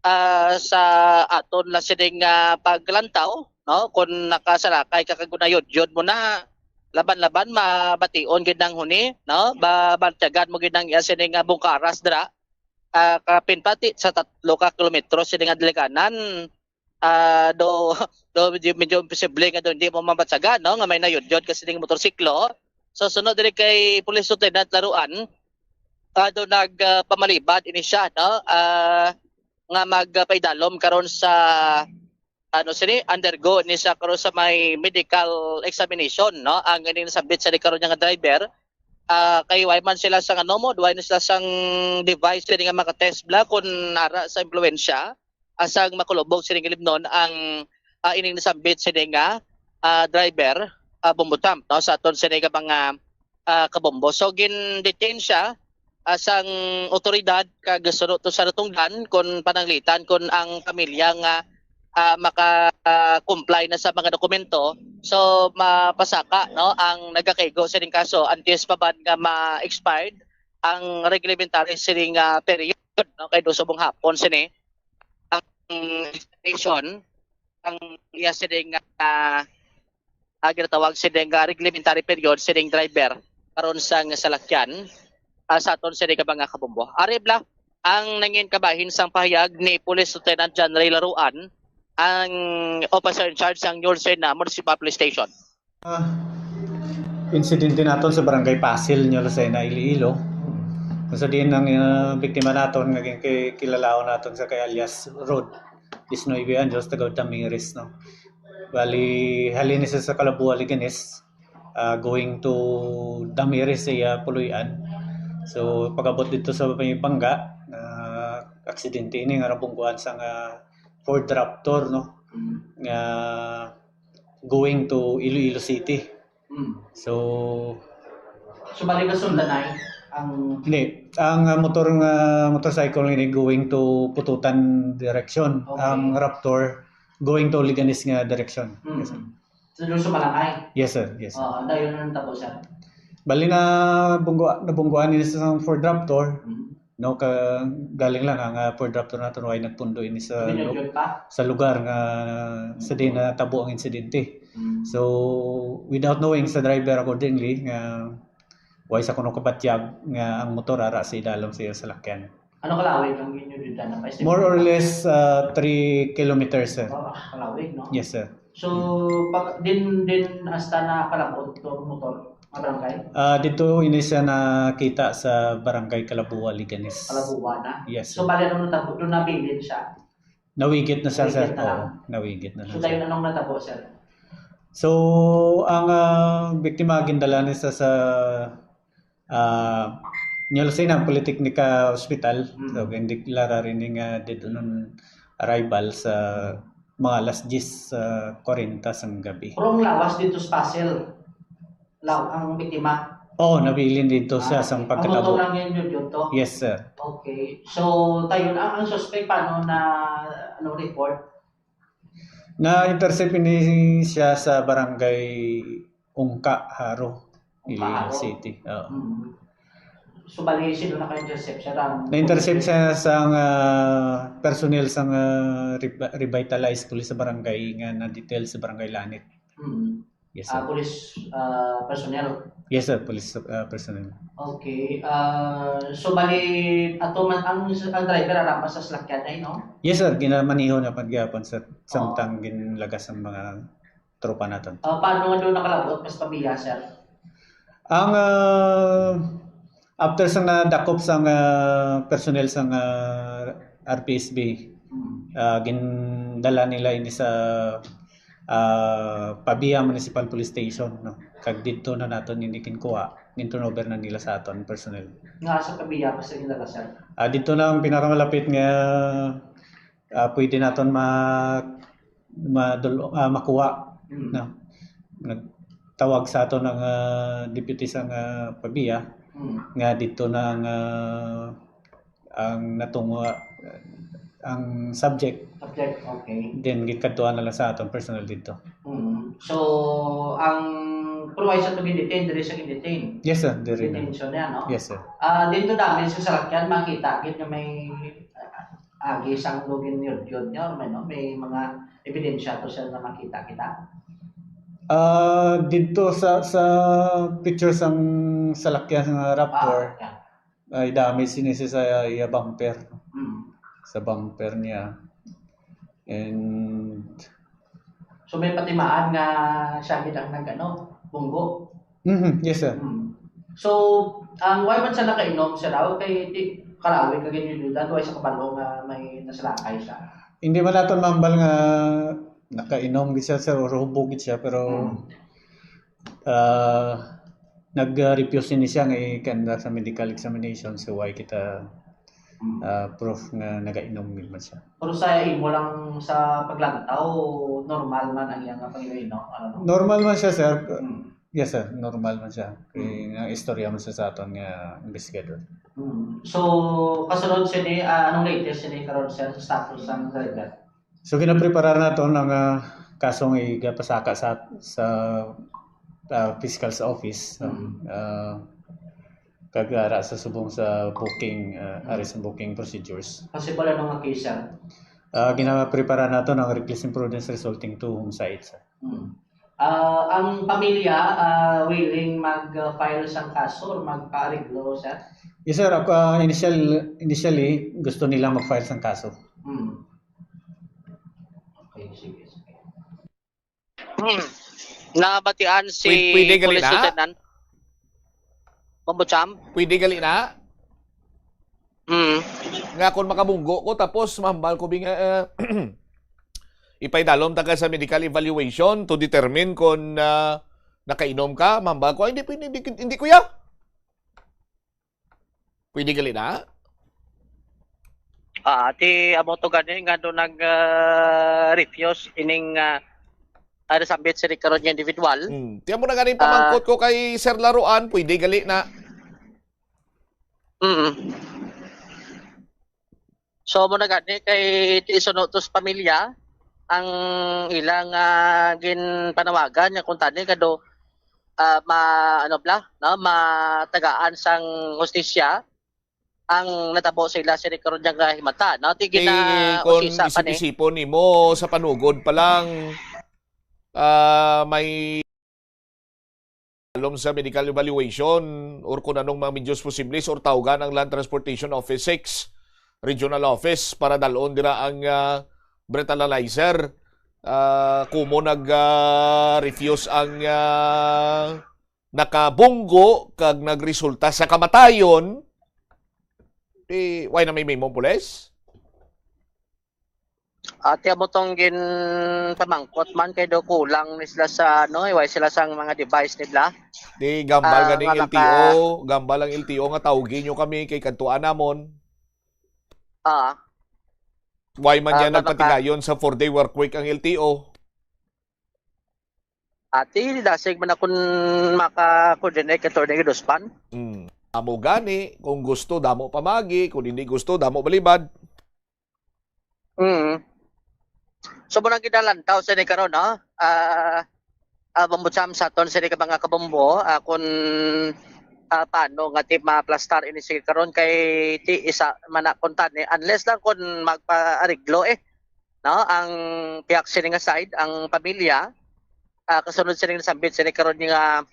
ah, sa aton la sining, ah, paglantaw, no? Kun nakasalakay ka kag gunayod-yod mo na laban-laban mabation gid nang huni, no? Ba, bantagan mo gid nang iya sining, ah, bungkaras dira. ah, kapin pati sa tatlo ka kilometro sini nga dalaganan, ah, do, do medyo, medyo imposible nga do hindi mo mabatsagan, no, nga may nayudyod ka sining motorsiklo. So, sunod diri kay Police Lieutenant Laruan, ah, do nag, ah, pamalibad ini siya, no, ah, nga magpaidalom karon sa, ano, sini, undergo ni sa karon sa may medical examination, no, ang ining nasambit sa karon nga driver. Ah, kay way man sila sang ano mo, way na sila sang device sini nga makatest bala kung ara sa impluwensya, asang makulubog sini nga limnon ang, ah, ining nasambit sini nga, ah, driver, ah, Bombo Trump, no, sa aton sini nga mga, ah, kabombo. So, gin-detain siya, ah, sang otoridad kag suno to sa natungdan kon pananglitan kon ang pamilya nga, ah, maka-comply na sa mga dokumento. So, mapasaka, no, ang nagakaigo sining kaso antes pa man nga ma-expired ang reglementary sining, ah, period, no, kay do subong hapon sini ang extension ang iya sining, ah, ah, ginatawag sining, ah, reglementary period sining driver karon sang salakyan, ah, sa aton sini nga mga kabombo. Ari bala ang nangin kabahin sang pahayag ni Police Lieutenant John Ray Laruan, ang officer in charge sang New Lucena Municipal Police Station. Ah, insidente naton sa Barangay Pasil, New Lucena, Iloilo. Kung sa diin ang, ah, biktima naton nga gin-, kay-, kilalaon naton sa kay alias Rod, diecinuebe anyos, taga Damiris, no. Bali, halin siya sa Calaboa, Leganes, ah, going to Damiris sa iya puloy-an. So, pag-abot dito sa may bangga, na aksidente ini nga nabungguan sa nga Ford Raptor, no, Mm. nga going to Iloilo City. Mm. So, So, bali, nasundanay ang hindi. Ang, ah, motor nga, motorcycle ini going to Pututan direction. Okay. Ang Raptor going to Leganes nga direction. Mm. Yes, sir. So, doon sa Malangay? Yes, sir. Yes, sir. Oo, dayon na nang tabo, sir. Bali na bunggo-, nabungguan ini sa Ford Raptor. Mm. No, ka-, galing lang ang, ah, Ford Raptor naton, way nagpundo ini sa lu-, Binunyod pa? sa lugar nga sa diin natabo ang insidente. Mm. So, without knowing sa driver accordingly, nga way sa kuno kabatyag nga ang motor ara sa idalom sa iya salakyan. Ano kalawig ang inyo dito na pa-estimate? More or less, ah, three kilometers, sir. Ah, kalawig, no? Yes, sir. So, pag din, din hasta na kalabot to ang motor, nga barangay? Ah, dito ini siya nakita sa barangay Calaboa, Leganes. Calaboa na? Yes, So, sir. bali, ano natabo, doon nabilin siya? Nawigit na siya, Nawigit sir. na lang. Oo, nawigit na lang So, siya. dayon anong natabo, sir? So, ang, ah, biktima, gindala ni sa, sa, ah, New Lucena Polytechnic Hospital. Mm. So, gindeklara rin nga dead on arrival sa mga alas diyes, ah, kwarenta sang gabi. Pero ang lawas dito sa Pasil, law-, ang biktima? Oo, nabilin dito siya Ah, sang okay. Ang pagkatabo. motor lang yun, yun, yun to? Yes, sir. Okay. So, tayo na, ang suspect, paano na, ano, report? Na-intercept ini siya sa barangay Ungka, Jaro, Ungka, Iloilo Jaro. City. Oo. Mm. So, bali, sino naka-intercept siya? Ang Na-intercept police? siya sa, ah, personnel sa, ah, Revi-, Revitalize Police sa barangay nga na-detail sa barangay Lanit. Mm. Yes, Ah, sir. police, ah, personnel? Yes, sir. Police, ah, personnel. Okay. Ah, so, bali, ato man, ang, ang driver, ara pa sa salakyan ay, no? Yes, sir. Ginamaneho na pagyapon, sir. Oo. Samtang ginlagas ang mga tropa naton. Ah, paano nga doon nakalabot mas pamilya, sir? Ang, ah, after sa nadakop sa, ah, personnel sa, ah, R P S B, Hmm. ah, gindala nila ini sa, ah, Pavia Municipal Police Station, no? Kag didto na naton ini ginkuha, gin-turnover na nila sa aton personnel. Nga sa Pavia pa sa gindala, sir? Ah, didto na ang pinakamalapit nga, ah, pwede naton ma-, madul-, ah, makuha, Hmm. no? Nagtawag sa aton ang, ah, deputy sa nga Pavia Hmm. nga didto na ang, ah, ang natungo, ah, ang subject. Subject, okay. Then, gikadtuan na lang sa aton personnel didto. Hmm. So, ang, pero ay sa to gin-detain, diri sa gin-detain? Yes, sir. Diri na. Detention niya, no? Yes, sir. Ah, dito namin sa salakyan, makita, gid nga may, ah, agi sang lugin yun, yun, yun, may, no? May mga ebidensya to, sir, na makita kita? Ah, dito sa, sa picture sang salakyan nga Raptor, Ah, yeah. Ay, damage sini siya sa iya bumper. Mm. Sa bumper niya. And So may patimaan nga siya gid ang nag-ano, bunggo. Mhm, yes, sir. Mm. So, ang why man siya nakainom, sir, aw, kay ti-, karawi ka gid yung duda, why sa kabalo nga may nasalakay siya? Hindi man naton mambal nga nakainom gid siya, sir, or hubog gid siya, pero, Mm. ah, nag-refuse ni siya nga i-conduct sa medical examination, so why kita, Mm. ah, proof nga nagainom gid man siya. Pero sa imo lang sa paglantaw, normal man ang iyang pag-inom, ano, no? Normal man siya, sir. Mm. Yes, sir. Normal man siya. Kay Mm. ang istorya man siya sa aton nga investigador. Mm. So, kasunod sini, ah, anong latest sini karon, sir, sa status sang driver? So, ginaprepara naton ang, ah, kasong igapasaka sa, sa, ah, fiscal's office, no? Mm. Ah, kag ara sa subong sa booking, ah, Mm. arrest and booking procedures. Kasi pala nung nga case, sir? Ah, ginaprepara naton ang reckless imprudence resulting to homicide, sir. Mm. Ah, ang pamilya, ah, willing mag-file sang kaso or magpaariglo, sir? Yes, sir. Ako, ah, initial, initially, gusto nila mag-file sang kaso. Mm. Okay, sige, sige. Hmm. Nabatian si Pwede, pwede gali Police na? Lieutenant Mambo Cham? Pwede gali na? Hmm. Nga kung makabunggo ko, tapos mahambal ko, bing, eh, ipaidalom ta ka sa medical evaluation to determine kung, ah, nakainom ka, mahambal ko, "Ay, hindi pwede, hindi, hindi, kuya." Pwede gali na? Ah, ti amo to gani nga do nag, ah, refuse ining, ah, ah, nasambit sini karon nga individual. Hmm. Ti amo na gani Ah. pamangkot ko kay Sir Laruan, pwede gali na? Mm. So, mo na gani kay ti suno to sa pamilya ang ilang, ah, ginpanawagan nga kung tani kado, ah, ma-, ano bala, no, matagaan sang hustisya ang natabo sa ila sini karon nga himata, no? Ti Ti gina-, kung usisa pa ni. isip-isipon nimo sa panugod pa lang, ah, may alom sa medical evaluation or kung anong mga medios posibles or tawgan ang Land Transportation Office six Regional Office para dalon dira ang, ah, breathalyzer. Ah, kumo nag, ah, refuse ang, ah, nakabunggo kag nagresulta sa kamatayon, eh, why na may memo, pulis? Ate, amo tong ginpamangkot man kay do kulang ni sila sa, ano, eh, why sila sang mga device nila. Di gambal Ah, ganing nga L T O, naka- gambal ang L T O nga tawgi nyo kami kay kadtuan namon. Ah. Why man Ah, niya nga naka- nagpatigayon sa four-day work week ang L T O? Ate, dasig man akong maka-coordinate ka Attorney Giduspan. Mm. Amo gani, kung gusto, damo pamagi, kung hindi gusto, damo balibad. Mm. So, muna ginalantaw sa ni karon, no? Ah, ah, Bombo Cham sa aton sa ni ka mga kabombo, ah, kung, ah, paano nga ti maplastar ini sige karon kay ti isa man na kung tani, unless lang kung magpaariglo, eh, no? Ang pihak sini nga side, ang pamilya, ah, kasunod sini nasambit sini karon nga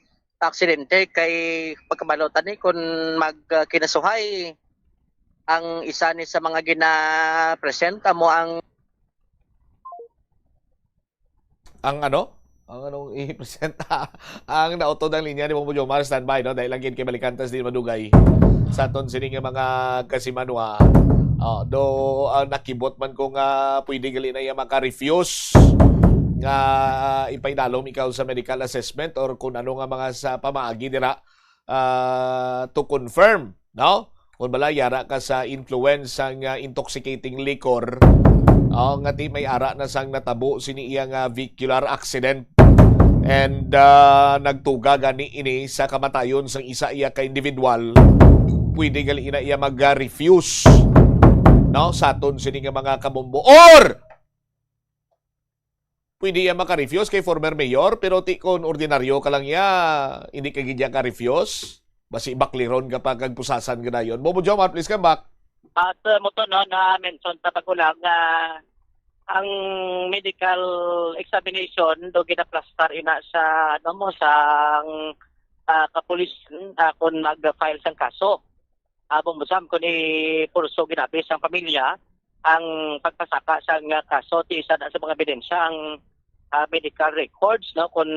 aksidente kay pagkabalo tani kung mag, ah, kinasuhay ang isa ni sa mga gina-present amo ang Ang ano? Ang anong i-present? Ang nautod ang linya ni Bombo Jomar, standby, no? Dahil lang gid kay balikan tas di madugay sa aton sini nga mga kasimanwa. Oh, do, ah, nakibot man ko nga pwede gali na iya maka-refuse nga ipaidalom ikaw sa medical assessment or kung ano nga mga sa pamaagi dira, ah, to confirm, no? Kung bala, yara ka sa influence sang, ah, intoxicating liquor, oh, nga ti may ara na sang natabo sini iya nga vehicular accident. And, ah, nagtuga gani ini sa kamatayon sang isa iya ka individual. Pwede gali ina iya mag-refuse, no? Sa aton sini nga mga kabombo. Or, pwede iya maka-refuse kay former mayor, pero ti kon ordinaryo ka lang iya, hindi ka gid iya ka-refuse. Basi bakliron ka pa kag pusasan ka dayon. Bobo Jomar, please come back. At, uh, mo to, no, na-mention sa pag-ulag nga ang medical examination do ginaplastar ina sa, ano mo, sa, ah, kapulisan, ah, kung mag-file sang kaso. ah, Bombo Sam, kung ipurso ginabi sang pamilya ang pagpasaka sang, ah, kaso, ti isa na sa mga ebidensya ang, ah, medical records, no, kung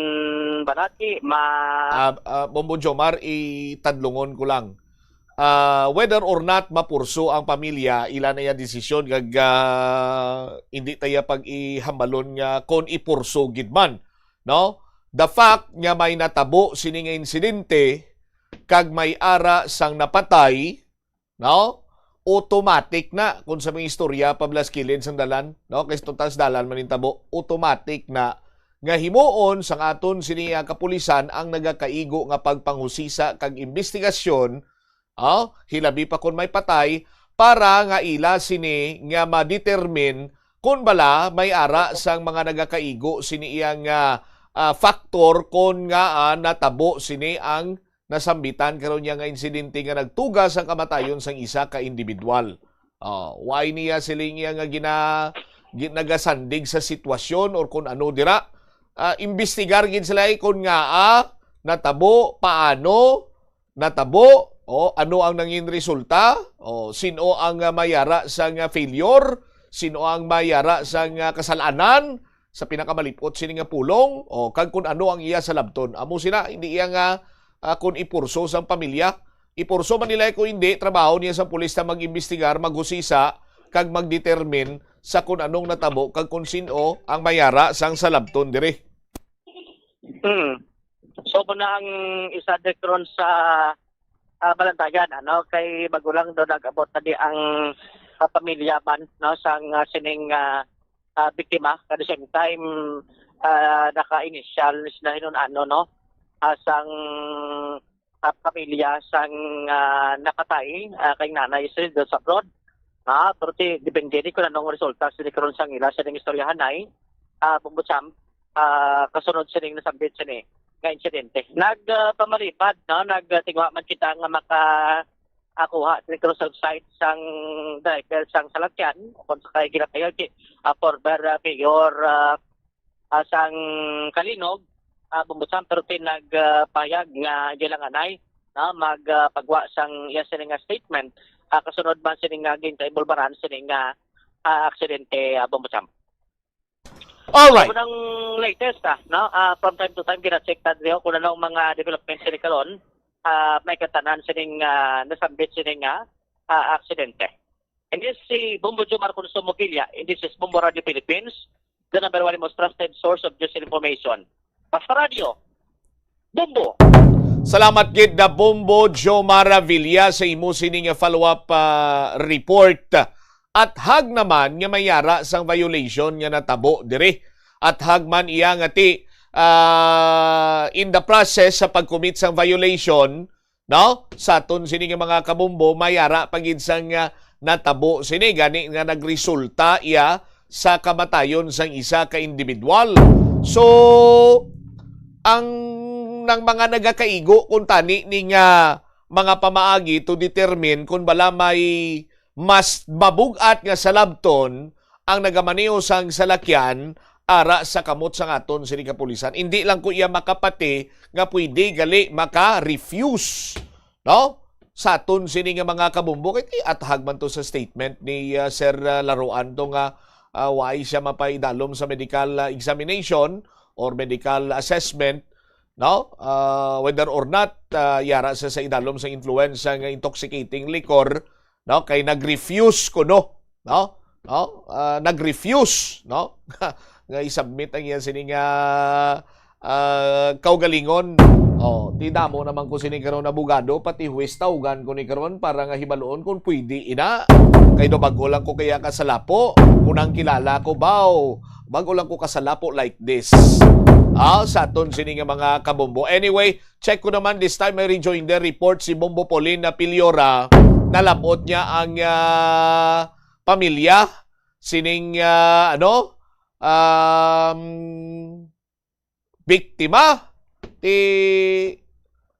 balati ma- Ah, ah, Bombo Jomar, itadlungon ko lang. Ah, whether or not mapurso ang pamilya, ila na iya desisyon kag, ah, hindi ta iya pag-ihambalon nga kon ipurso gid man, no? The fact nga may natabo sini nga insidente kag may ara sang napatay, no? Automatic na kung sa mga istorya pablas kilid sang dalan, no? Kay tuntas dalan man yung tabo, automatic na nga himuon sang aton sini nga kapulisan ang nagakaigo nga pagpanghusisa kag investigasyon, oh, hilabi pa kon may patay, para nga ila sini nga ma-determine kon bala may ara sang mga nagakaigo sini iya nga, ah, factor kon nga, ah, natabo sini ang nasambitan karon niya nga insidente nga nagtuga sang kamatayon sang isa ka individual. Oh, why niya siling iya nga gina-, gi-, nagasandig sa sitwasyon or kun ano dira? Ah, imbestigar gid sila, eh, kun nga, ah, natabo, paano natabo, o ano ang nangin resulta, o sino ang, ah, mayara sang, ah, failure, sino ang mayara sang, ah, kasalanan, sa pinakamalipot sini nga pulong, o kag kun ano ang iya salabton. Amo sina, hindi iya nga, ah, kun ipurso sang pamilya. Ipurso man nila kung hindi, trabaho niya sa pulis na mag-imbestigar, maghusisa, kag mag-determine sa kun anong natabo kag kun sin-o ang mayara sang salabton diri. Hmm. So, muna ang isa diri karon sa, ah, balantayan, ano, kay bago lang do nag-abot na di ang, ah, pamilya man, no, sang, ah, sining, ah, ah, biktima. At the same time, ah, naka-initial na sila hinun-ano, no, ah, sang, ah, pamilya sang, ah, napatay, ah, kay nanay sila do sa abroad. Ah, pero ti, depende ni kung anong resulta sini karon sang ila sining istoryahanay, ah, Bombo Sam, ah, kasunod sining nasambit sini nga insidente. Nag, ah, pamalipad, no, nagtingwa man kita nga maka, ah, kuha diri sa site sang driver sang salakyan, kung sa kay ginapayag si, ah, former, ah, mayor, ah, ah, sang Calinog, ah, Bombo Sam, pero ti nagpayag nga ginlanganay na mag, ah, pagwa sang iya sini nga statement, ah, kasunod man sini nga ginkainvolbaran sini nga, ah, aksidente, ah, Bombo Sam. Alright. Amo nang latest, ah, no? Ah, from time to time, gina-check ta diri kung ano ang mga development sini karon, ah, may katanan sining, ah, nasambit sini nga, ah, aksidente. And this si Bombo Jomar Consumo Villa, and this is Bombo Radio Philippines, the number one most trusted source of news and information. Basta Radio, Bombo! Salamat gid na Bombo Jomar Villa sa imo sini nga follow-up, ah, report. At hag naman nga mayara sang violation nga natabo diri. At hag man iya nga ti, ah, in the process sa pag-commit sang violation, no? Sa aton sini nga mga kabombo, may ara pa gid sang, ah, natabo sini, gani nga nagresulta iya sa kamatayon sang isa ka individual. So, ang nang mga nagakaigo kung tani ni nga mga pamaagi to determine kung bala may mas mabug-at nga salabton ang nagamaneho sang salakyan ara sa kamot sang aton sini kapulisan. Hindi lang ko iya makapati nga pwede gali maka-refuse, no? Sa aton sini nga mga kabombo, kay athag man to sa statement ni, ah, Sir, ah, Laruan to nga, ah, why siya mapaidalom sa medical, ah, examination or medical assessment, no? Ah, whether or not, ah, yara siya sa idalom sa influence nga intoxicating liquor, no? Kay nag-refuse kuno, no? No? Ah, nag-refuse, no? Nga i-submit ang iya sini nga, ah, kaugalingon. Oh, ti damo naman ko sini karon abogado, pati huwes tawgan ko ni karon para nga hibaluon kung pwede ina. Kay do bago lang ko kaya kasalapo, unang kilala ko, baw. Bago lang ko kasalapo like this. Ah, sa aton sini nga mga kabombo. Anyway, check ko naman this time may rejoinder report si Bombo Pauline na Piliora. Nalabot niya ang, ah, pamilya sining, ah, ano, um, biktima. Ti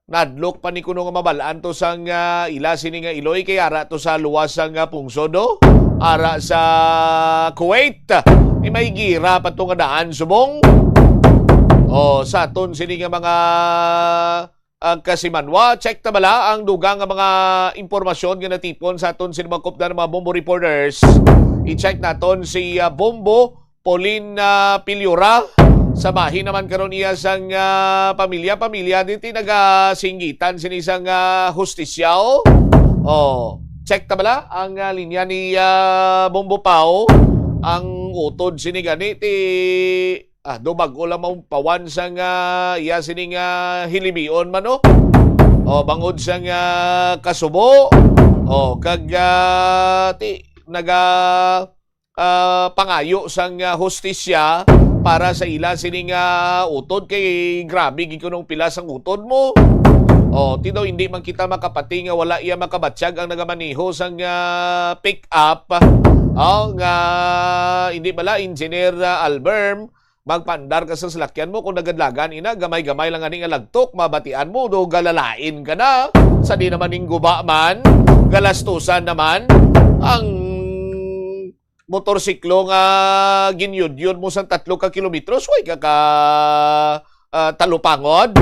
nadlok pa ni kuno nga mabalaan to sang, ah, ila sini nga iloy kay ara to sa luwas sang, ah, pungsod, no? Ara sa Kuwait. Ni may gira pa to nga daan subong. Oh, sa aton sini nga mga ang kasimanwa. Check ta bala ang dugang nga mga impormasyon nga natipon sa aton sini mga kupdan nga mga Bombo reporters. I-check naton si, ah, Bombo Pauline, ah, Piliora. Sa bahin naman karon iya sang, ah, pamilya. Pamilya, di ti nagasinggitan sini sang, ah, hustisya, oh. Oh, check ta bala ang, ah, linya ni, ah, Bombo Pao. Ang utod sini gani ti, ah, do bag-o lang maumpawan sang, ah, iya sining, ah, hilibion man, no? Oh, bangod sang, ah, kasubo. Oh, kag, ah, ti naga, ah, pangayo sang, ah, hustisya para sa ila sining, ah, utod, kay grabe gid kunong pila sang utod mo. Oh, ti daw hindi man kita makapati nga wala iya makabatyag ang nagamaneho sang, ah, pick up. Oh, nga hindi bala, Engineer, ah, Alberm, magpaandar ka sa salakyan mo kung nagadlagan ina, gamay-gamay lang ani nga lagtok, mabatian mo do galalain ka na. Sa di naman ning guba man, galastusan naman ang motorsiklo nga ginyudyod mo sang tatlo ka kilometros, way ka ka, ah, talupangod.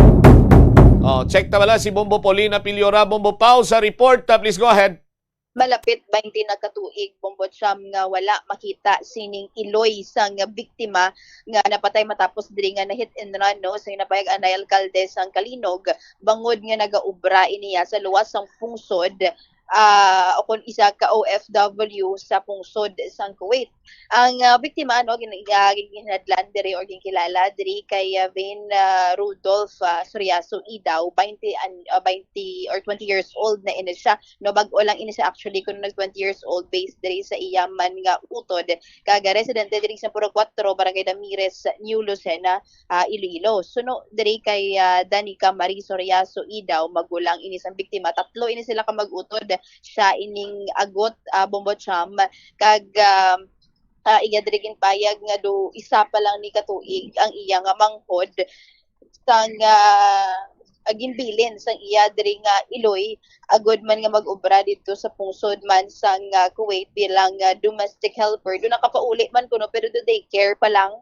Oh, check ta bala si Bombo Paulina Piliora. Bombo Pao sa report, ah, please go ahead. Malapit baynte na ka tuig, Bombo Cham, nga wala makita sining iloy sang biktima nga napatay matapos diri nga na-hit and run, no, sa ginapahayag anay alkalde sang Calinog, bangod nga nagaobra iniya sa luwas sang pungsod, ah, o kon isa ka O F W sa pungsod sang Kuwait. Ang, ah, biktima, no, gin-, ah, ginhadlan diri or ginkilala diri kay, ah, Vane, ah, Rudolph, ah, Soriaso Idaw, baynte an-, ah, baynte or twenty years old na ini siya. No, bag-o lang ini siya actually, kuno nag twenty years old, based diri sa iya man nga utod. Kag, ah, residente diri sa Purok Kuwatro, Barangay Damires, New Lucena, ah, Iloilo. Suno diri kay, ah, Danica Marie Soriaso Idaw, magulang ini sang biktima. Tatlo ini sila ka mag-utod. Siya ining agot, ah, Bombo Cham. Kag, ah, ah, iya diri ginpayag nga do isa pa lang ni katuig ang iya nga manghod sang, ah, ah, ginbilin sang iya diri nga iloy, agod man nga mag-obra didto sa pungsod man sang, ah, Kuwait bilang, ah, domestic helper. Do nakapauli man kuno, pero do daycare pa lang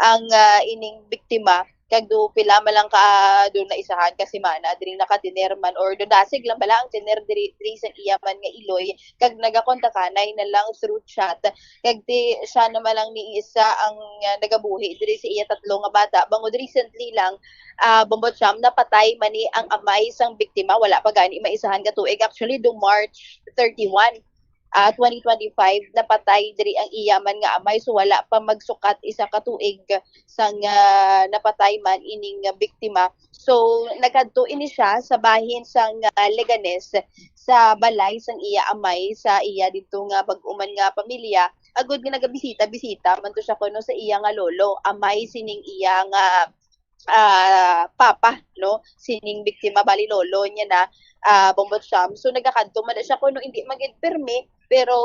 ang, ah, ining biktima. Kag do pila man lang ka, do na isahan ka semana, diri nakatiner man, or do dasig lang bala ang tiner diri, diri sa iya man nga iloy, kag nagakontakanay na lang through chat. Kag ti, siya naman lang ni isa ang, ah, nagabuhi diri sa iya tatlo nga bata. Bangod recently lang, ah, Bombo Cham, napatay man ni ang amay sang biktima. Wala pa gani maisahan ka tuig. Actually, do March thirty-one, ah, twenty twenty-five, napatay diri ang iya man nga amay. So, wala pa magsukat isa ka tuig sang, ah, napatay man ining, ah, biktima. So, nagkadto ini siya sa bahin sang, ah, Leganes, sa balay sang iya amay, sa iya didto nga bag-o man nga pamilya, agod nga nagabisita-bisita man to siya kuno sa iya nga lolo, amay sining iya nga, ah, papa, no, sining biktima, bali lolo niya na, ah, Bombo Cham. So, nagakadto man na siya kuno, hindi man gid pirmi, pero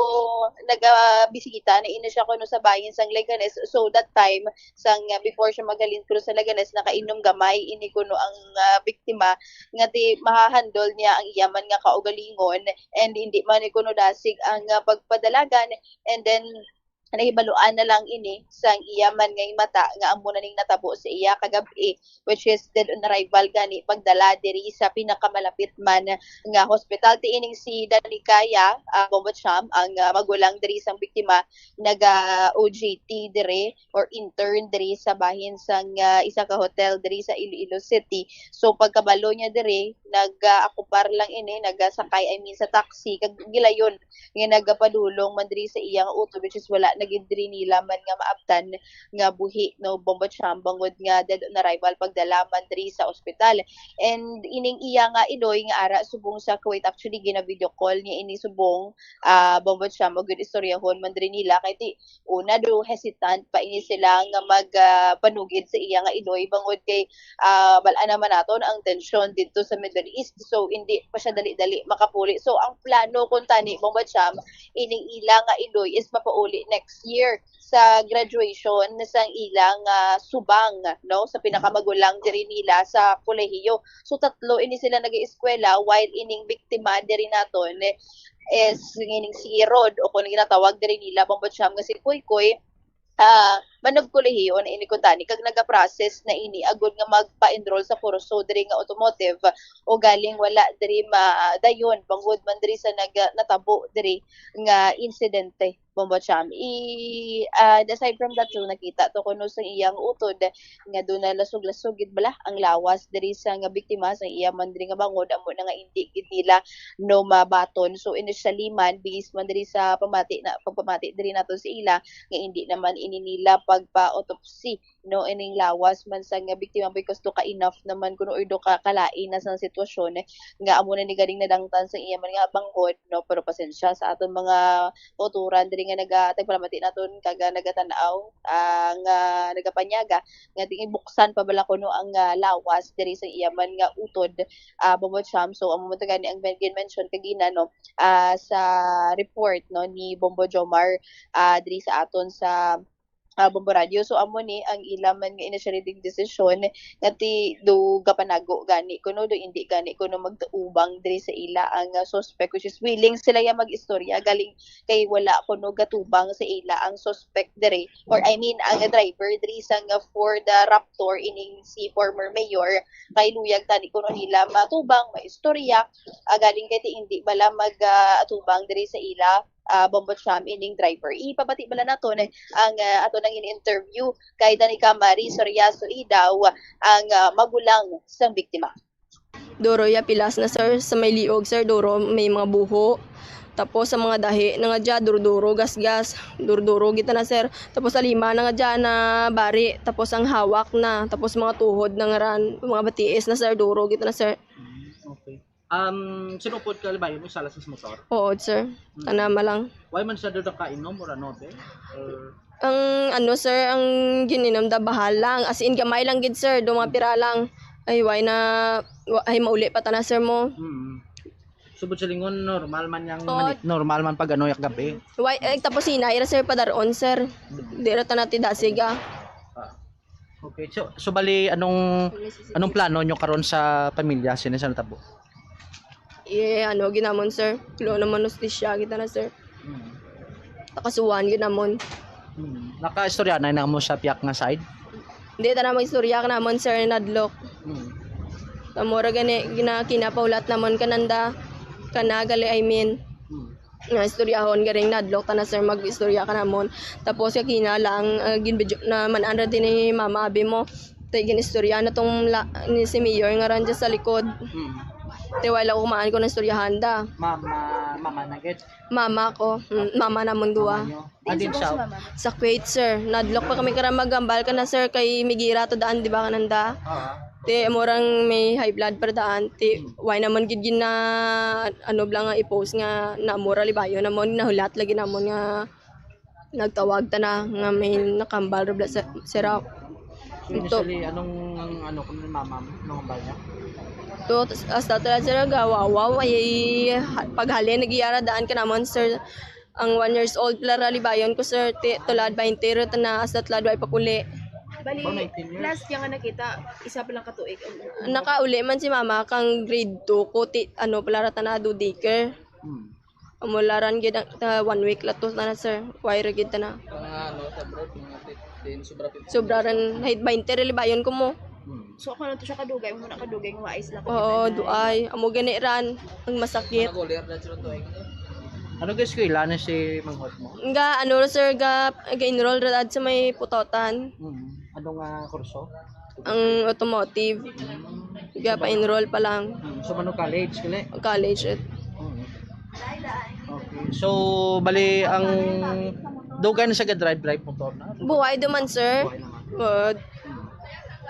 nagabisita na ini siya kuno sa bahin sang Leganes. So, that time, sang, ah, before siya maghalin kuno sa Leganes, nakainom gamay ini kuno ang, ah, biktima, nga ti mahahandle niya ang iya man nga kaugalingon, and hindi man ni kuno dasig ang, ah, pagpadalagan, and then nahibaluan na lang ini sang iya man nga mata nga amo na ning natabo sa iya kagab-i, which is dead on arrival gani pagdala diri sa pinakamalapit man nga hospital. Ti ining si Danicaya, ah, Bombo Cham, ang, ah, magulang diri sang biktima, naga O J T diri or intern diri sa bahin sang, ah, isa ka hotel diri sa Iloilo City. So, pagkabalo niya diri, nag-, ah, akupar lang ini, nagasakay, I mean, sa taxi, kag gilayon nga nagapadulong man diri sa iya nga utod, which is wala na gid diri nila man nga maabtan nga buhi, no, Bombo Cham, bangod nga dead on arrival pagdala man diri sa ospital. And ining iya nga iloy nga ara subong sa Kuwait, actually, gina-video call niya ini subong, ah, Bombo Cham, ug gid istoryahon man diri nila, kay ti, una do hesitant pa ini sila nga mag, ah, panugid sa iya nga iloy, bangod kay, ah, bal-an naman naton ang tensyon didto sa Middle East. So, hindi pa siya dali-dali makapuli. So, ang plano kuntani, Bombo Cham, ining ila nga iloy is mapauli next year sa graduation sang ilang, ah, subang, no, sa pinakamagulang diri nila sa kolehiyo. So, tatlo ini sila nag-eskwela, while ining biktima diri naton is ngining si Rod, o kung ginatawag diri nila, Bombo Cham, nga si Koykoy, ah, manugkolehiyo na ini kuntani kag naga-process na ini agud nga magpa-enroll sa kurso diri nga automotive, o galing wala diri ma-, dayon bangod man diri sa naga-, natabo diri nga insidente, Bombo Cham. I, ah, aside from that, so nakita to kuno sa iyang utod nga doon na lasog-lasog gid bala ang lawas diri sa nga biktima sa iya man diri nga bangod, amo na nga indi gid nila no mabaton. So initially man, based man diri sa pamati na, pagpamati diri nato sa ila, nga indi naman ini nila pagpa-autopsy, no, ining lawas man sa nga biktima, because do ka enough naman kuno or do ka kalain na sa sitwasyon nga amo na ni galing nadangtan sa iya man nga bangod, no, pero pasensya sa aton mga kauturan diri nga naga-, tagpalamati naton kag nagatan-aw, ah, nga nagapanyaga nga tingin buksan pa bala kuno ang, ah, lawas diri sa iya man nga utod, ah, Bombo Cham. So amo man to gani ang men-, gin-mention kagina, no, ah, sa report, no, ni Bombo Jomar, ah, diri sa aton sa, ah, Bombo Radio. So amo ni ang ila man nga initiating decision nga ti do gapanago gani kuno do indi gani kuno magtaubang diri sa ila ang, ah, suspect, which is willing sila ya mag-istorya galing kay wala kuno gatubang sa ila ang suspect diri, or I mean ang driver diri sang Ford, ah, Raptor, ining si former mayor, kay luyag tani kuno nila matubang, maistorya, ah, galing kay ti indi bala mag, ah, atubang diri sa ila, ah, Bombo Cham, ining driver. Ipabati bala naton ang, ah, ato nang in-interview kay Danica Marie Soriaso Idaw, ang, ah, magulang sang biktima. Duro ya pilas na, sir, sa may liog, sir, duro may mga buho. Tapos sa mga dahi na nga dya, duro-duro, gasgas, duro-duro kita na, sir. Tapos sa lima na nga dya na bari, tapos ang hawak na, tapos mga tuhod na nga ran, mga batiis na, sir, duro kita na, sir. Mm, okay. Um, sino pod ka libayon, isa lang sa motor? Oo, sir. Mm. Tanama lang. Why man siya doon nakainom or ano, be? Or Ang ano, sir, ang gininom da bahal lang. As in, gamay lang gid, sir. Do mga pira lang. Ay, why na, wa-, ay, mauli pa ta na, sir, mo. Mm. Subod sa lingon, normal man yang Oo. mani-, normal man pag ano, yak gabi. Why, eh, tapos hinay ra, sir, padaron, sir. Mm. Di ra ta nati dasig, ah. Ah. Okay. So, so bali, anong, anong plano nyo karon sa pamilya? Sino sa natabo? Eh, ano, ginamon, sir. Lo naman, hostisya kita na, sir. Mm. Nakasuhan, ginamon. Mm. Nakaistorya na namo sa piyak nga side? Hindi, ta na mag-istorya ka namon, sir, nadlok. Mm. Amora gani, gina-, kinapahulat namon kananda, kana gali, I mean. Mm. Nga istoryahon, garing nadlok ta na, sir, mag-istorya ka namon. Tapos, kakina lang, ah, ginbidyo na man-an ra din ni mama, abi mo. Tay gin-istorya na tong la-, ni si Mayor nga ran dyan sa likod. Mm. Tay wala ko kumaan ko na istoryahan da. Mama, mama na gid? Mama ko. Mm, mama namon duwa. Mama nyo? Adin Saan sa si mama? Sa Kuwait, sir. Nadlok pa kami kara magambal ka na, sir, kay migira to daan, di ba, kananda? Ah. Ti, murang may high blood pa daan. Ti, why naman gid gina, ano, bla nga i-post nga na mura libayon namon, nahulat lagi namon nga nagtawag ta na nga may nakambal ra bla sa, sir, ako. So, Ito. Initially, anong, ano, kung mama, anong hambal niya? To, tas-, hasta to lang, sir, gawawaw, ay, ha-, paghalin, nagyara daan ka naman, sir. Ang one years old pala ra libayon ko, sir, ti, tulad baynte ra ta na, hasta tulad wa ipakuli. Bali, Oh, nineteen years. Last niya nga nakita, isa pa lang katuig ang Nakauli man si mama kang grade two ko, ti, ano, pala ra ta na, do daycare. Hmm. Amo laran gid ang, ta, one week la to na, sir. Why ra gid ta na? Mga ano, sa abroad, mga fifteen, sobra fifteen. Sobra ran, hit baynte ra libayon ko mo. Hmm. So, ako na to siya kadugay, mo na kadugay, nga maayos lang Oo, kadugay. Duay. Amo gani ran, ang masakit. Ano, goler na sila to, eh? Ano ka eskwela na si manghod mo? Nga, ano, sir, ga, ga-enroll ra dad sa may Putotan. Hmm. Ano nga kurso? Ang automotive. Ga pa-enroll pa lang. Hmm, so, mano college, kali? College, eh. Hmm. Okay. So, bali, ang dugay na siya ga-drive, drive motor na? Buhay duman, sir. Buhay naman. Good.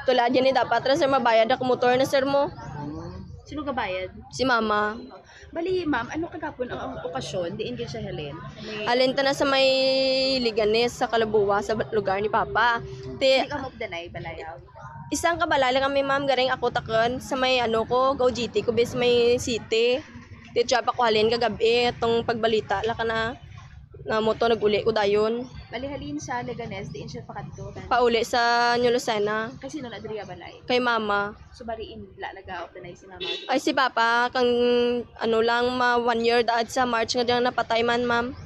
Tulad yan, eh, dapat ra, sir, mabayad ako motor na, sir, mo. Hmm. Sino gabayad? Si mama. Bali, ma'am, ano kagapon ang, ang okasyon diin gid siya halin? May Halin ta na sa may Leganes, sa Calaboa, sa ba-, lugar ni Papa. Ti, Hindi ka mo danay, balayaw? Isang kabalay lang kami, ma'am, garing ako takon sa may, ano ko, Gauchiti ko, bis may city. Ti, siya pa ko halin kagabi, itong pagbalita la ka na, na mo to, nag-uli ko dayon. Bali, halin sa Leganes, diin siya pakadto? Pauli sa New Lucena. Kay sino na diri balay? Kay mama. So, bali, in, la, nag-a-open na si mama. Ay, si Papa, kang, ano lang, ma, one year daad sa March nga diyang napatay man, ma'am.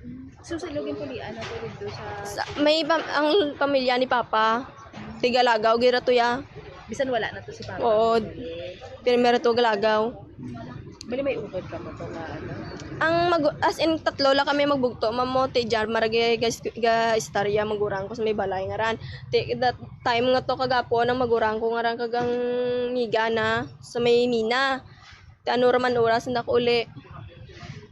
Mm. So, sa Ilogan Pulian, ato dito sa... Sa, may pam- ang pamilya ni Papa, tigalagaw, gira to ya. Bisan wala na to si Papa. Oo. Eh, Primero to galagaw. Bali may utod ka mo to nga ano. Ang mag as in tatlo lang kami magbugto, ma'am, mo ti Jar maragi ga, ga istorya magurang ko sa may balay nga ran. Ti that time nga to kagapon ang magurang ko nga ran kag ang miga na sa may mina. Ti ano ra man oras na ko uli.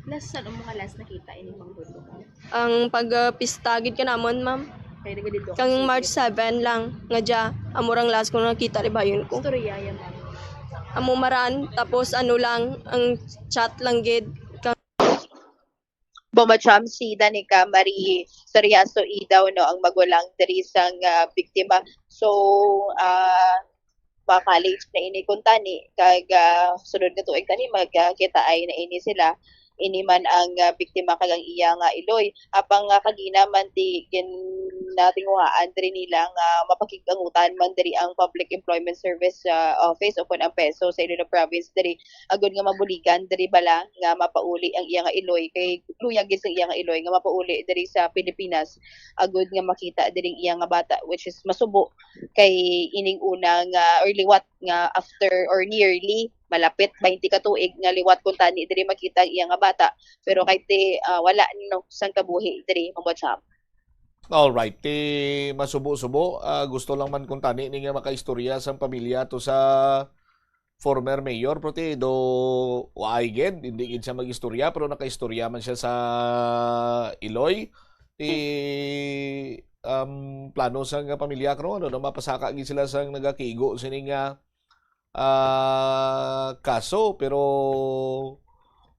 Last sa mga last nakita ini pang buto ka. Ang pagpista gid ka namon, ma'am. Kaya nagadito. Kang March seven lang nga dya, amo rang last ko nakita ri bayon ko. Istorya yan, ma'am. Amo maran, tapos ano lang, ang chat lang gid. Bomba Cham, si Danica Marie Soriaso Idaw, no, ang magulang diri sang ah, biktima. So, ah, pa-college na ini kuntani, kag ah, sunod nga tuig tani magkita ay na ini sila. Ini man ang ah, biktima kag ang iya nga iloy. Apang nga kagina man ti ginatinguhaan diri nila nga mapakig-angutan man diri ang Public Employment Service ah, Office o kon ang PESO sa Iloilo Province diri, agud nga mabuligan diri bala nga mapauli ang iya nga iloy, kay luyag gid sa iya nga iloy nga mapauli diri sa Pilipinas agud nga makita diri ang iya nga bata, which is masubo kay ining una nga or liwat nga after or nearly malapit twenty ka tuig nga liwat kuntani diri makita ang iya nga bata, pero kay ti ah, wala no sang kabuhi diri, Bomba Cham. Alright, ti masubo-subo, ah, gusto lang man kuntani ni nga makaistorya sang pamilya to sa former mayor, pero ti do waay gid, hindi gid siya mag-istorya, pero nakaistorya man siya sa Iloy. Ti um, plano sang pamilya karon, ano, mapasaka gid sila sang nagakigo sini nga ah, kaso, pero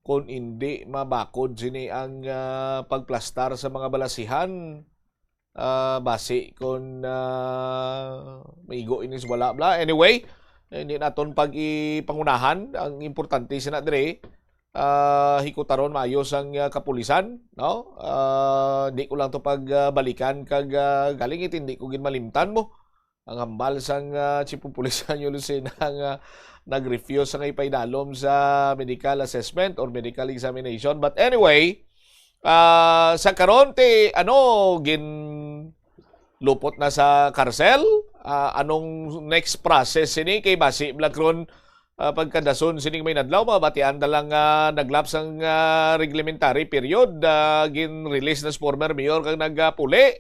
kung hindi mabakod sini ang ah, pagplastar sa mga balasihan, ah, basi kung ah, maigo ini sa wala bla. Anyway, hindi naton pag-ipangunahan. Ang importante sina dre, ah, hikutaron maayos ang ah, kapulisan, no? Ah, di ko lang to pagbalikan kag ah, galing iti hindi ko gid malimtan mo. Ang hambal sang ah, Chief of Police Anyo Lucena nga nag-refuse nga ipaidalom sa medical assessment or medical examination. But anyway, ah, sa karon ti ano gin lupot na sa karsel. Ah, anong next process sini kay basi bla karon ah, pagkadason sining may nadlaw, mabatian na lang nga nag-lapse ang ah, reglementary period, ah, gin-release na si former mayor kag nagapuli.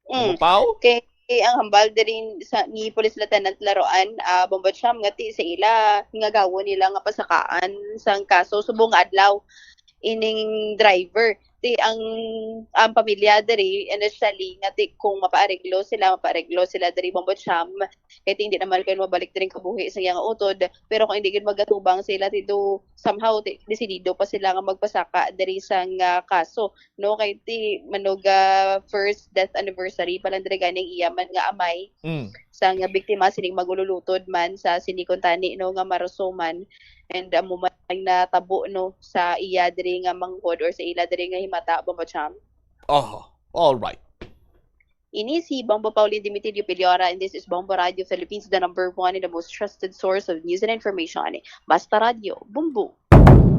Mm. Upaw? Kay ang hambal diri sa ni Police Lieutenant Laroan, ah, Bombo Cham, nga ti sa ila nga gawon nila nga pasakaan sang kaso subong nga adlaw ining driver. Ti ang ang pamilya diri initially nga ti kung mapaareglo sila, mapaareglo sila diri, Bombo Cham, kay ti hindi naman kayo mabalik diri kabuhi sa iyang utod, pero kung hindi gid magatubang sila ti do somehow ti, desidido pa sila nga magpasaka diri sang ah, kaso, no, kay ti manog ah, first death anniversary pa lang diri ganing iya man nga amay Mm. sang biktima sining magululutod man sa sini kuntani, no, nga maraso man, and amo man ang natabo, no, sa iya diri nga manghod or sa ila diri nga himata, Bombo Cham. Oh, all right. Ini si Bombo Pauline Dimitidio Piliora, and this is Bombo Radio Philippines, the number one and the most trusted source of news and information. Basta Radio, Bombo.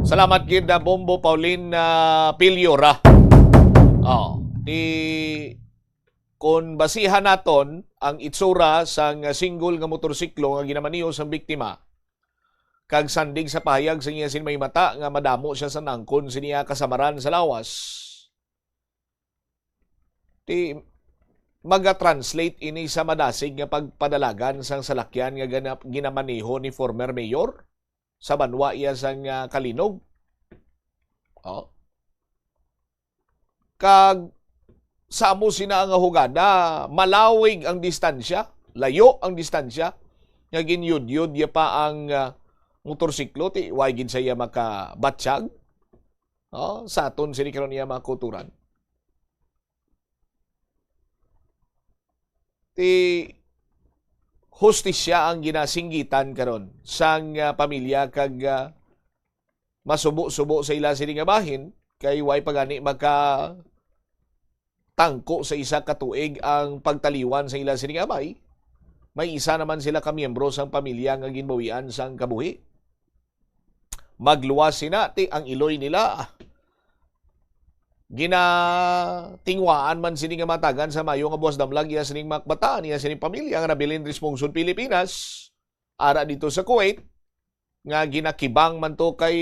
Salamat gid na Bombo Pauline ah, Piliora. Oh, ti kon basihan naton ang itsura sang single nga motorsiklo nga ginamaneho sang biktima, kag sandig sa pahayag sa iya sin may mata nga madamo siya sa nangkon sa iya kasamaran sa lawas, ti maga-translate ini sa madasig nga pagpadalagan sang salakyan nga gana- ginamaneho ni former mayor sa banwa iya sang ah, Kalinog. Oh. Kag sa amo sina nga hugada, malawig ang distansya, layo ang distansya, nga ginyudyod iya pa ang ah, motorsiklo, ti way gid sa iya makabatsyag. Oh, sa aton sini karon iya mga kauturan. Ti hustisya ang ginasinggitan karon sang ah, pamilya kag ah, masubo-subo sa ila sini nga bahin kay way pa gani maka tangko sa isa ka tuig ang pagtaliwan sa ila sini nga amay. May isa naman sila ka miyembro sang pamilya nga ginbawian sang kabuhi. Magluwas sina ti ang iloy nila Ginatingwaan man sini nga matagan sa mayo nga buwas damlag iya sining mga kabataan, iya sining pamilya nga nabilin diri sa Pilipinas, ara dito sa Kuwait, nga ginakibang man to kay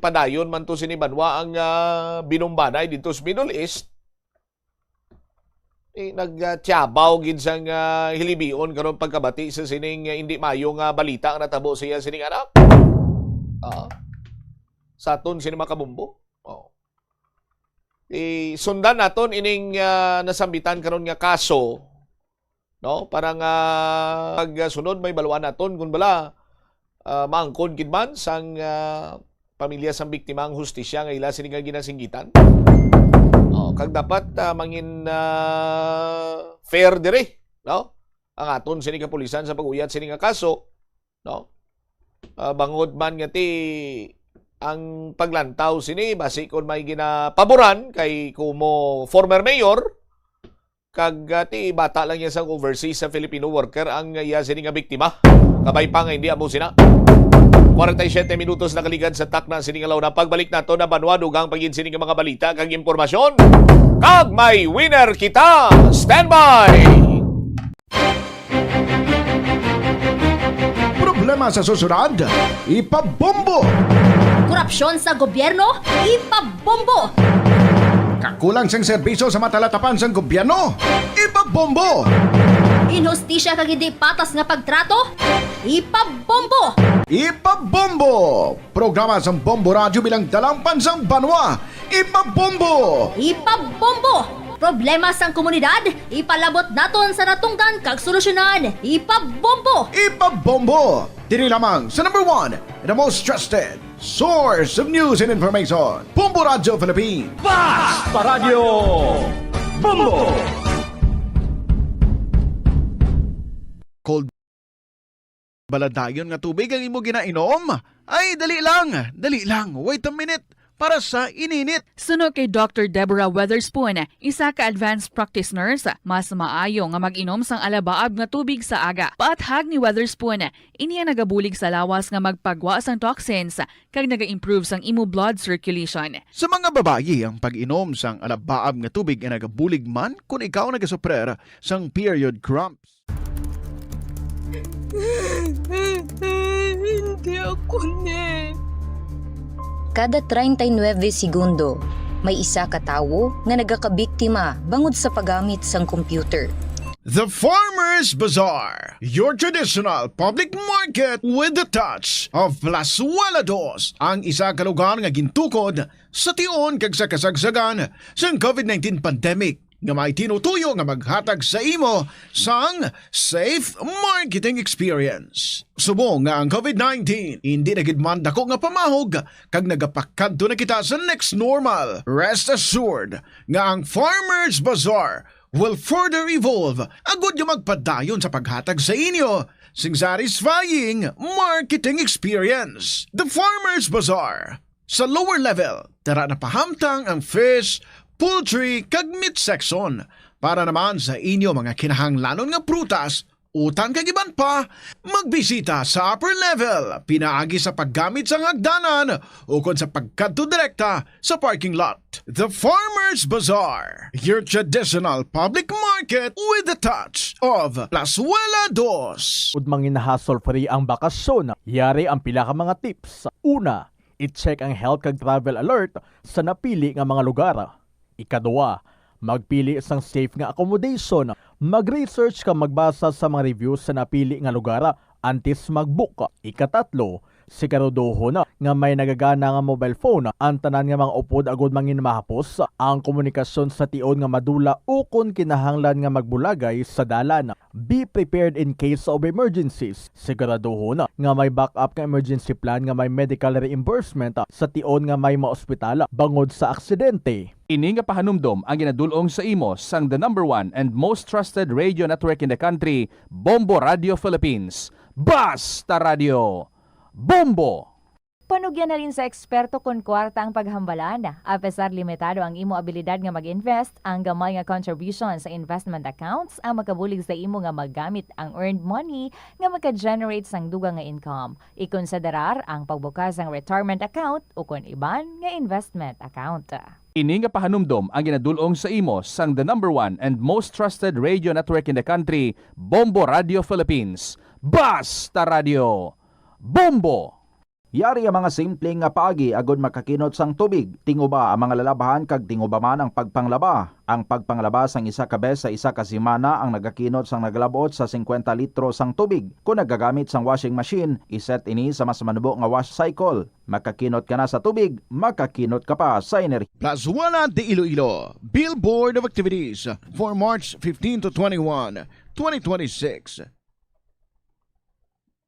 padayon man to sini banwa ang, ah, binumbanay dito sa Middle East. Eh, nag, ah, tiyabaw gid sang, ah, hilibion karon pagkabati sa sining, ah, hindi mayo nga balita nga natabo sa iya sining anak. Ah, sa aton sini mga kabombo. Oh. Isundan naton ining, ah, nasambitan karon nga kaso, no? Para nga pagsunod may baluan naton kung bala, ah, maangkon gid man sang, ah, pamilya sang biktima ang hustisya nga ila sini nga ginasinggitan. Oh, kag dapat, ah, mangin, ah, fair diri, no? Ang aton sini kapulisan sa pag-uyat sini nga kaso, no? Ah, bangod man nga ti ang paglantaw sini, basi kon may ginapaboran kay kumo former mayor, kag, ah, ti bata lang niya sang overseas sa Filipino worker ang iya sini nga biktima. Kabay pa nga hindi amo sina. Forty-seven minutos nakaligad sa takna sini nga launa. Pagbalik nato na banwa, dugang pa gid sini nga mga balita kag impormasyon. Kag may winner kita. Standby! Problema sa susunod, ipabombo. Korupsyon sa gobyerno, ipabombo. Kakulang sang serbisyo sa matalatapan sang gobyerno, ipabombo. Inhustisya kag hindi patas nga pagtrato, ipabombo. Ipabombo. Programa sang Bombo Radyo bilang dalangpan sang banwa, ipabombo. Ipabombo. Problema sang komunidad, ipalabot naton sa natungdan kag solusyonan. Ipabombo! Ipabombo! Diri lamang sa number one, the most trusted source of news and information, Bombo Radyo Philippines. Basta Radyo Bombo! Cold Baladayon nga tubig ang imo ginainom? Ay, dali lang, dali lang. Wait a minute. Para sa ininit. Suno kay Doctor Deborah Weatherspoon, isa ka advanced practice nurse, mas maayo nga mag-inom sang alabaab nga tubig sa aga. Paathag ni Weatherspoon, ini ang nagabulig sa lawas nga magpagwa sang toxins kag naga-improve sang imo blood circulation. Sa mga babayi, ang pag-inom sang alabaab nga tubig ay nagabulig man kon ikaw nagasuprer sang period cramps. Hindi ako ni. Kada treinta y nueve segundo, may isa ka tawo nga nagakabiktima bangod sa paggamit sang computer. The Farmers Bazaar, your traditional public market with the touch of Plazuela Dos, ang isa ka lugar nga gintukod sa tion kag sa kasagsagan sang covid nineteen pandemic, nga may tinutuyo nga maghatag sa imo sang safe marketing experience. Subong nga ang covid nineteen hindi na gid man dako nga pamahog kag nagapakadto na kita sa next normal, rest assured nga ang Farmers Bazaar will further evolve agud nga magpadayon sa paghatag sa inyo sing satisfying marketing experience. The Farmers Bazaar, sa lower level, dara na pahamtang ang fish, poultry, kag meat section. Para naman sa inyo mga kinahanglanon nga prutas, utan kag iban pa, magbisita sa upper level, pinaagi sa paggamit sang hagdanan ukon sa pagkadto direkta sa parking lot. The Farmers Bazaar, your traditional public market with the touch of Plazuela Dos. Ug mangin hassle-free ang bakasyon, yari ang pila ka mga tips. Una, i-check ang health kag travel alert sa napili nga mga lugar. Ikaduha, magpili sang safe nga accommodation. Mag-research kag magbasa sa mga reviews sa napili nga lugar antes mag-book. Ikatatlo, siguraduhon nga may nagagana nga mobile phone ang tanan nga mga upod agud mangin mahapos ang komunikasyon sa tion nga madula ukon kinahanglan nga magbulagay sa dalan. Be prepared in case of emergencies. Siguraduhon nga may backup nga emergency plan nga may medical reimbursement sa tion nga may maospital bangod sa aksidente. Ini nga pahanumdom ang ginadul-ong sa imo sang the number one and most trusted radio network in the country, Bombo Radio Philippines. Basta Radio Bombo! Panugyan halin sa eksperto kon kwarta ang paghambalan. Apesar limitado ang imo abilidad nga mag-invest, ang gamay nga contribution sa investment accounts ang makabulig sa imo nga maggamit ang earned money nga maka-generate sang dugang nga income. Ikonsiderar ang pagbukas sang retirement account ukon iban nga investment account. Ini nga pahanumdom ang ginadul-ong sa imo sang the number one and most trusted radio network in the country, Bombo Radio Philippines. Basta Radio Bombo! Yari ang mga simple nga paagi agod makakinot sang tubig. Tinguba ang mga lalabhan kag tinguba man ang pagpanglaba. Ang pagpanglaba sang isa ka bes sa isa ka semana ang nagakinot sang nagalab-ot sa singkwenta litro sang tubig. Kon nagagamit sang washing machine, iset ini sa mas manubo nga wash cycle. Makakinot ka na sa tubig, makakinot ka pa sa enerhiya. Plaswala de Iloilo, Billboard of Activities for March fifteen to twenty-one, twenty twenty-six.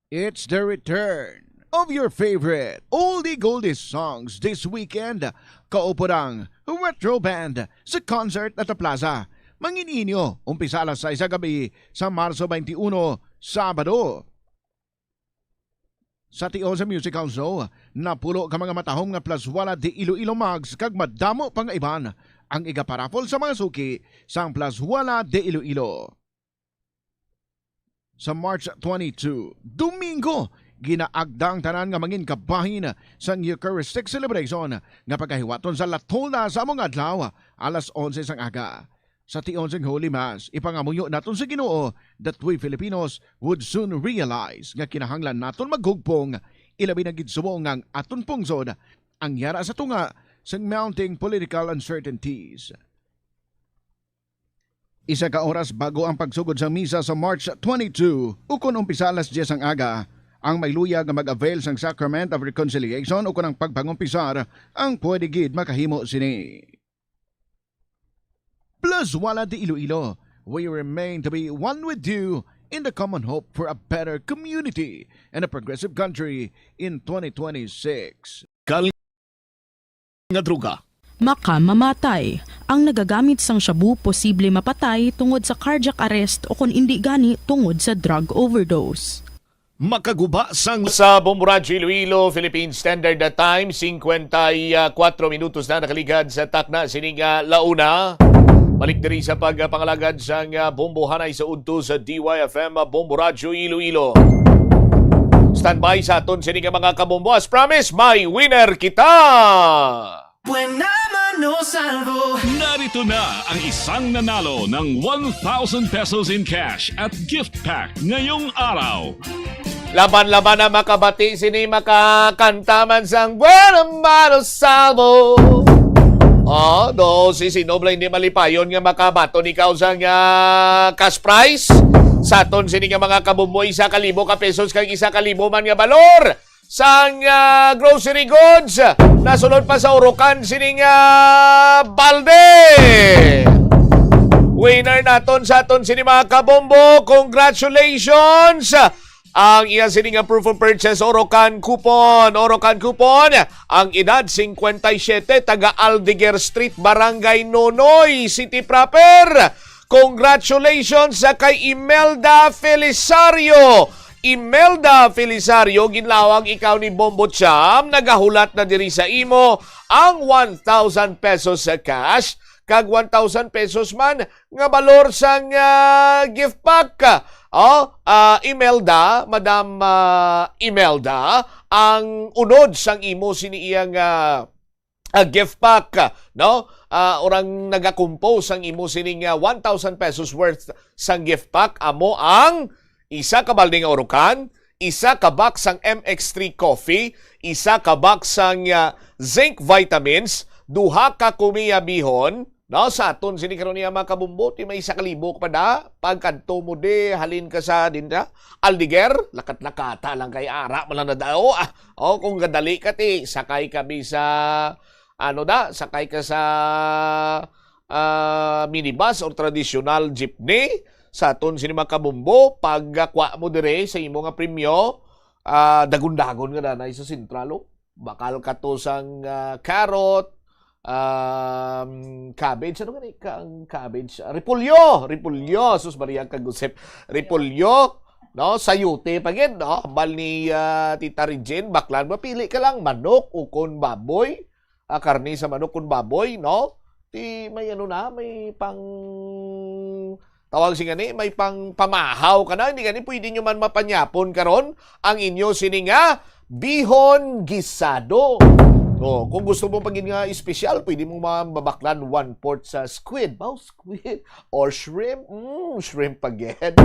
It's the return of your favorite oldie goldie songs this weekend. Kaupo ang Retro Band sa concert at the plaza. Mangin-inyo, umpisa alas sais sa gabi sa Marso twenty-one, Sabado. Sa tion sa musical show, napulo ka mga matahom nga plaswala de Iloilo mugs kag madamo pa nga iban ang igaparaffle sa mga suki sang plaswala de Iloilo. Sa March twenty-two, Domingo, ginaagda ang tanan nga mangin kabahin sang Eucharistic celebration nga pagahiwaton sa La Tolda sa amo nga adlaw, alas onse sang aga. Sa tion sang Holy Mass, ipangamuyo naton sa Ginoo that we Filipinos would soon realize nga kinahanglan naton maghugpong, ilabi na gid subong nga ang aton pungsod ang yara sa tunga sang mounting political uncertainties. Isa ka oras bago ang pagsugod sa misa sa March twenty-two, ukon umpisa alas diyes ang aga, ang may luyag nga mag-avail sang Sacrament of Reconciliation ukon ang pagpangumpisar ang pwede gid makahimo sini. Plaswala de Iloilo, we remain to be one with you in the common hope for a better community and a progressive country in twenty twenty-six. Kal nga droga. Makamamatay. Ang nagagamit sang shabu posible mapatay tungod sa cardiac arrest o kon indi gani tungod sa drug overdose. Makaguba sang sa Bombo Radyo Iloilo, Philippine Standard Time, singkwenta y kuwatro minutos na nakaligad sa takna sini nga launa. Balik diri sa pagpangalagad sang, ah, bombohanay sa udto sa D Y F M, ah, Bombo Radyo Iloilo. Standby sa aton sini nga mga kabombo. As promised, may winner kita! Buena mano, Salvo! Narito na ang isang nanalo ng one thousand pesos in cash at gift pack ngayong araw. Laban-laban na makabati sini, makakanta man sang Buena Mano Salvo. Oh, do si Sinob lang hindi malipayon nga makabaton ikaw sang, ah, cash prize. Sa aton sini nga mga kabombo, isa ka libo ka pesos kag isa ka libo man nga balor sang, ah, grocery goods. Nasulod pa sa Orocan sining, ah, balde. Winner naton sa aton sini mga kabombo. Congratulations! Ang iya sini nga proof of purchase, Orocan coupon. Orocan coupon, ang edad, singkwenta y siyete, taga Aldeguer Street, Barangay Nonoy, City Proper. Congratulations sa kay Imelda Felisario. Imelda Felisario, ginlawag ikaw ni Bombo Cham, nagahulat na diri sa imo ang one thousand pesos sa cash kag one thousand pesos man nga balor sang, ah, gift pack. Oh, ah, Imelda, Madam, ah, Imelda, ang unod sang imo sini iyang, ah, ah, gift pack, no? Ah, orang nagakumpos ang imo sining, ah, one thousand pesos worth sang gift pack, amo ang isa ka balde nga Orocan, isa ka box sang M X three coffee, isa ka box sang, ah, zinc vitamins, duha ka kumiya bihon, no? Sa aton sini karon niya, mga kabumbo, ti may isa ka libo pa da, pagkadto mo di, halin ka sa din da, Aldeguer, lakat-lakata lang kay ara, man lang na daw, ah. O, kung gadali ka, ti, sakay ka bi sa, ano da, sakay ka sa, ah, minibus or traditional jeepney. Sa aton sini mga kabumbo, pag, ah, kwa mo dire sa imo nga premyo, ah, dagon-dagon nga danay sa sentral, oh. Bakal ka to sang, ah, carrot, um, cabbage, ano gani ka ang cabbage? Ah, repolyo, repolyo, sus Maria kag Josep. Repolyo, no? Sayote pa gid, no? Hambal ni, ah, Tita Regine, baklan, mapili ka lang, manok o kon baboy. Ah, karne sa manok kon baboy, no? Ti may ano na, may pang, tawag sing ani, may pang pamahaw ka na. Hindi gani pwede nyo man mapanyapon karon ang inyo sini nga bihon gisado. Oh, kung gusto mo pagin nga espesyal, pwede mo mabaklan one-fourth sa squid. Bao, squid or shrimp? Mm, shrimp again.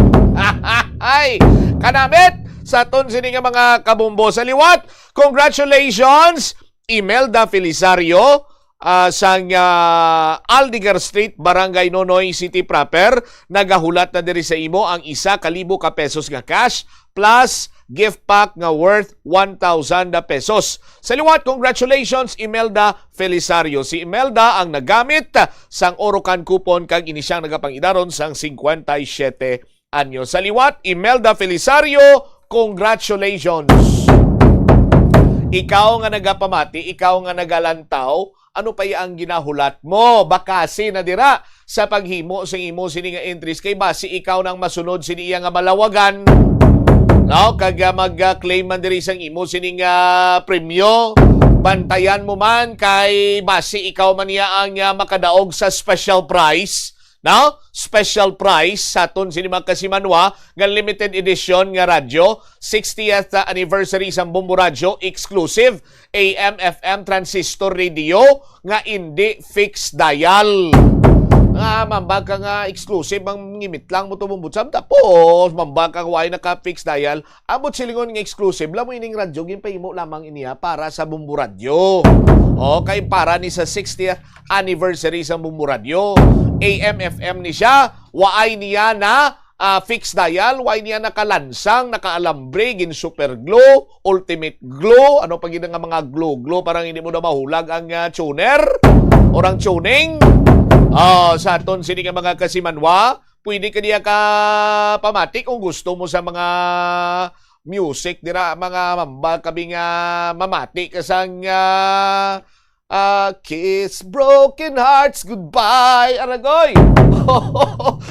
Ay, kanamit sa aton sini nga mga kabombo. Sa liwat, congratulations, Imelda Felisario, ah, sang, ah, Aldigar Street, Barangay Nonoy City Proper. Nagahulat na diri sa imo ang isa ka libo ka pesos nga cash plus gift pack nga worth one thousand pesos. Sa liwat, congratulations, Imelda Felisario. Si Imelda ang nagamit sang Orocan coupon kag ini siyang nagapangidaron sang cincuenta y siete anyo. Sa liwat, Imelda Felisario, congratulations. Ikaw nga nagapamati, ikaw nga nagalantaw, ano pa ang ginahulat mo? Bakasi na dira sa paghimo sang imo sini nga entries kay basi ikaw nang masunod sini iya nga malawagan. No, kag, ah, mag-claim man diri sang imo sini nga premyo. Bantayan mo man kay basi ikaw man niya ang, ah, makadaog sa special prize, no? Special prize sa aton sini mga kasimanwa nga limited edition nga radyo, sixtieth anniversary sang Bombo Radyo, exclusive A M F M transistor radio nga indi fixed dial. Nga mambag ka nga exclusive, mangimit lang mo to, Bombo Sam, tapos mambag ka way naka fixed dial. Ambot silingon nga exclusive, lamo ining radyo, ginpahimo lamang iniya para sa Bombo Radyo. Okay, para ni sa sixtieth anniversary sa Bombo Radyo. A M F M ni siya, waay niya na, ah, fixed dial, waay niya nakalansang, nakaalambre, gin super glue, ultimate glue, ano pa gid nga mga glue, glue, parang hindi mo na mahulag ang, ah, tuner or ang tuning. Ah, sa aton sini nga mga kasimanwa, pwede ka diya ka pamati kung gusto mo sa mga music dira, mga mamba, kami nga mamati ka sang, ah, ah, Kiss Broken Hearts Goodbye, Aragoy.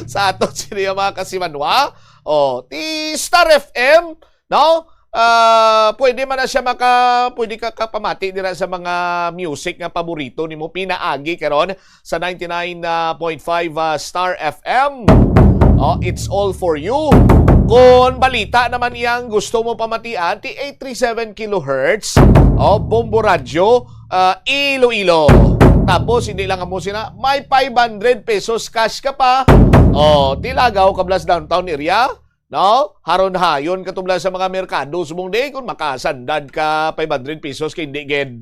Sa aton sini nga mga kasimanwa, oh, ti Star F M, no? Ah, pwede man na siya maka-, pwede ka kapamati dira sa mga music nga paborito nimo pinaagi karon sa ninety-nine point five, ah, Star F M. Oh, it's all for you. Kung balita naman iyang gusto mo pamatian, ti eight three seven kilohertz, oh, Bombo Radyo, ah, Iloilo. Tapos, hindi lang mo sina, may five hundred pesos cash ka pa. Oh, ti lagaw ka blas downtown area, no? Haron-hayon ka tubla sa mga merkado, subong di, kung makasandad ka five hundred pesos kay hindi gid.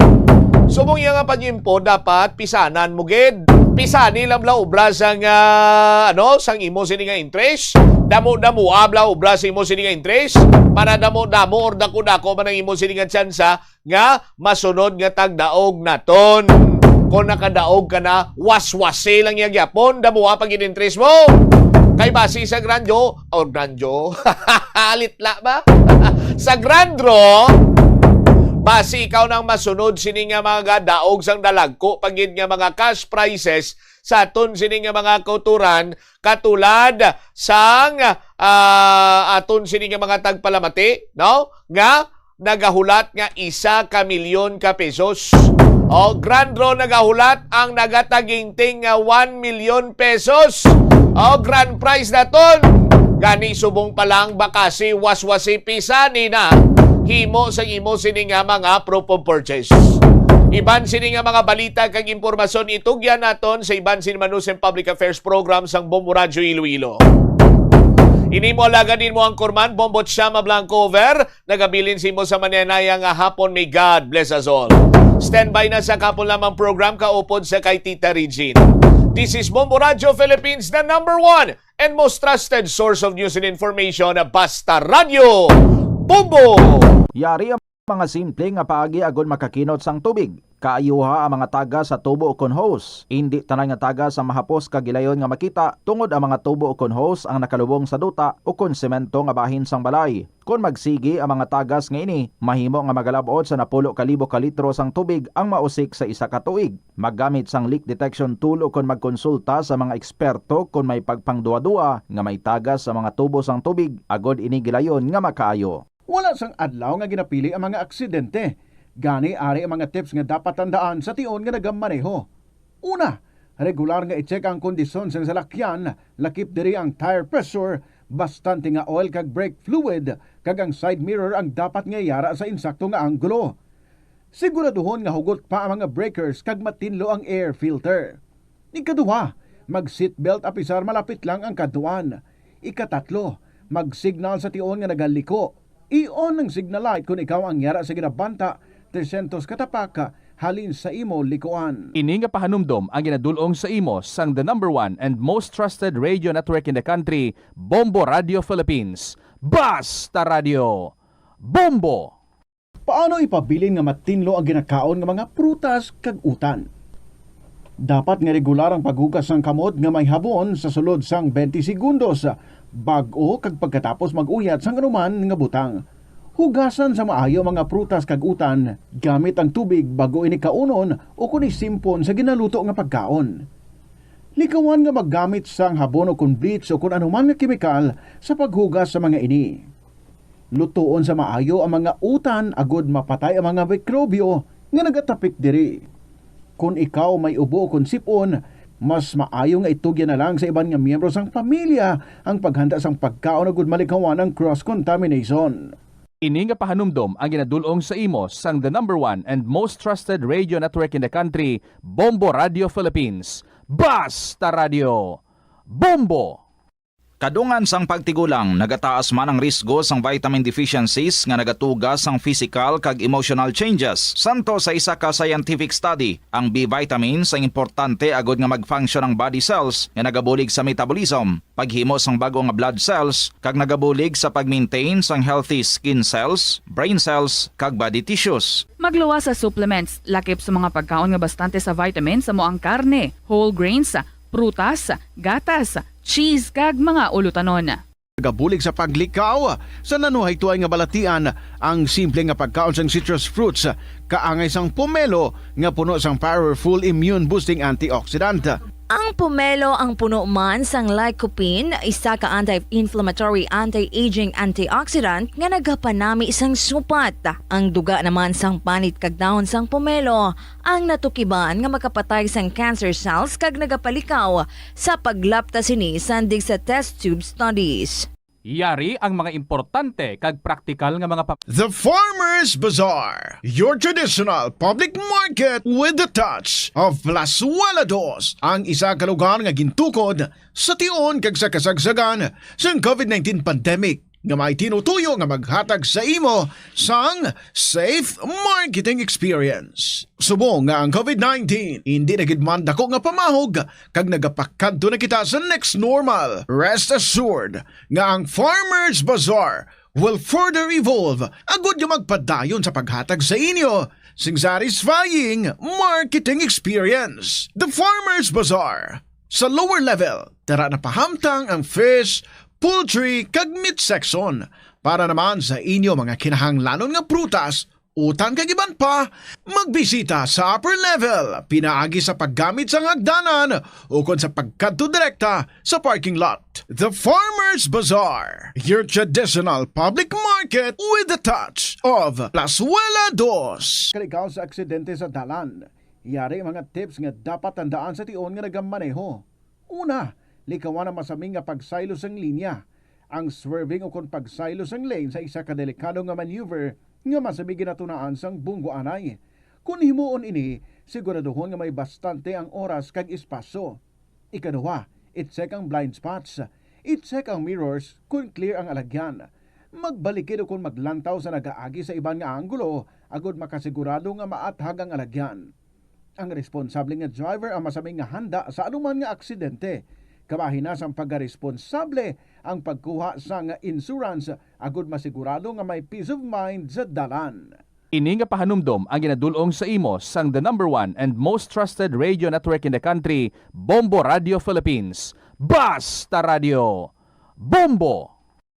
Subong iya nga pag-impo, dapat pisanan mo gid. Pisani lang bla obra sang, ah, ano, sang imo sini nga interest. Damo-damo bla obra sa imo sini nga interest. Para damo-damo or dako-dako man ang imo sini nga tsansa nga masunod nga tagdaog naton. Kung nakadaog ka na, waswasi lang iya gyapon, damoa pa gid interest mo. Kay basi sa Grandjo, or Grandjo, litla ba? Sa Grand Draw, basi ikaw nang masunod sini nga mga daog sang dalagko pa gid nga mga cash prizes sa aton sini nga mga kauturan, katulad sang, ah, aton sini nga mga tagpalamati, no? Nga nagahulat nga isa ka milyon ka pesos. O, Grand Draw nagahulat ang nagataginting nga one million pesos. O, grand prize naton. Gani subong pa lang, bakasi, waswasi, pisani na. Himo sa imo sini nga mga proof of purchase. Iban sini nga mga balita kag impormasyon itugyan naton sa iban sini Manusem Public Affairs Program sang Bombo Radyo Iloilo. Ini mo alagad din mo ang Kurman, Bombo Chama Blanco Over. Nagabilin sa imo sa mananaya nga hapon. May God bless us all. Standby na sa kapon lamang program kaupod sa kay Tita Regine. This is Bombo Radyo Philippines, the number one and most trusted source of news and information, Basta Radyo Bombo! Yari ang mga simple nga paagi agod makakinot sang tubig. Kaayuha ang mga tagas sa tubo ukon hose. Indi tanan nga tagas ang mahapos kag gilayon nga makita, tungod ang mga tubo ukon hose ang nakalubong sa duta ukon semento nga bahin sang balay. Kon magsigi ang mga tagas nga ini, mahimo nga magalab-ot sa napulo ka libo ka litro sang tubig ang mausik sa isa ka tuig. Maggamit sang leak detection tool ukon magkonsulta sa mga eksperto kon may pagpangduwa-duwa nga may tagas sa mga tubo sang tubig agod ini gilayon nga makaayo. Wala sang adlaw nga ginapili ang mga aksidente. Gani, ari ang mga tips nga dapat tandaan sa tion nga nagamaneho. Una, regular nga i-check ang kondisyon sang salakyan, lakip diri ang tire pressure, bastante nga oil kag brake fluid, kag ang side mirror ang dapat nga yara sa insakto nga anggulo. Siguraduhon nga hugot pa ang mga breakers kag matinlo ang air filter. Ikaduha, mag-seatbelt apisar malapit lang ang kadtuan. Ikatatlo, mag-signal sa tion nga nagaliko. I-on ang signal light kon ikaw ang yara sa ginabanta trescientos ka tapak halin sa imo likuan. Ini nga pahanumdom ang ginadul-ong sa imo sang the number one and most trusted radio network in the country, Bombo Radio Philippines. Basta Radio, Bombo! Paano ipabilin nga matinlo ang ginakaon nga mga prutas kag utan? Dapat nga regular ang paghugas sang kamot nga may habon sa sulod sang twenty segundos bag-o kag pagkatapos mag-uyat sang anuman nga butang. Hugasan sa maayo ang mga prutas kag utan gamit ang tubig bag-o ini kaunon ukon isimpon sa ginaluto nga pagkaon. Likawan nga maggamit sang habon ukon bleach ukon anuman nga kemikal sa paghugas sa mga ini. Lutoon sa maayo ang mga utan agod mapatay ang mga mikrobyo nga nagatapik diri. Kon ikaw may ubo ukon sip-on, mas maayo nga itugyan na lang sa iban nga miyembro sang pamilya ang paghanda sang pagkaon agud malikawan ang cross-contamination. Ini nga pahanumdom ang ginadul-ong sa imo sang the number one and most trusted radio network in the country, Bombo Radio Philippines. Basta Radio, Bombo! Kadungan sang pagtigulang, nagataas man ang risgo sang vitamin deficiencies nga nagatuga sang physical kag emotional changes. Santo sa isa ka scientific study, ang B vitamins ang importante agud nga mag-function ang body cells nga nagabulig sa metabolism, paghimo sang bag-o nga blood cells, kag nagabulig sa pag-maintain sang healthy skin cells, brain cells, kag body tissues. Magluwas sa supplements, lakip sa mga pagkaon nga bastante sa vitamins, amo ang karne, whole grains, prutas, gatas, cheese, kag mga ulutanon. Nagabulig sa paglikaw sa nanuhaytoay nga balatian ang simple nga pagkaon sang citrus fruits, kaangay sang pomelo nga puno sang powerful immune-boosting antioxidant. Ang pomelo ang puno man sang lycopene, isa ka anti-inflammatory, anti-aging antioxidant nga nagapanami sang supat. Ang duga naman sang panit kag dahon sang pomelo ang natukiban nga makapatay sang cancer cells kag nagapalikaw sa paglapta sini sandig sa test tube studies. Yari ang mga importante kag praktikal nga mga pa- The Farmers Bazaar, your traditional public market with the touch of Plazuela Dos, ang isa ka lugar nga gintukod sa tion kag sa kasagsagan sang covid nineteen pandemic, nga may tinutuyo nga maghatag sa imo sang safe marketing experience. Subong nga ang covid nineteen indi na gid man dako nga pamahog kag nagapakadto na kita sa next normal, rest assured nga ang Farmers Bazaar will further evolve agud nga magpadayon sa paghatag sa inyo sing satisfying marketing experience. The Farmers Bazaar. Sa lower level, tara na pahamtang ang fish, poultry, kag meat section. Para naman sa inyo mga kinahanglanon nga prutas, utan kag iban pa, magbisita sa upper level pinaagi sa paggamit sang hagdanan ukon sa pagkadto direkta sa parking lot. The Farmers Bazaar, your traditional public market with the touch of Plazuela Dos. Kalikaw sa aksidente sa dalan. Yari mga tips nga dapat tandaan sa tion nga nagamaneho. Una, likawan ang masami nga pagsaylo sang linya. Ang swerving ukon pagsaylo sang lane sa isa ka delikado nga maneuver nga masami ginatunaan sang bunggoanay. Kon himuon ini, siguraduhon nga may bastante ang oras kag espasyo. Ikaduha, i-check ang blind spots. I-check ang mirrors kon clear ang alagyan. Magbalikid ukon maglantaw sa nagaagi sa iban nga anggulo agud makasigurado nga maathag ang alagyan. Ang responsable nga driver ang masami nga handa sa anuman nga aksidente. Kabahin na sang pagkaresponsable ang pagkuha sang insurance agud masigurado nga may peace of mind sa dalan. Ini nga pahanumdom ang ginadul-ong sa imo sang the number one and most trusted radio network in the country, Bombo Radio Philippines. Basta Radio, Bombo!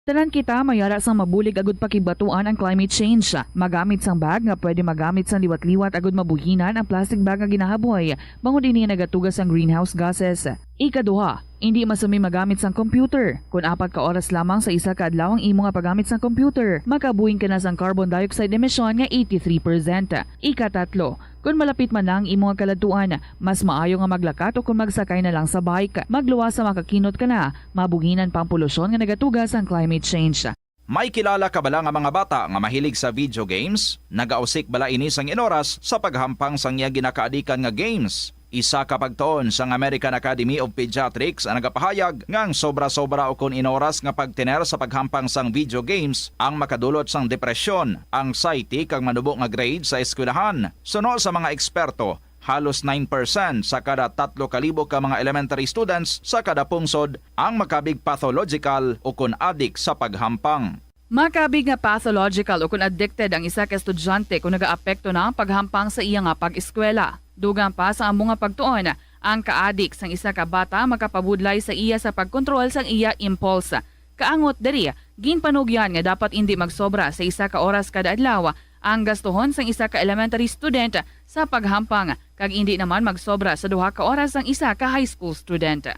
Tanan kita mayara sang mabulig agud pakigbatuan ang climate change. Magamit sang bag nga pwede magamit sang liwat-liwat agud mabuhinan ang plastic bag nga ginahaboy, bangod ini nagatuga sang greenhouse gases. Ikaduha, indi masami magamit sang computer. Kon apat ka oras lamang sa isa ka adlaw ang imo nga paggamit sang computer, makabuhin ka na sang carbon dioxide emission nga eighty-three percent. Ikatatlo, kon malapit man na ang imo nga kaladtuan, mas maayo nga maglakat o kon magsakay na lang sa bike. Magluwas sa makakinot ka na, mabuhinan pa ang polusyon nga nagatuga sang climate change. May kilala ka bala nga mga bata nga mahilig sa video games? Nagausik bala ini sang inoras sa paghampang sang iya ginakaadikan nga games? Isa ka pagtuon sang American Academy of Pediatrics ang nagapahayag nga ang sobra-sobra ukon inoras nga pagtener sa paghampang sang video games ang makadulot sang depresyon, anxiety, kag manubo nga grade sa eskwelahan. Suno sa mga eksperto, halos nine percent sa kada tatlo ka libo ka mga elementary students sa kada pungsod ang makabig pathological ukon adik sa paghampang. Makabig nga pathological ukon addicted ang isa ka estudyante kon nagaapekto na ang paghampang sa iya nga pag-eskwela. Dugang pa sa amo nga pagtuon, ang kaadik sang isa ka bata makapabudlay sa iya sa pagkontrol sang iya impulse. Kaangot diri, ginpanugyan nga dapat indi magsobra sa isa ka oras kada adlaw ang gastuhon sang isa ka elementary student sa paghampang, kag indi naman magsobra sa duha ka oras ang isa ka high school student.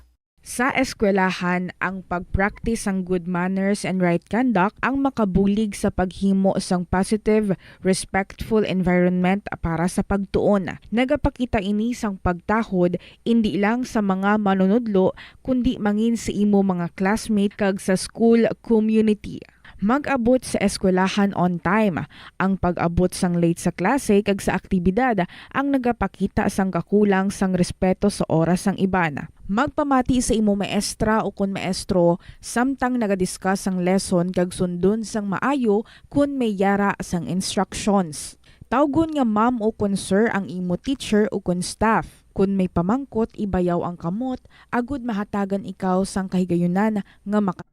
Sa eskwelahan, ang pag-practice sang good manners and right conduct ang makabulig sa paghimo sang positive, respectful environment para sa pagtuon. Nagapakita ini sang pagtahod indi lang sa mga manunudlo, kundi mangin sa imo mga classmate kag sa school community. Mag-abot sa eskwelahan on time. Ang pag-abot sang late sa klase kag sa aktibidad ang nagapakita sang kakulang sang respeto sa oras sang iban. Magpamati sa imo maestra ukon maestro samtang nagadiskas sang lesson kag sundon sang maayo kon may yara sang instructions. Tawgon nga ma'am ukon sir ang imo teacher ukon staff. Kon may pamangkot, ibayaw ang kamot agud mahatagan ikaw sang kahigayunan nga maka-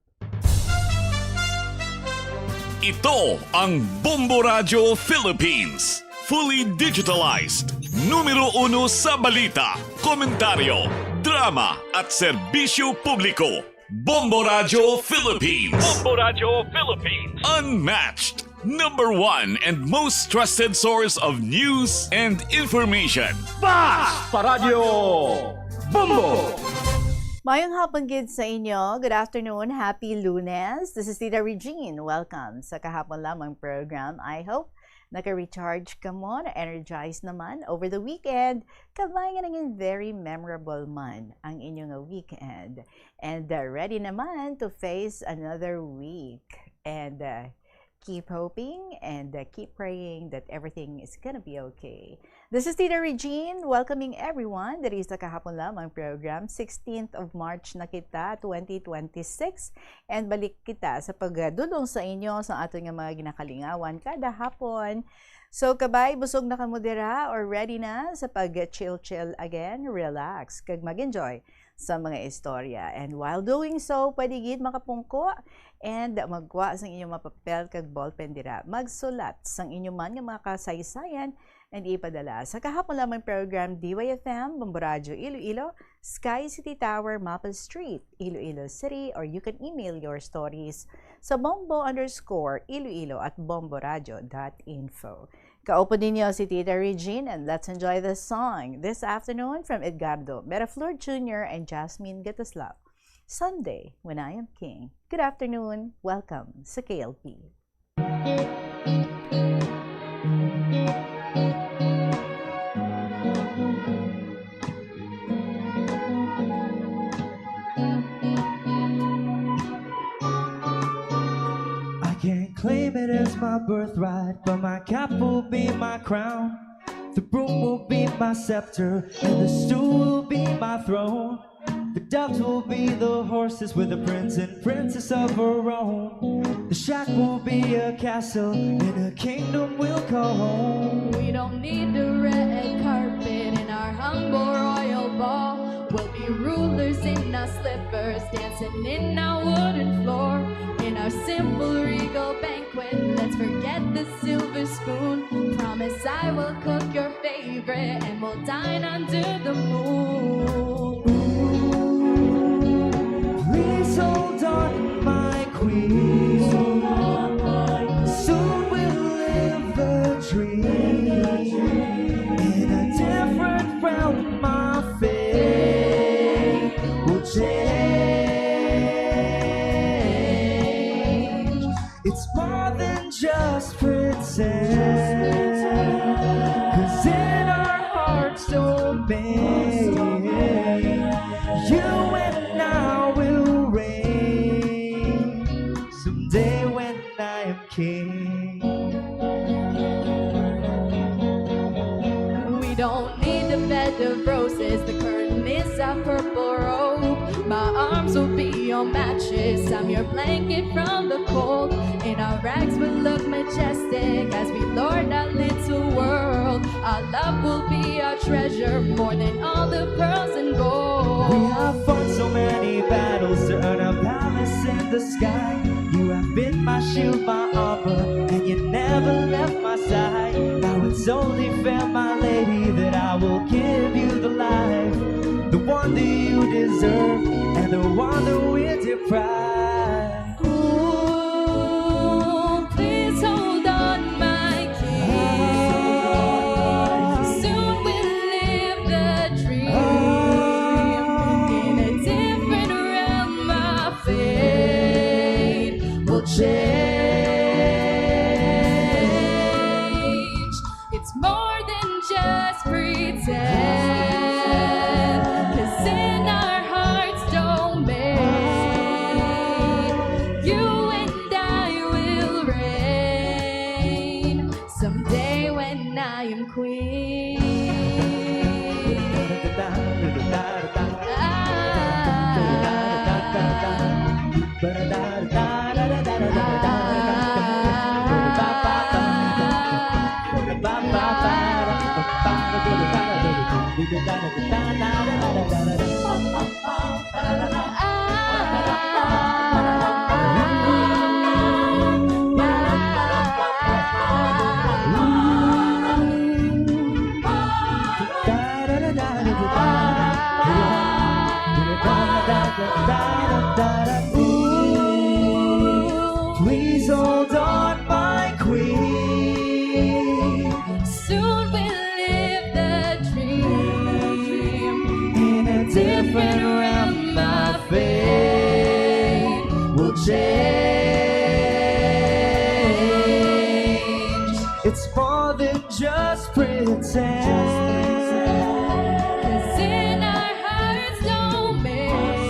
Ito ang Bombo Radyo Philippines. Fully digitalized. Numero uno sa balita, komentaryo, drama, at serbisyo publiko. Bombo Radyo Philippines. Bombo Radyo Philippines. Unmatched. Number one and most trusted source of news and information. Basta Radyo Bombo! Mayong hapon gid sa inyo. Good afternoon. Happy Lunes. This is Tita Regine. Welcome sa Kahapon Lamang program. I hope naka-recharge kamo, na-energize naman over the weekend. Kabay nga naging very memorable man ang inyo nga weekend. And, uh, ready naman to face another week. And, uh, keep hoping and, uh, keep praying that everything is gonna be okay. This is Tita Regine, welcoming everyone diri sa Kahapon Lamang program, sixteenth of March na kita, twenty twenty-six. And balik kita sa pagdulong sa inyo sa aton nga mga ginakalingawan kada hapon. So, kabay, busog na kamo dira or ready na sa pag-chill-chill again? Relax kag mag-enjoy sa mga istorya. And while doing so, pwede gid makapungko and magkuha sang inyong mga papel kag ballpen dira. Magsulat sang inyo man nga mga kasaysayan and ipadala sa Kahapon Lamang program, D Y F M, Bombo Radyo Iloilo, Sky City Tower, Maple Street, Iloilo City, or you can email your stories sa bombo underscore iloilo at bomboradyo dot info. Kaupod ninyo si Tita Regine, and let's enjoy this song this afternoon from Edgardo Meraflor Junior and Jasmine Gataslao. Sunday, When I Am King. Good afternoon. Welcome sa K L P. I can't claim it as my birthright, but my cap will be my crown. The broom will be my scepter, and the stool will be my throne. The doves will be the horses with the prince and princess of our own. The shack will be a castle, and a kingdom we'll call home. We don't need the red carpet in our humble royal ball. We'll be rulers in our slippers, dancing in our wooden floor. In our simple regal banquet, let's forget the silver spoon. Promise I will cook your favorite, and we'll dine under the moon. Ooh, please hold on, my queen. Soon we'll live the dream. In a different realm, my fate will change. It's more than just pretend. 'Cause in our hearts domain, you and I will reign. Someday when Don't need a bed of roses, the curtain is a purple robe. My arms will be your matches, I'm your blanket from the cold. In our rags, we'll look majestic as we lord our little world. Our love will be our treasure, more than all the pearls and gold. We have fun, so many battles to earn a palace in the sky. You have been my shield, my armor, and you never left my side. Now it's only fair, my lady, that I will give you the life, the one that you deserve, and the one that we deprive. Ooh, please hold on, my king. Soon we'll live the dream in a different realm. My fate will change. It's more than just pretend. 'Cause in our hearts domain, you and I will reign. Someday when I am queen. Ooh, please hold on, my queen. Soon we'll live the dream. In a different realm, my fate will change. It's more than just pretend. 'Cause in our hearts domain,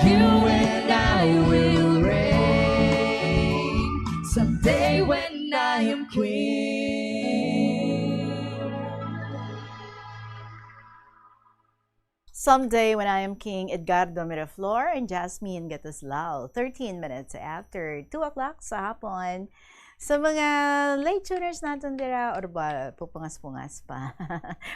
you and I will reign. Someday when I am queen. Someday when I am King, Edgardo Miraflor and Jasmine Gatuslao. Thirteen minutes after two o'clock sa hapon. Sa mga late tuners naton dira, or ba pupungas-pungas pa,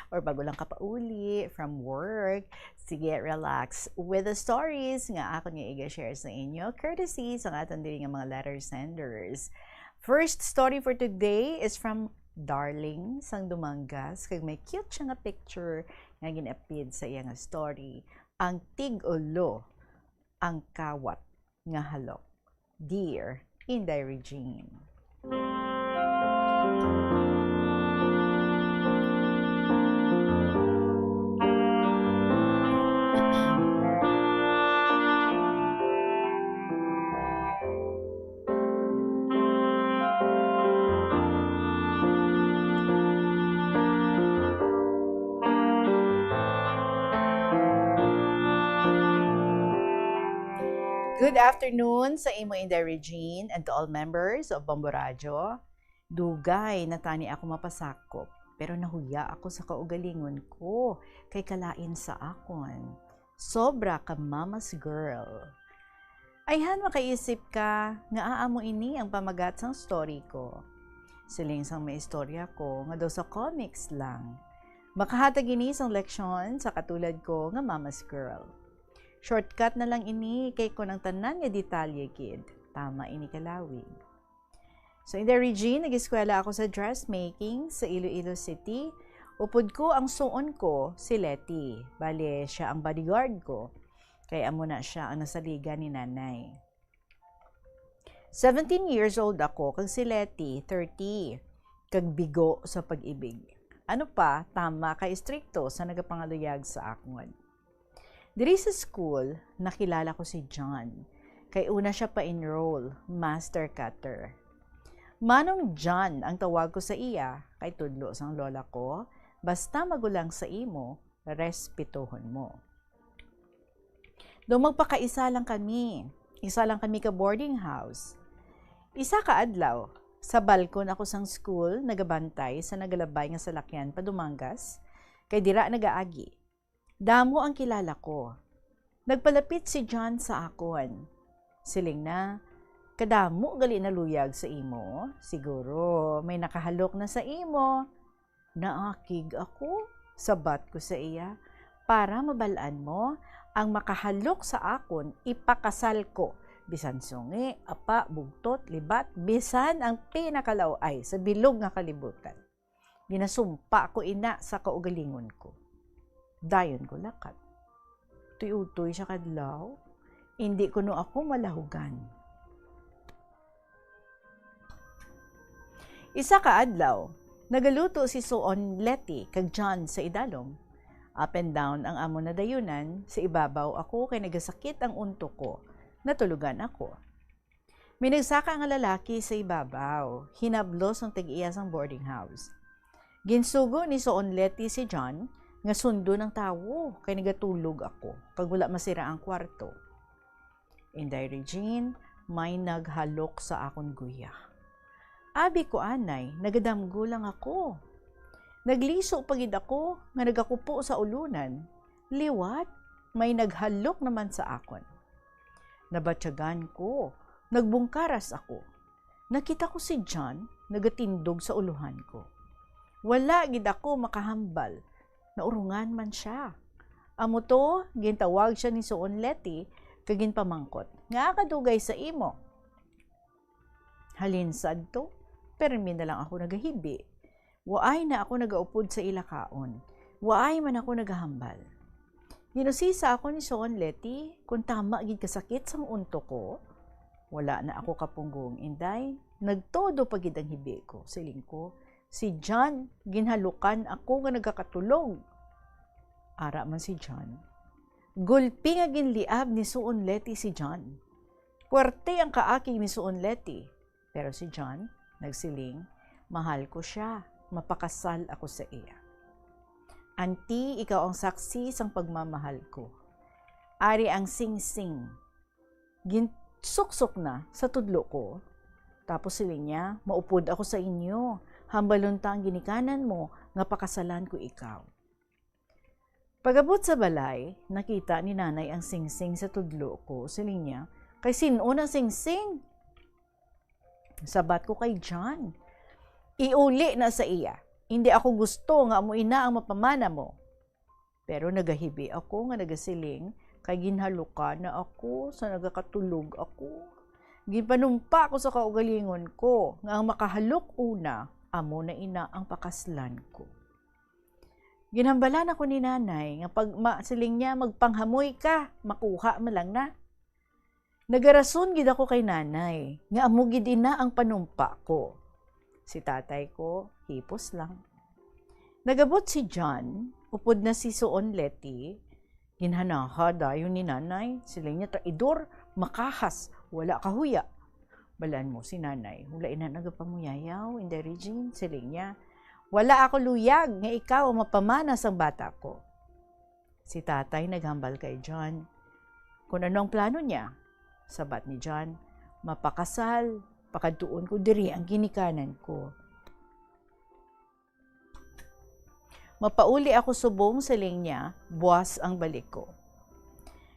or bago lang kapauli from work, sige, relax with the stories nga akon nga iga-share sa inyo, courtesy sa aton diri nga mga letter senders. First story for today is from Darling sang Dumangas, kag may cute siya nga picture nga gin-appeared sa iya nga story, Ang Tig-ulo, ang Kawat nga Halok. Dear Inday Regine. Good afternoon sa imo, Inday Regine, and to all members of Bombo Radyo. Dugay na tani ako mapasakop, pero nahuya ako sa kaugalingon ko kay kalain sa akon. Sobra ka mama's girl. Ayhan makaisip ka nga amo ini ang pamagat sang story ko. Siling sang may istorya ko nga daw sa comics lang. Makahatag ini sang leksyon sa katulad ko nga mama's girl. Shortcut na lang ini kay kon ang tanan nga detalye gid, tama ini kalawig. So, Inday Regine, nag-eskwela ako sa dressmaking sa Iloilo City. Upod ko ang suon ko si Letty. Bale, siya ang bodyguard ko. Kay amo na siya ang nasaligan ni Nanay. Seventeen years old ako, kag si Letty, thirty, kag bigo sa pag-ibig. Ano pa, tama ka istrikto sa nagapangaluyag sa akon. Diri sa school, nakilala ko si John. Kay una siya pa-enroll, master cutter. Manong John ang tawag ko sa iya, kay tudlo sang lola ko, basta magulang sa imo, respetuhon mo. Daw magpakaisa lang kami. Isa lang kami ka boarding house. Isa ka adlaw, Sa balkon ako sang school, nagabantay sa nagalabay nga salakyan pa Dumangas, kay dira nagaagi. Damo ang kilala ko. Nagpalapit si John sa akon. Siling na, "Kadamo gali naluyag sa imo. Siguro may nakahalok na sa imo." Naakig ako, sabat ko sa iya. "Para mabal-an mo, ang makahalok sa akon, ipakasal ko. Bisan sungi, apa, bugtot, libat, bisan ang pinakalaw-ay sa bilog nga kalibutan." Ginasumpa ko ina sa kaugalingon ko. Dayon ko lakat. Utoy-utoy siya kadlaw. Indi kuno ako malahugan. Isa ka adlaw, nagaluto si Suon Leti kag John sa idalom. Up and down ang amon nadayunan, sa ibabaw ako kay nagasakit ang untok ko. Natulugan ako. May nagsaka nga lalaki sa ibabaw, hinablos ang tag-iya sang boarding house. Ginsugo ni Suon Leti si John nga sundon ang tawo kay nagatulog ako kag wala masira ang kwarto. Inday Regine, may naghalok sa akon guya. Abi ko anay, nagadamgo lang ako. Nagliso pa gid ako nga nagakupo sa ulunan. Liwat, may naghalok naman sa akon. Nabatyagan ko, nagbungkaras ako. Nakita ko si John nagatindog sa ulohan ko. Wala gid ako makahambal, naurungan man siya. Amo to, gintawag siya ni Suon Leti kag ginpamangkot, "Ngaa kadugay sa imo?" Halin sadto, permi na lang ako nagahibi. Waay na ako nagaupod sa ila kaon. Waay man ako nagahambal. Ginusisa ako ni Suon Leti kung tama gid kasakit sang untok ko. "Wala na ako kapunggo, Inday. Nagtudo pa gid ang hibi ko," siling ko. "Si John, ginhalukan ako nga nagakatulog." Ara man si John. Gulpi nga ginliab ni Suon Leti si John. Puwerte ang kaakig ni Suon Leti, pero si John nagsiling, "Mahal ko siya, mapakasal ako sa iya." "Anti, ikaw ang saksi sang pagmamahal ko." Ari ang singsing. Ginsuksok na sa tudlo ko. Tapos siling niya, "Maupod ako sa inyo. Hambalon ta ang ginikanan mo nga pakasalan ko ikaw." Pag-abot sa balay, nakita ni Nanay ang singsing sa tudlo ko. Siling niya, "Kay sin-o na singsing?" Sabat ko kay John, "Iuli na sa iya. Hindi ako gusto nga amo ina ang mapamana mo." Pero nagahibi ako nga nagasiling, kay ginhalukan na ako sa nagakatulog ako. Ginpanumpa ko sa kaugalingon ko nga ang makahalok una, amo na ina ang pakaslan ko. Ginhambalan ako ni Nanay nga pag ma-, siling niya, "Magpanghamoy ka, makuha man lang na." Nagarason gid ako kay Nanay nga amo gid ina ang panumpa ko. Si Tatay ko, hipos lang. Nagabot si John, upod na si Suon Leti. Ginhanaha dayon ni Nanay. Siling niya, "Traidor, makahas, wala kahuya." Balaan mo si Nanay, wala ina nagapamuyayaw, Inday Regine. Siling niya, "Wala ako luyag nga ikaw ang mapamana sang bata ko." Si Tatay naghambal kay John kung ano ang plano niya. Sabat ni John, "Mapakasal, pakadtuon ko diri ang ginikanan ko. Mapauli ako subong," siling niya, "buas ang balik ko."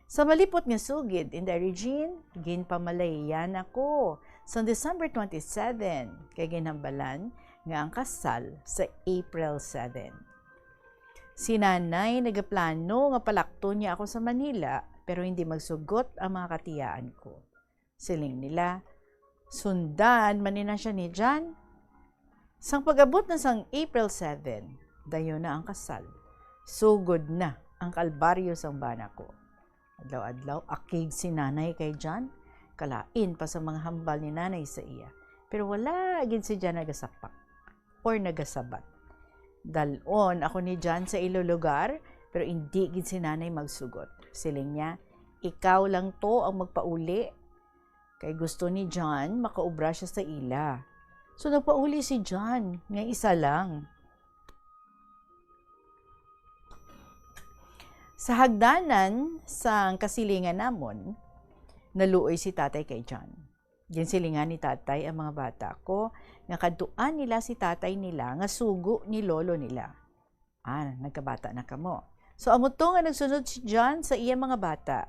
Sa malipot nga sugid, Inday Regine, ginpamalayan ako sa December twenty-seven, kay ginhambalan nga ang kasal sa April seven. Si Nanay nagaplano nga palakton niya ako sa Manila, pero hindi magsugot ang mga katiyaan ko. Siling nila, sundan man ni na siya ni John. Sang pag-abot na sang April seven, dayon na ang kasal. Sugod na ang kalbaryo sang bana ko. Adlaw-adlaw, akig si Nanay kay John. Kalain pa sa mga hambal ni Nanay sa iya. Pero wala gid si John nagasapak or nagasabat. Dal-on ako ni John sa ilo lugar, pero indi gid si Nanay magsugot. Siling niya, "Ikaw lang to ang magpauli." Kay gusto ni John makaubra siya sa ila. So nagpauli si John nga isa lang. Sa hagdanan sang kasilingan namon, naluoy si Tatay kay John. Ginsilingan ni Tatay ang mga bata ko nga kadtuan nila si tatay nila nga sugo ni lolo nila. Ah, nagkabata na kamo. So, amo to nga nagsunod si John sa iya mga bata.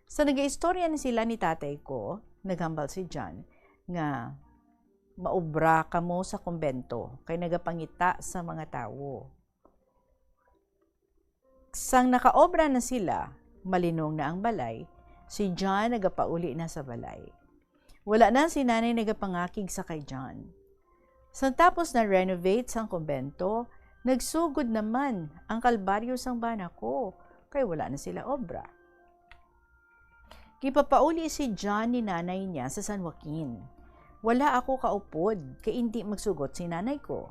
Sa nagaistorya ni sila ni tatay ko, naghambal si John nga maobra kamo sa kumbento kay nagapangita sa mga tawo. Sang nakaobra na sila, malinong na ang balay, si John nagapauli na sa balay. Wala na si Nanay nagapangakig sa kay John. Sang tapos na renovate sang kumbento, nagsugod naman ang kalbaryo sang bana ko, kay wala na sila obra. Gipapauli si John ni nanay niya sa San Joaquin. Wala ako kaupod, kay indi magsugot si nanay ko.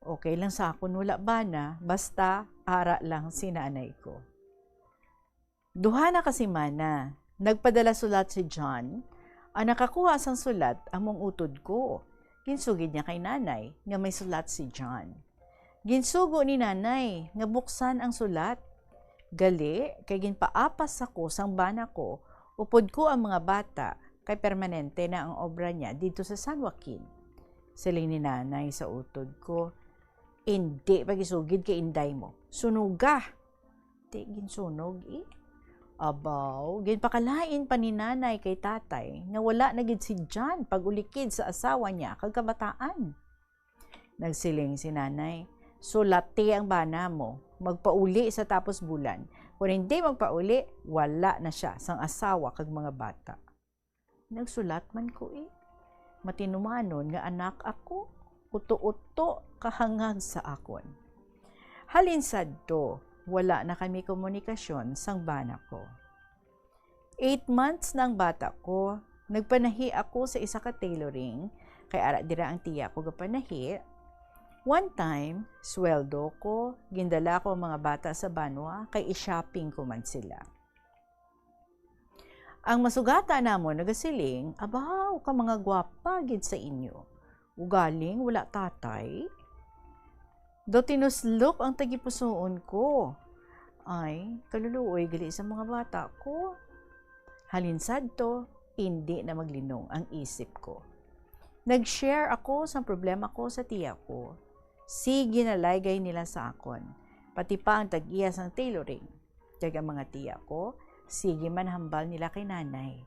Okay lang sa akon wala bana, basta ara lang si nanay ko. Duha na ka semana, nagpadala sulat si John. Ang nakakuha sang sulat amo ang utod ko. Ginsugid niya kay nanay nga may sulat si John. Ginsugo ni nanay nga buksan ang sulat. Gali, kay ginpaapas ako sang bana ko, upod ko ang mga bata, kay permanente na ang obra niya didto sa San Joaquin. Siling ni nanay sa utod ko, "Indi pagisugid kay inday mo. Sunuga!" Ti ginsunog, eh. Abaw, ginpakalain pa ni nanay kay tatay nga wala na gid si John pag-ulikid sa asawa niya kag kabataan. Nagsiling si nanay, "Sulati ang bana mo, magpauli sa tapos bulan. Kung hindi magpauli, wala na siya sang asawa kag mga bata." Nagsulat man ko, eh. Matinumanon nga anak ako, uto-uto kahangag sa akon. Halin sadto, wala na kami komunikasyon sang bana ko. Eight months na ang bata ko, nagpanahi ako sa isa ka tailoring, kay ara dira ang tiya ko gapanahi. One time, sweldo ko, gindala ko ang mga bata sa banwa, kay i-shopping ko man sila. Ang masugata namon nagasiling, "Abaw, ka mga gwapa gid sa inyo. Ugaling wala tatay?" Daw tinuslok ang tagipusoon ko. Ay, kaluluoy gali sa mga bata ko. Halin sadto, indi na maglinong ang isip ko. Nag-share ako sang problema ko sa tiya ko. Sige na laygay nila sa akon, pati pa ang tag-iya sang tailoring. Kag ang mga tiya ko, sige man hambal nila kay nanay.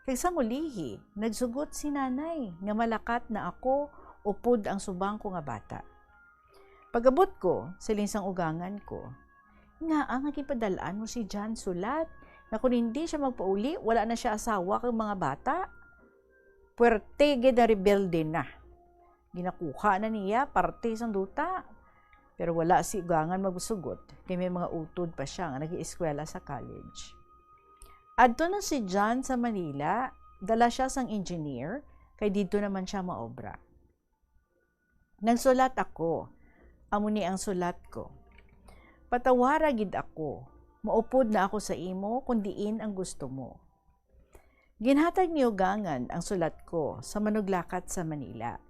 Kag sang ulihi, nagsugot si nanay nga malakat na ako upod ang subang ko nga bata. Pag-abot ko, siling sang ugangan ko, "Ngaa nga ginpadal-an mo si John sulat nga kon hindi siya magpauli, wala na siya asawa kag mga bata?" Puwerte gid na rebelde na. Ginakuha na niya parte sang duta. Pero wala si ugangan magsugot, kay may mga utod pa siya nga nag-ieskwela sa college. Adto na si John sa Manila, dala siya sang engineer, kay didto naman siya maobra. Nagsulat ako. Amo ni ang sulat ko. "Patawara gid ako. Maupod na ako sa imo kon diin ang gusto mo." Ginhatag ni ugangan ang sulat ko sa manuglakat sa Manila.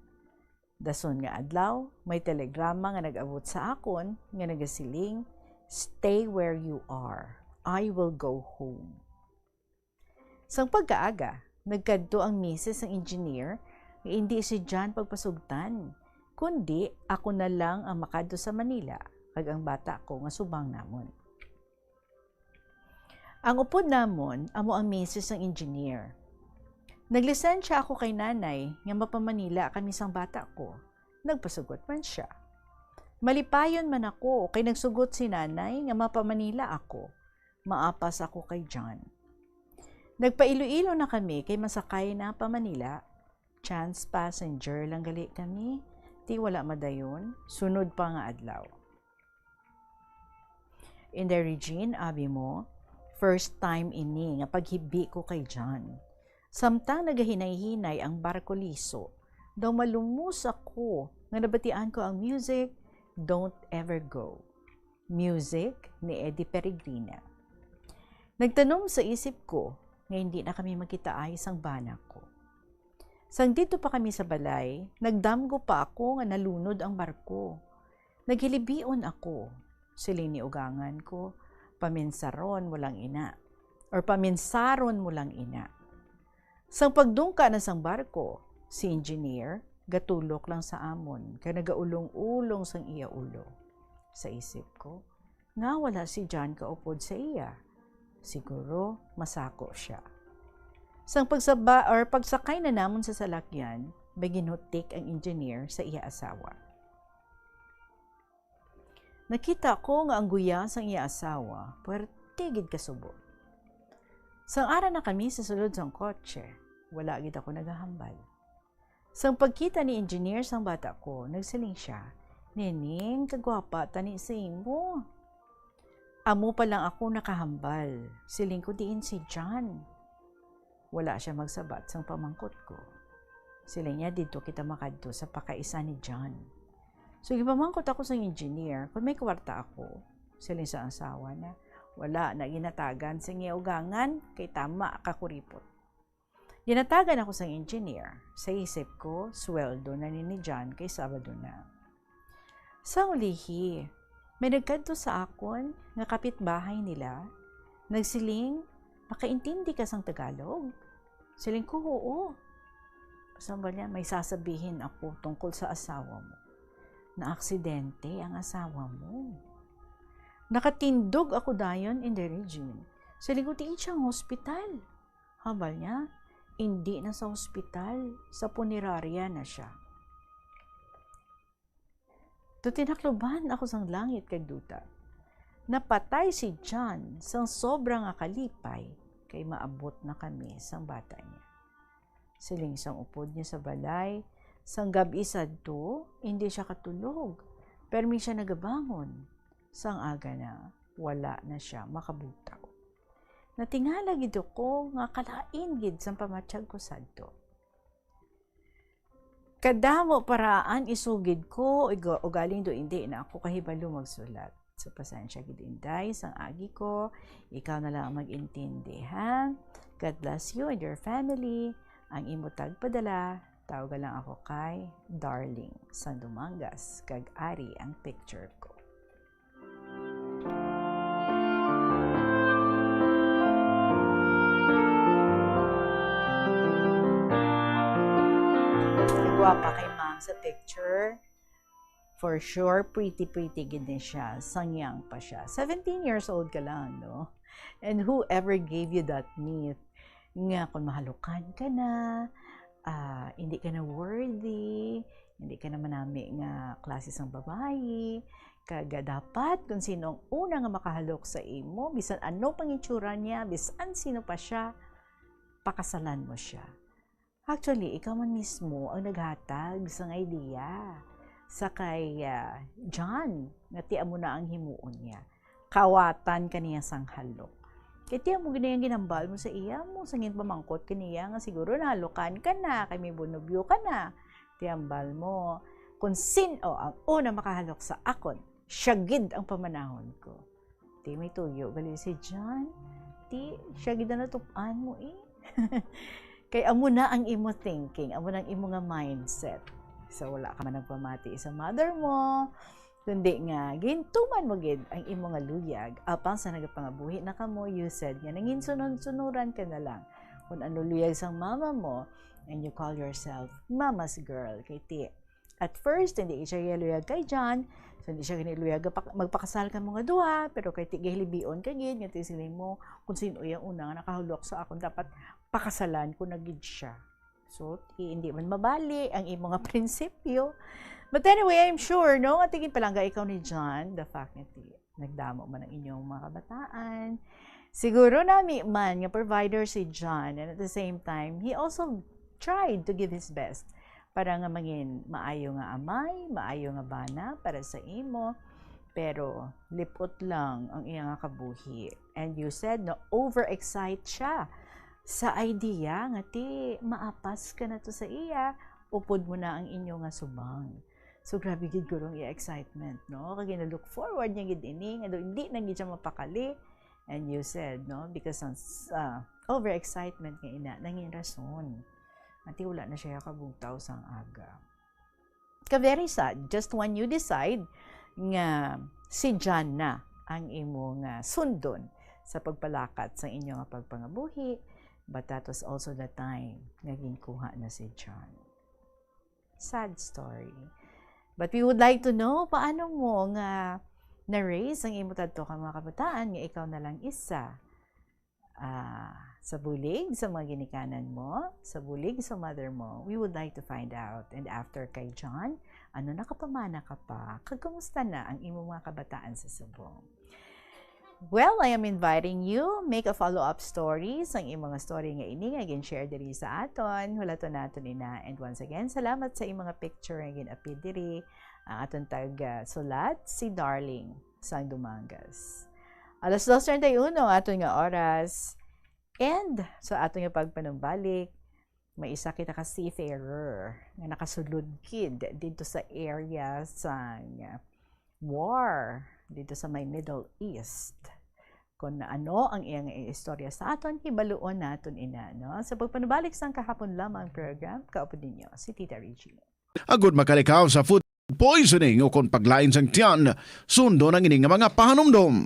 Dason nga adlaw, may telegrama nga nag-abot sa akon nga nagasiling, "Stay where you are. I will go home." Sang pagkaaga, nagkadto ang misis sang engineer nga indi si John pagpasugtan, kundi ako na lang ang makadto sa Manila kag ang bata ko nga subang namon. Ang upod namon amo ang misis sang engineer. Naglisensya ako kay nanay nga mapamanila kami sang bata ko. Nagpasugot man sia. Malipayon man ako kay nagsugot si nanay nga mapamanila ako. Maapas ako kay John. Nagpa-Iloilo na kami kay masakay na pa Manila. Chance passenger lang gali kami, ti wala madayon, sunod pa nga adlaw. Inday Regine, abi mo, first time ini nga paghibi ko kay John. Samtang nagahinay-hinay ang barko liso, daw malumos ako nga nabatian ko ang music, "Don't Ever Go." Music ni Eddie Peregrina. Nagtanom sa isip ko nga hindi na kami magkitaay sang bana ko. Sang didto pa kami sa balay, nagdamgo pa ako nga nalunod ang barko. "Naghilibion ako," siling ni ugangan ko, "paminsaron mo lang ina, or paminsaron mo lang ina." Sang pagdungka na sang barko, si engineer, gatulok lang sa amon, kag nagaulong-ulong sang iya ulo. Sa isip ko, nga wala si John kaupod sa iya. Siguro, masako siya. Sang pagsaba or pagsakay na namon sa salakyan, may ginhutik ang engineer sa iya asawa. Nakita ko nga ang guya sang iya asawa, puwerte gid kasubo. Sang ara na kami sa sulod sang kotse, wala gid ako nagahambal. Sang pagkita ni engineer sang bata ko, nagsiling siya, "Nining, kagwapa tani sa imo." Amo pa lang ako nakahambal, siling ko, "Diin si John?" Wala siya magsabat sang pamangkot ko. Siling niya, "Didto kita makadto sa pakaisa ni John." So, gipamangkot ako sang engineer kung may kwarta ako. Siling sang asawa niya, "Wala na, ginatagan sang iya ugangan, kay tama ka kuripot." Ginatagan ako sang engineer. Sa isip ko, sweldo na ni, ni John kay Sabado na. Sa ulihi, may nagkadto sa akon nga kapitbahay nila. Nagsiling, "Makaintindi ka sang Tagalog?" Siling ko, "Oo." Sambal niya, "May sasabihin ako tungkol sa asawa mo. Naaksidente ang asawa mo." Nakatindog ako dayon in the region. Siling ko, "Diin siya ang hospital?" Hambal niya, "Indi na sa hospital, sa punerarya na siya." Daw tinakluban ako sang langit kag duta. Napatay si John sang sobra nga kalipay kay maabot na kami sang bata niya. Siling sang upod niya sa balay, sang gab-i sadto, indi siya katulog. Permi siya nagabangon. Sang aga na, wala na siya makabugtaw. Natingala gid ako nga kalain gid sang pamatyag ko sadto. Kadamo paraan isugid ko, uga-, ugaling do indi na ako kahibalo magsulat. So, pasensya gid, Inday, sang agi ko, ikaw na lang ang mag-intindi, ha? God bless you and your family. Ang imo tagpadala, tawagan lang ako kay Darling sang Dumangas, kag ari ang picture ko. Gwapa kay ma'am sa picture. For sure, pretty-pretty gid ni siya. Sang young pa siya. Seventeen years old ka lang, no? And whoever gave you that myth nga kung mahalukan ka na, ah, hindi ka na worthy, hindi ka na manami nga klase sang babayi, kag dapat kung sino ang una nga makahalok sa imo, bisan ano pang itsura niya, bisan sino pa siya, pakasalan mo siya. Actually, ikaw man mismo ang naghatag sang idea sa kay, ah, John nga ti amo na ang himuon niya. Kawatan ka niya sang halok. Kay ti amo gid na ang ginhambal mo sa iya mo, sa ginpamangkot ka niya nga siguro nahalukan ka na, kay may bunobyo ka na. Ti hambal mo, "Kung sin-o ang una makahalok sa akon, siya gid ang pamanahon ko." Ti may tuyo gali si John. Ti, siya gid ang natup-an mo, eh. Kay amo na ang imo thinking, amo na ang imo nga mindset. So, wala ka man nagpamati sa mother mo, kundi nga gintuman mo gid ang imo nga luyag. Apang sa nagapangabuhi na kamo, you said nga nanginsunod-sunuran ka na lang kung ano luyag sang mama mo, and you call yourself mama's girl. Kay ti, at first, hindi siya luyag kay John. So, hindi siya gani luyag, "Pak-, magpakasal ka mo nga duha," pero kay ti gahilibion ka gid, nga ti siling mo, "Kung sino yung una nga nakahulok sa akon, dapat pakasalan ko na gid siya." So, ti, hindi man mabali ang imo nga prinsipyo. But anyway, I'm sure, no, nga ti ginpalangga ikaw ni John, the fact nga ti nagdamo man ang inyong mga kabataan. Siguro nami man nga provider si John, and at the same time, he also tried to give his best para nga mangin maayo nga amay, maayo nga bana para sa imo. Pero lipot lang ang iya nga kabuhi. And you said na overexcite siya sa idea nga ti maapas ka na to sa iya, upod mo na ang inyo nga subang. So, grabe gid guro ang iya excitement, no? Kag gina-look forward niya gid ini, nga daw hindi na gid siya mapakali. And you said, no, because ang s-, ah, overexcitement nga ina, nangin rason. Ati wala na siya kabugtaw sang aga. Ka very sad, just when you decide nga si John na ang imo nga sundon sa pagpalakat sa inyo nga pagpangabuhi, but that was also the time nga ginkuha na si John. Sad story. But we would like to know, paano mo nga na-raise ang imo tadto ka mga kabataan nga ikaw na lang isa? Ah, sa bulig sa mga ginikanan mo, sa bulig sa mother mo, we would like to find out. And after kay John, ano, nakapamana ka pa? Kag kumusta na ang imo mga kabataan sa subong? Well, I am inviting you, make a follow-up story sang imo nga story nga ini nga gin-share diri sa aton. Hulaton naton ina. And once again, salamat sa imo nga picture nga gin-appear diri. Ang aton tag, ah, sulat, si Darling sang Dumangas. Alas dos treinta y uno aton nga oras. And sa aton nga pagpanumbalik, may isa kita ka seafarer nga nakasulod gid dito sa area sang war dito sa may Middle East. Kung ano ang iyang istorya sa aton, hibaluon naton ina, no? Sa pagpanubalik sang kahapon lamang program, kaupod ninyo si Tita Regina. Agud makalikaw sa food poisoning ukon paglain sang tiyan, sundon ang ini nga mga pahanumdom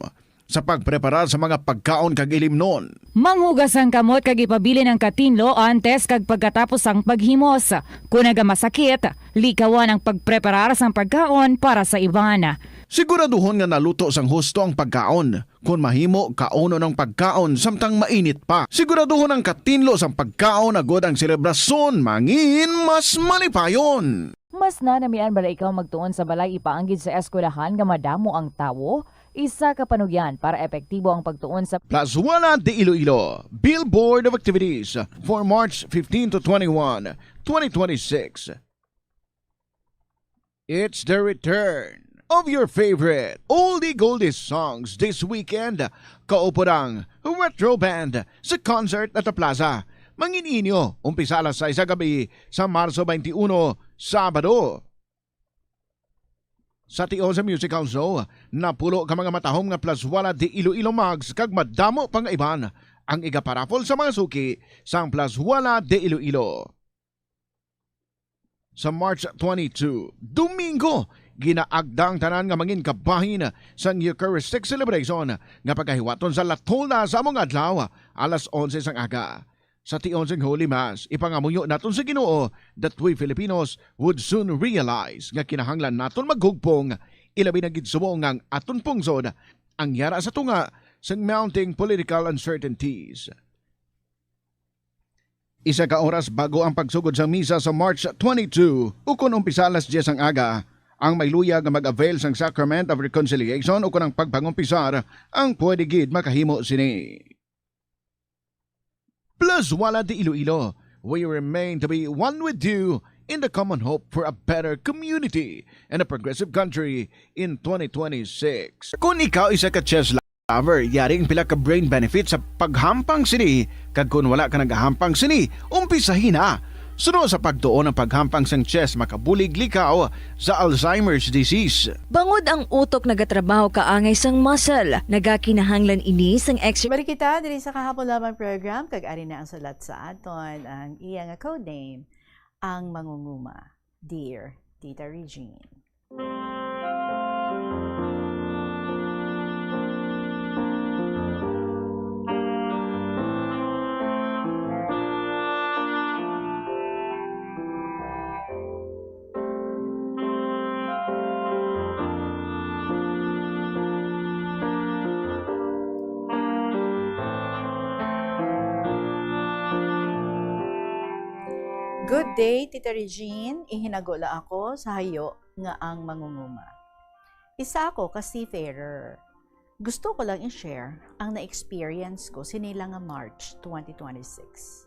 sa pagpreparar sa mga pagkaon kag ilimnon. Manghugas ang kamot kag ipabilin ang katinlo antes kag pagkatapos sang paghimos. Kon nagamasakit, likawan ang pagpreparar sang pagkaon para sa iban. Siguraduhon nga naluto sang husto ang pagkaon. Kon mahimo, kaunon ang pagkaon samtang mainit pa. Siguraduhon ang katinlo sang pagkaon agud ang selebrasyon mangin mas malipayon. Mas nanamian bala ikaw magtuon sa balay ipaanggid sa eskwelahan nga madamo ang tawo? Isa ka panugyan para epektibo ang pagtuon sa Plazuela de Iloilo, Billboard of Activities for March fifteen to twenty-one, twenty twenty-six. It's the return of your favorite oldie goldie songs this weekend. Kaupod ang Retro Band sa concert at the plaza. Mangin inyo, umpisa alas sais sa gabi sa Marso twenty-one, Sabado. Sa tion sa musical show, napulo ka mga matahom nga Plazuela de Iloilo mugs kag madamo pa nga iban ang igaparapol sa mga suki sang Plazuela de Iloilo. Sa March twenty-two, Domingo, ginaagda ang tanan nga mangin kabahin sang Eucharistic celebration nga pagahiwaton sa La Tolda sa among adlaw, alas onse sang aga. Sa tion sang Holy Mass, ipangamuyo naton sa Ginoo that we Filipinos would soon realize nga kinahanglan naton maghugpong, ilabi na gid subong nga ang aton pungsod ang yara sa tunga sang mounting political uncertainties. Isa ka oras bago ang pagsugod sang misa sa March twenty-two, ukon umpisa alas dyes ang aga, ang may luyag nga mag-avail sang Sacrament of Reconciliation ukon ang pagpangumpisar ang pwede gid makahimo sini. Plazuela de Iloilo, we remain to be one with you in the common hope for a better community and a progressive country in twenty twenty-six. Kung ikaw isa ka chess lover, yari ang pila ka brain benefits sa paghampang sini, kag kung wala ka nagahampang sini, umpisahi na. Suno sa pagtuon ang paghampang sang chess makabulig likaw sa Alzheimer's disease. Bangod ang utok nagatrabaho kaangay sang muscle, nagakinahanglan ini sang exercise. Balik kita diri sa kahapon lamang program, kag ari na ang sulat sa aton, ang iya nga codename, ang Mangunguma. Dear Tita Regine. Good day, Tita Regine. Ihinago la ako sa hayo nga ang Mangunguma. Isa ako ka seafarer. Gusto ko lang i-share ang na-experience ko sini lang nga March twenty twenty-six.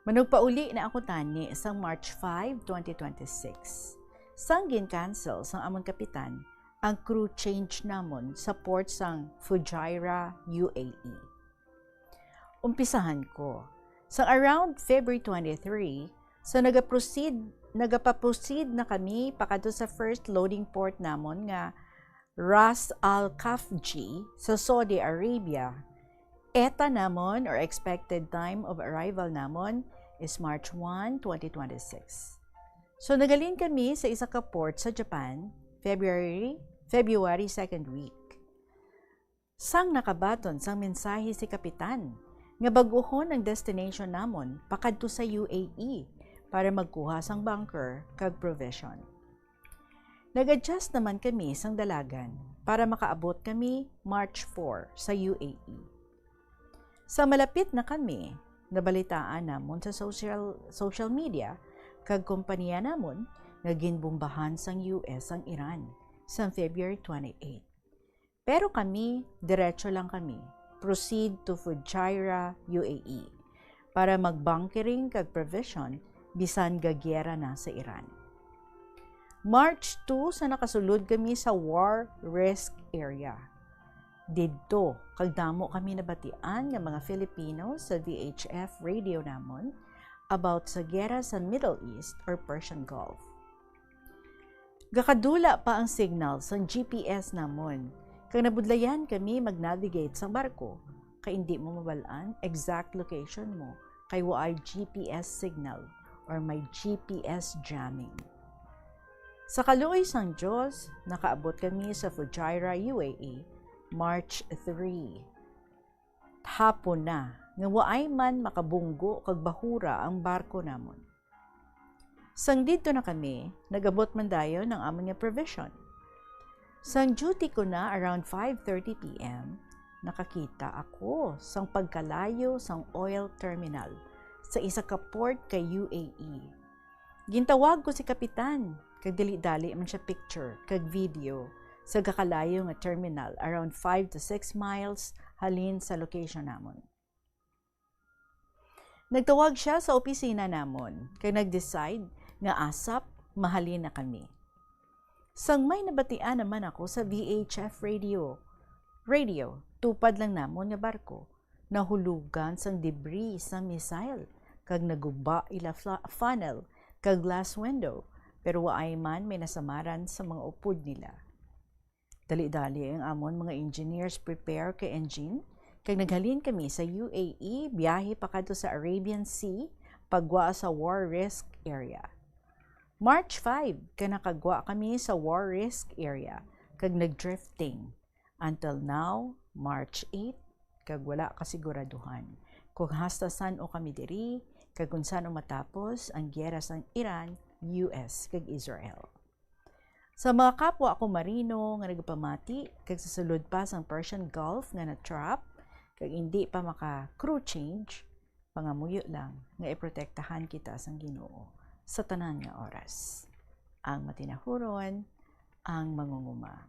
Manugpauli na ako tani sang March five, twenty twenty-six. Sang gin-cancel sang amon kapitan ang crew change namon sa port sang Fujairah, U A E. Umpisahan ko. Sa around February twenty-three, so nagaproceed, nagapaproceed na kami pakadto sa first loading port namon nga Ras Al Khafji sa Saudi Arabia. ETA namon, or expected time of arrival namon, is March one, twenty twenty-six. So nagahalin kami sa isa ka port sa Japan, February, February second week. Sang nakabaton sang mensahe si kapitan nga bag-ohon ang destination namon pakadto sa U A E, para magkuha sang bunker kag provision. Nag-adjust naman kami sang dalagan para makaabot kami March four sa U A E. Sa malapit na kami, nabalitaan namon sa social, social media kag kompanya namon nga ginbombahan sang U S ang Iran sang February twenty-eight. Pero kami, diretso lang kami. Proceed to Fujairah, U A E, para magbunkering kag provision bisan gagiyera na sa Iran. March two sa nakasulod kami sa war risk area. Didto, kag damo kami nabatian nga mga Filipino sa V H F radio namon about sa giyera sa Middle East or Persian Gulf. Gakadula pa ang signal sang G P S namon, kag nabudlayan kami mag-navigate sang barko, kay indi mo mabal-an exact location mo kay waay G P S signal or may G P S jamming. Sa kaluoy sang Dios, nakaabot kami sa Fujairah, U A E, March three. Hapon na, nga waay man makabunggo kag bahura ang barko namon. Sang didto na kami, nag-abot man dayon ang amon nga provision. Sang duty ko na around five thirty P M, nakakita ako sang pagkalayo sang oil terminal sa isa ka port kay U A E. Gintawag ko si kapitan, kag dali-dali man siya picture kag video sa gakalayo nga terminal, around five to six miles halin sa location namon. Nagtawag siya sa opisina namon kag nag-decide nga asap mahalin na kami. Sang may nabatian naman ako sa V H F radio. Radio, tupad lang namon nga barko, nahulugan sang debris sang missile kag naguba ila fla-, funnel kag glass window, pero waay man may nasamaran sa mga upod nila. Dali-dali ang amon mga engineers prepare kay engine, kag naghalin kami sa U A E, biyahe pakadto sa Arabian Sea, pagwa sa war risk area. March five, kay nakagwa kami sa war risk area, kag nag-drifting. Until now, March eight, kag wala kasiguraduhan kung hasta san-o kami diri, kag kung san-o matapos ang giyera sang Iran, U S, kag Israel. Sa mga kapwa ko marino nga nagapamati, kag sa sulod pa sang Persian Gulf nga na-trap, kag indi pa maka-crew change, pangamuyo lang nga iprotektahan kita sang Ginoo sa tanan nga oras. Ang matinahuron, ang mangunguma.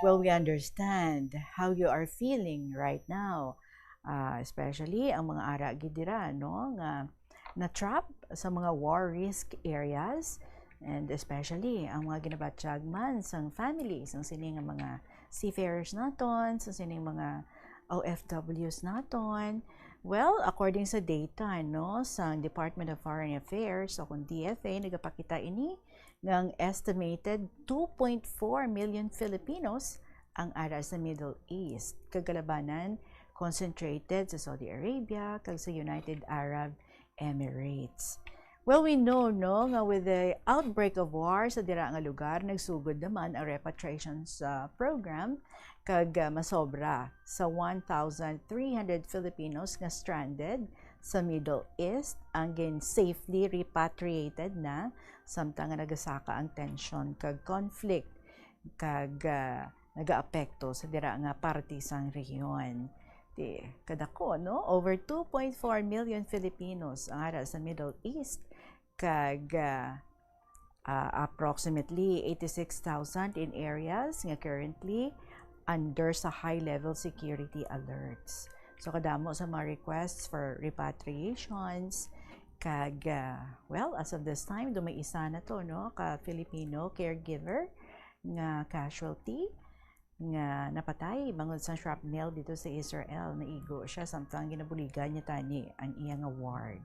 Well, we understand how you are feeling right now. Ah, especially ang mga ara gid dira, no, nga na-trap sa mga war risk areas, and especially ang mga ginabatyag man sang family sang sini nga mga seafarers naton, sang sining mga O F Ws naton. Well, according sa data, no, sang Department of Foreign Affairs o kung D F A, nagapakita ini nga ang estimated two point four million Filipinos ang ara sa Middle East, kag kalabanan concentrated sa Saudi Arabia kag sa United Arab Emirates. Well, we know, no, nga with the outbreak of war sa dira nga lugar, nagsugod naman ang repatriation sa program, kag, ah, masobra sa one thousand three hundred Filipinos nga stranded sa Middle East ang gin safely repatriated na, samtang nga nagasaka ang tensyon kag conflict, kag, ah, nagaapekto sa dira nga parte sang rehiyon. Ti, kadako, no? Over two point four million Filipinos ang ara sa Middle East, kag, ah, ah, approximately eighty-six thousand in areas nga currently under sa high-level security alerts. So, kadamo sa mga requests for repatriations, kag, ah, well, as of this time, do may isa na to, no, ka Filipino caregiver nga casualty nga napatay bangod sa shrapnel dito sa Israel. Naigo siya samtang ginabuligan niya tani ang iya nga ward.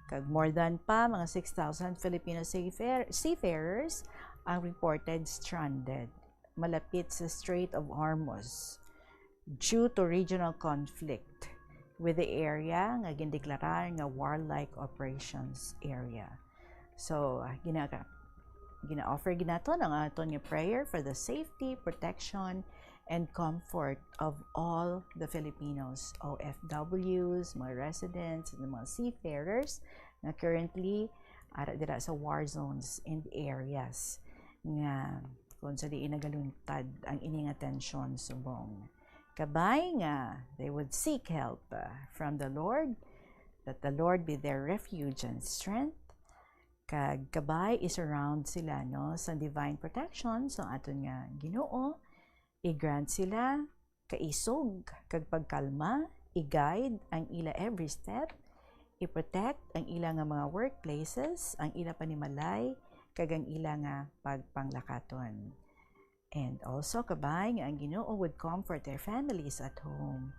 Kag more than pa, mga six thousand Filipino seafarer-, seafarers ang reported stranded malapit sa Strait of Hormuz due to regional conflict with the area nga gindeklarar nga warlike operations area. So, ah, gina-, gina-offer gid naton ang aton nga prayer for the safety, protection, and comfort of all the Filipinos, O F Ws, mga residents, and mga seafarers nga currently ara dira sa war zones and areas nga kung sa diin nagaluntad ang ini nga tensyon subong. Kabay nga they would seek help, uh, from the Lord, that the Lord be their refuge and strength. Kag kabay, i-surround sila, no, sa divine protection sa aton nga Ginoo. I-grant sila kaisog kag pagkalma, i-guide ang ila every step, i-protect ang ila nga mga workplaces, ang ila panimalay, kag ang ila nga pagpanglakaton. And also, kabay nga ang Ginoo would comfort their families at home.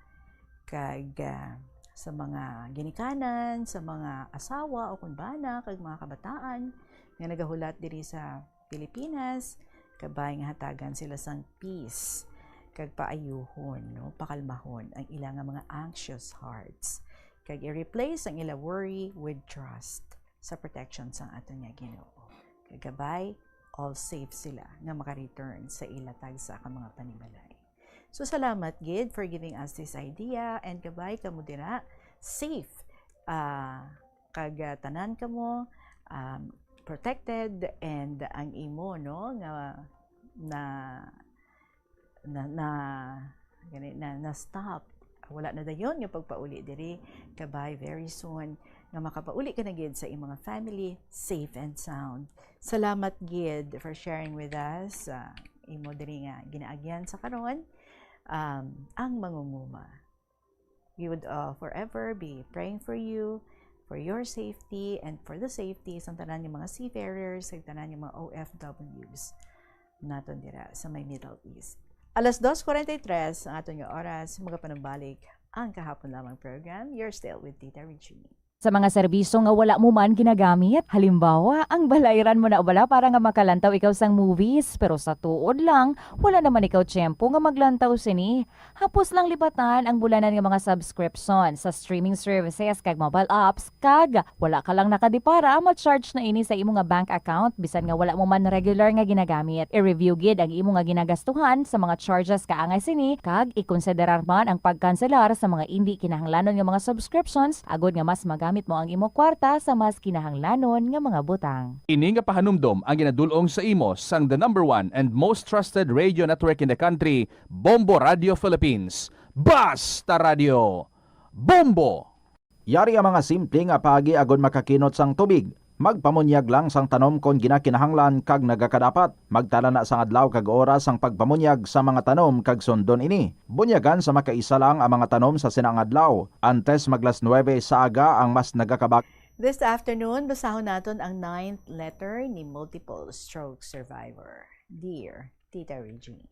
Kag, ah, sa mga ginikanan, sa mga asawa o kun bana, kag mga kabataan nga nagahulat diri sa Pilipinas, kabay nga hatagan sila sang peace, kag paayuhon, no, pakalmahon ang ila nga mga anxious hearts, kag i-replace ang ila worry with trust sa protection sang aton nga Ginoo. Kag kabay, all safe sila nga maka-return sa ila tagsa ka mga panimalay. So, salamat gid for giving us this idea, and kabay kamo dira safe, ah, kag, ah, tanan kamo, um, protected, and ang imo, no, nga na, na, na, gani, na, na stop. Wala na dayon nga pagpauli diri. Kabay, very soon nga makapauli ka na gid sa imong family safe and sound. Salamat gid for sharing with us, ah, imo diri nga ginaagyan sa karon, um, ang mangunguma. We would, uh, forever be praying for you, for your safety, and for the safety sa tanan nga mga seafarers, sa tanan nga mga O F Ws naton dira sa may Middle East. Alas dos forty-three ang aton nga oras, magapanumbalik ang kahapon lamang program. You're still with Tita Regine. Sa mga serbisyo nga wala mo man ginagamit, halimbawa, ang balayran mo na bala para nga makalantaw ikaw sang movies, pero sa tuod lang, wala naman ikaw tiyempo nga maglantaw sini. Hapos lang lipatan ang bulanan nga mga subscription sa streaming services kag mobile apps, kag wala ka lang nakadipara, ma-charge na ini sa imo nga bank account bisan nga wala mo man regular nga ginagamit. I-review gid ang imo nga ginagastuhan sa mga charges kaangay sini, kag ikonsiderar man ang pagkanselar sa mga indi kinahanglanon nga mga subscriptions agod nga mas magamit mo ang imo kwarta sa mas kinahanglanon nga mga butang. Ini nga pahanumdom ang ginadul-ong sa imo sang the number one and most trusted radio network in the country, Bombo Radio Philippines. Basta Radio, Bombo! Yari ang mga simple nga paagi agod makakinot sang tubig. Magpamunyag lang sang tanom kon ginakinahanglan kag nagakadapat. Magtala na sang adlaw kag oras sang pagpamunyag sa mga tanom kag sundon ini. Bunyagan sa makaisa lang ang mga tanom sa sina nga adlaw. Antes mag las nuebe sa aga ang mas nagakabak- This afternoon, basahon naton ang ninth letter ni multiple stroke survivor. Dear Tita Regine.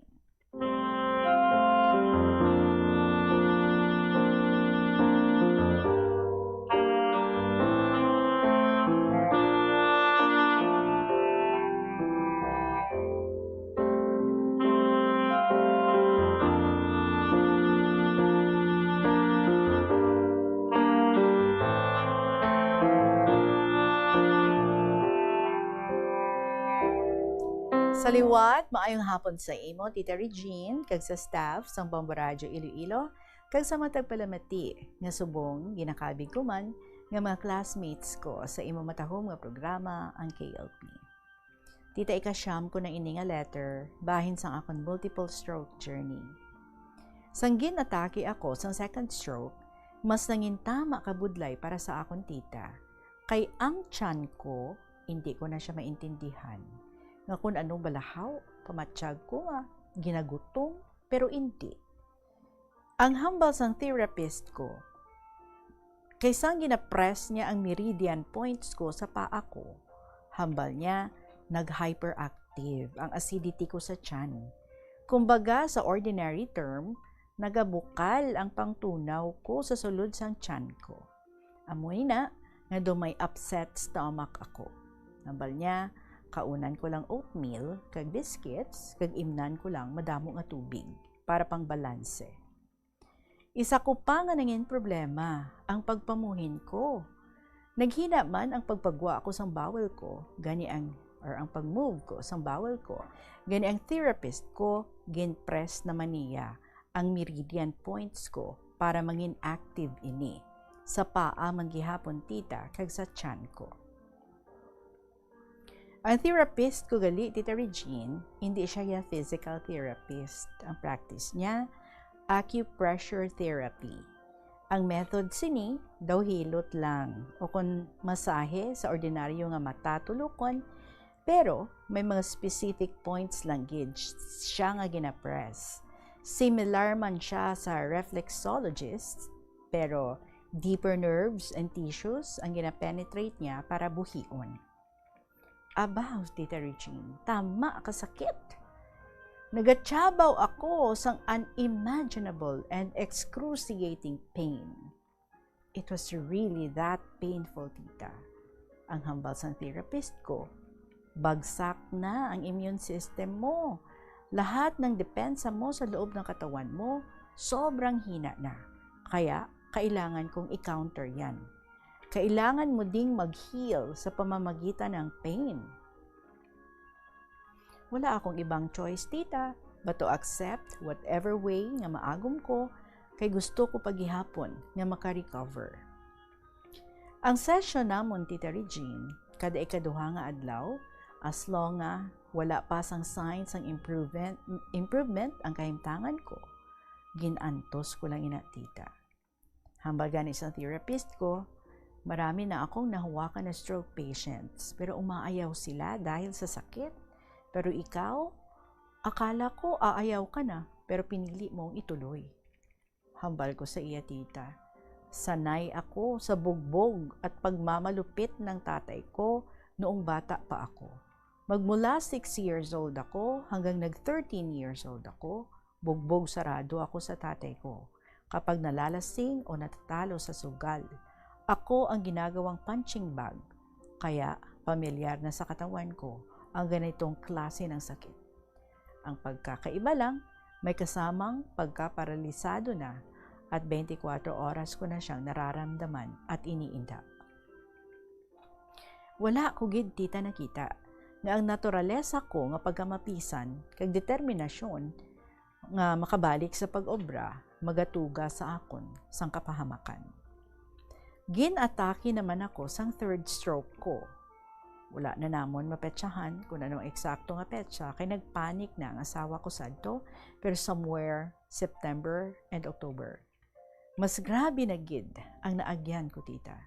Sa liwat, maayong hapon sa imo, Tita Regine, kag sa staff sang Bombo Radyo Iloilo, kag sa mga tagpalamati nga subong ginakabig ko man nga mga classmates ko sa imo matahom nga programa, ang K L P. Tita, ikasiyam ko na ini nga letter bahin sang akon multiple stroke journey. Sang gin-atake ako sang second stroke, mas nangin tama ka budlay para sa akon, tita, kay ang tiyan ko, indi ko na sia maintindihan nga kon ano balahaw, pamatyag ko nga ginagutom, pero indi. Ang hambal sang therapist ko, kay sang gina-press niya ang meridian points ko sa paa ko, hambal niya, nag-hyperactive ang acidity ko sa tiyan. Kumbaga, sa ordinary term, nagabukal ang pangtunaw ko sa sulod sang tiyan ko. Amo ina nga daw may upset stomach ako. Hambal niya, kaunan ko lang oatmeal kag biscuits, kag imnan ko lang madamo nga tubig para pangbalanse. Isa ko pa nga nangin problema, ang pagpamuhin ko. Naghina man ang pagpagwa ko sang bowel ko, gani ang, or ang pag-move ko sang bowel ko, gani ang therapist ko, gin-press naman niya ang meridian points ko para mangin active ini. Sa paa man gihapon, tita, kag sa tiyan ko. Ang therapist ko gali, Tita Regine, hindi siya ya physical therapist. Ang practice niya, acupressure therapy. Ang method sini, daw hilot lang, o kon masahe sa ordinaryo nga mata tulokon, pero may mga specific points lang gid siya nga ginapress. Similar man siya sa reflexologist, pero deeper nerves and tissues ang ginapenetrate niya para buhion. Abaw, Tita Regine, tama ka sakit. Nagatiyabaw ako sang unimaginable and excruciating pain. It was really that painful, tita. Ang hambal sang therapist ko, bagsak na ang immune system mo. Lahat ng depensa mo sa loob ng katawan mo, sobrang hina na. Kaya, kailangan kong i-counter yan. Kailangan mo ding mag-heal sa pamamagitan ng pain. Wala akong ibang choice, tita, but to accept whatever way nga maagom ko, kay gusto ko pa gihapon nga maka-recover. Ang session namon, Tita Regine, kada ikaduha nga adlaw, as long nga wala pa sang signs sang improvement, improvement ang kahimtangan ko, gin-antos ko lang ina, tita. Hambal gani sang therapist ko, marami na akong nahawakan na stroke patients, pero umaayaw sila dahil sa sakit. Pero ikaw, akala ko aayaw ka na, pero pinili mong ituloy. Hambal ko sa iya, tita, sanay ako sa bugbog at pagmamalupit ng tatay ko noong bata pa ako. Magmula six years old ako hanggang nag thirteen years old ako, bugbog sarado ako sa tatay ko kapag nalalasing o natatalo sa sugal. Ako ang ginagawang punching bag, kaya pamilyar na sa katawan ko ang ganitong klase ng sakit. Ang pagkakaiba lang, may kasamang pagkaparalisado na at twenty-four oras ko na siyang nararamdaman at iniinda. Wala ko gid, tita, nakita nga ang naturalesa ko nga pagkamapisan kag determinasyon nga makabalik sa pag-obra magatuga sa akon sang kapahamakan. Gin-atake naman ako sang third stroke ko. Wala na namon mapetsahan kung anong eksakto nga petsa, kay nagpanik na ang asawa ko sadto, pero somewhere September and October. Mas grabe na gid ang naagyan ko, tita.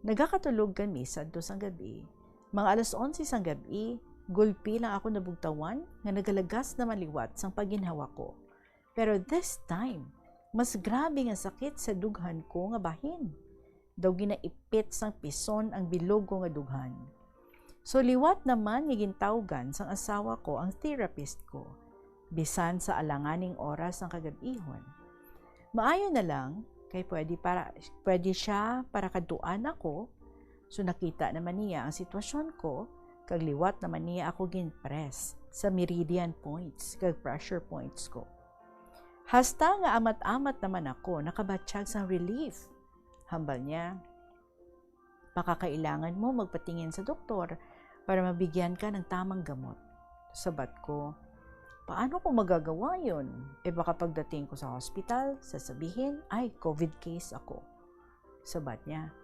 Nagakatulog kami sadto sang gab-i. Mga alas onse sang gab-i, gulpi lang ako nabugtawan nga nagalagas naman liwat sang pagginhawa ko. Pero this time, mas grabe nga sakit sa dughan ko nga bahin. Daw ginaipit sang pison ang bilog ko nga dughan. So, liwat naman nga gintawgan sang asawa ko ang therapist ko, bisan sa alanganing oras sang kagab-ihon. Maayo na lang, kay pwede para, pwede siya para kadtuan ako. So, nakita naman niya ang sitwasyon ko, kag liwat naman niya ako gin-press sa meridian points kag pressure points ko. Hasta nga amat-amat naman ako nakabatyag sang relief. Hambal niya, "Pakakailangan mo magpatingin sa doktor para mabigyan ka ng tamang gamot." Sabat ko, "Paano ko magagawa yun? E baka pagdating ko sa hospital, sasabihin, 'Ay, covid case ako.'" Sabat niya,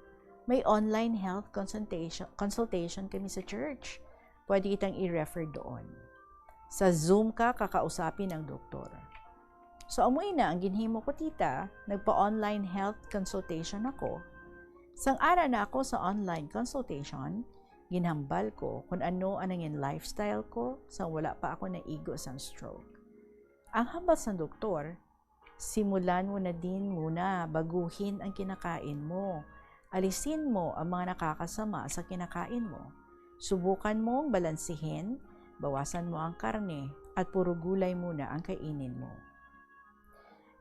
"May online health consultation, consultation kami sa church. Pwede kitang i-refer doon. Sa Zoom ka kakausapin ang doktor." So, amo ina ang ginhimo ko, tita. Nagpa-online health consultation ako. Sang ara na ako sa online consultation, ginhambal ko kung ano ang nangin lifestyle ko sang wala pa ako naigo sang stroke. Ang hambal sang doktor, "Simulan mo na din muna baguhin ang kinakain mo. Alisin mo ang mga nakakasama sa kinakain mo. Subukan mong balansihin, bawasan mo ang karne, at puro gulay muna ang kainin mo."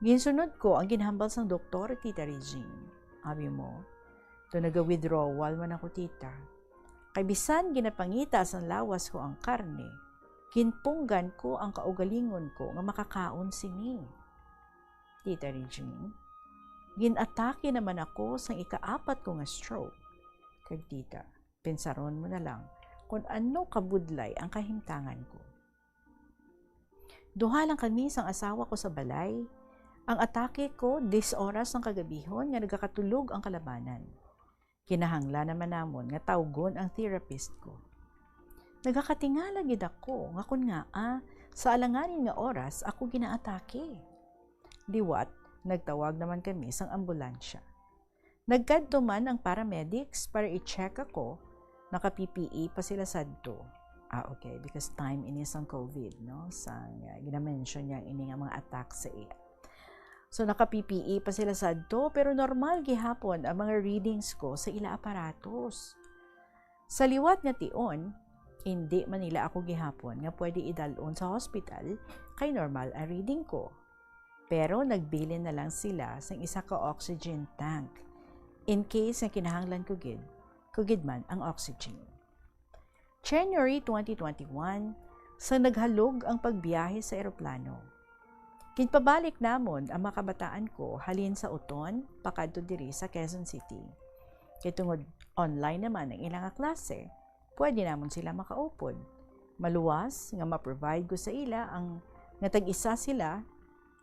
Ginsunod ko ang ginhambal sang doktor, Tita Regine. Abi mo, "To naga-withdrawal man ako, tita. Kay bisan ginapangita sang lawas ko ang karne, ginpunggan ko ang kaugalingon ko nga makakaon sini." Tita Regine, gin-atake naman ako sang ikaapat ko nga stroke. Kag tita, pensaron mo na lang kon ano kabudlay ang kahimtangan ko. Duha lang kami sang asawa ko sa balay. Ang atake ko, diyes oras sang kagabihon nga nagakatulog ang kalabanan. Kinahanglan naman namon nga tawgon ang therapist ko. Nagakatingala gid ako nga kon ngaa sa alanganin nga oras ako ginaatake. Liwat, nagtawag naman kami sang ambulansya. Nagkadto man ang paramedics para i-check ako. Naka-P P E pa sila sadto. Ah, okay, because time ini sang COVID, no? Sang, ah, ginamention niya ini nga mga attack sa iya. So, naka-P P E pa sila sadto, pero normal gihapon ang mga readings ko sa ila aparatos. Sa liwat nga tion, hindi man nila ako gihapon nga pwede idalon sa hospital kay normal ang reading ko. Pero nagbilin na lang sila sang isa ka oxygen tank in case nga kinahanglan ko gid, ko gid man ang oxygen. January twenty twenty-one, sa naghalog ang pagbiyahe sa eroplano. Ginpabalik namon ang mga kabataan ko halin sa Oton pakadto diri sa Quezon City. Kay tungod online naman ang ilang klase, pwede namon sila makaupod. Maluwas nga ma-provide ko sa ila ang nga tag-isa sila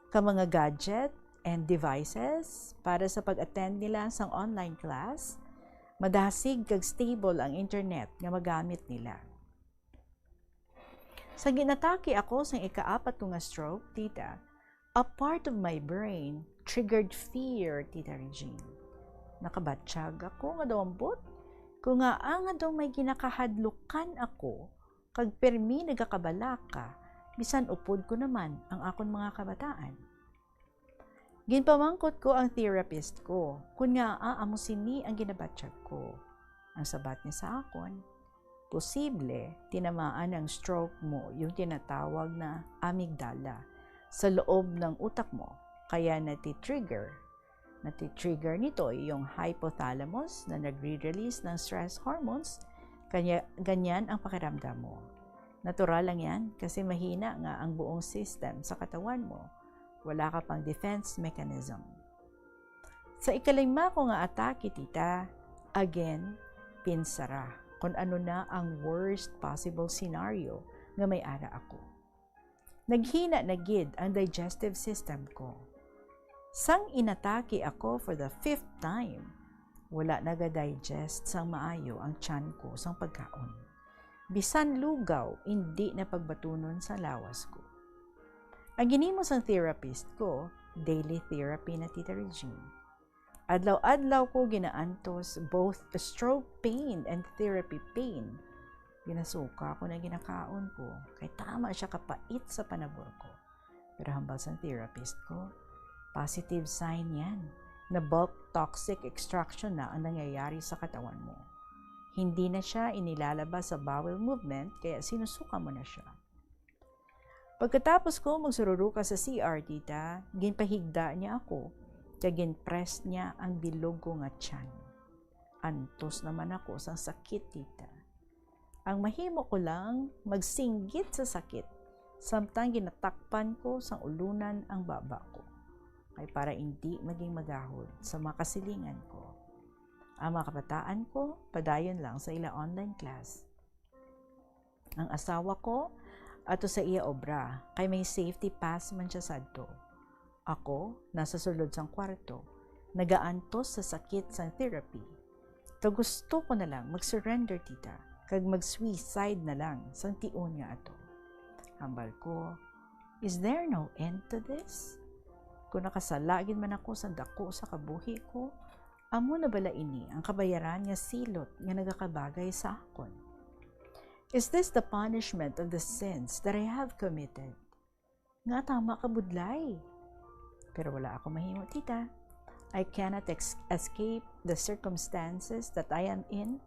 ka mga gadget and devices para sa pag-attend nila sang online class, madasig kag stable ang internet nga magamit nila. Sa ginatake ako sang ikaapat ko nga stroke, tita, a part of my brain triggered fear, Tita Regine. Nakabatyag ako nga daw ambot ko nga nga daw may ginakahadlukan ako kag permi nagakabalaka, bisan upod ko naman ang akon mga kabataan. Ginpamangkot ko ang therapist ko kon ngaa amo sini ang ginabatyag ko. Ang sabat niya sa akon, "Posible tinamaan ng stroke mo yung tinatawag na amygdala sa loob ng utak mo, kaya nati-trigger. Nati-trigger nito yung hypothalamus na nagre-release ng stress hormones, kanya, ganyan ang pakiramdam mo. Natural lang yan kasi mahina nga ang buong system sa katawan mo. Wala ka pang defense mechanism." Sa ikalima ko nga atake, tita, again, pinsara kung ano na ang worst possible scenario nga may ara ako. Naghina na gid ang digestive system ko. Sang inatake ako for the fifth time, wala naga-digest sang maayo ang tiyan ko sang pagkaon. Bisan lugaw, indi na pagbatunon sa lawas ko. Ang ginimo sang therapist ko, daily therapy na, Tita Regine. Adlaw-adlaw ko ginaantos both stroke pain and therapy pain. Ginasuka ko na ginakaon ko, kay tama siya kapait sa panabor ko. Pero hambal sang therapist ko, positive sign yan na bulk toxic extraction na ang nangyayari sa katawan mo. Hindi na siya inilalabas sa bowel movement, kaya sinusuka mo na siya. Pagkatapos ko magsururuka sa C R, tita, ginpahigda niya ako, kag ginpress niya ang bilog ko nga tiyan. Antos naman ako sang sakit, tita. Ang mahimo ko lang, magsinggit sa sakit, samtang ginatakpan ko sang ulunan ang baba ko, kay para indi maging magahod sa mga kasilingan ko. Ang mga kabataan ko, padayon lang sa ila online class. Ang asawa ko, ato sa iya obra, kay may safety pass man siya sadto. Ako, nasa sulod sang kwarto, nagaantos sa sakit sang therapy. Ta gusto ko na lang mag-surrender, tita, kag mag-suicide na lang sang tion nga ato. Hambal ko, "Is there no end to this? Kung nakasala gid man ako sa dako sa kabuhi ko, amo na bala ini ang kabayaran nga silot nga nagakabagay sa akon? Is this the punishment of the sins that I have committed?" Nga tama ka budlay. Pero wala ako mahimo, tita. I cannot ex- escape the circumstances that I am in.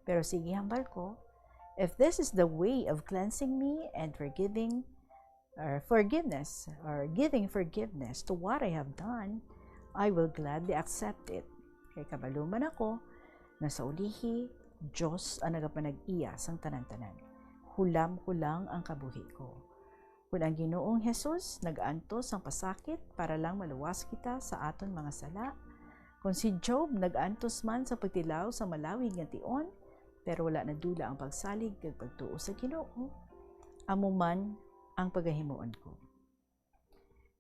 Pero sige, hambal ko, if this is the way of cleansing me and forgiving, or forgiveness, or giving forgiveness to what I have done, I will gladly accept it. Kay kabalo man ako nga sa ulihi, Dios ang nagapanag-iya sang tanan-tanan. Hulam ko lang ang kabuhi ko. Kun ang Ginoong Jesus nag-antos sang pasakit para lang maluwas kita sa aton mga sala, Kon si Job nag-antos man sa pagtilaw sa malawig nga tion, pero wala nadula ang pagsalig kag pagtuo sa Ginoo, amo man ang pagahimuon ko.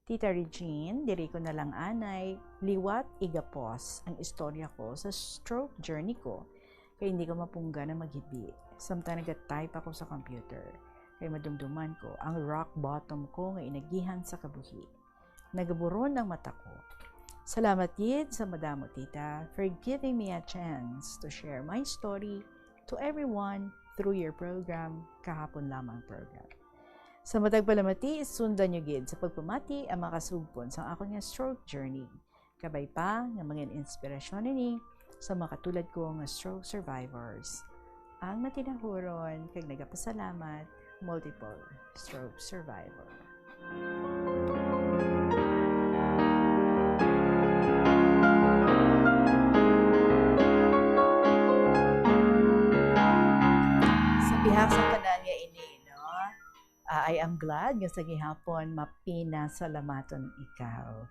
Tita Regine, diri ko na lang anay liwat igapos ang istorya ko sa stroke journey ko, kay hindi ko mapunggan ang maghibi samtang nagatype ako sa computer, kay madumduman ko ang rock bottom ko nga inagihan sa kabuhi. Nagaburon ang mata ko. Salamat gid sa madamo, Tita, for giving me a chance to share my story to everyone through your program, Kahapon Lamang Program. Sa matag palamati, sundan niyo gid sa pagpamati ang mga kasugpon sa akon nga stroke journey. Kabay pa nga mangin inspirasyon ini sa mga katulad ko nga stroke survivors, ang matinahuron kag nagapasalamat, multiple stroke survivor. Sa bihag sa tanan nga ini, no? Ah, I am glad nga sa gihapon mapinasalamaton ikaw.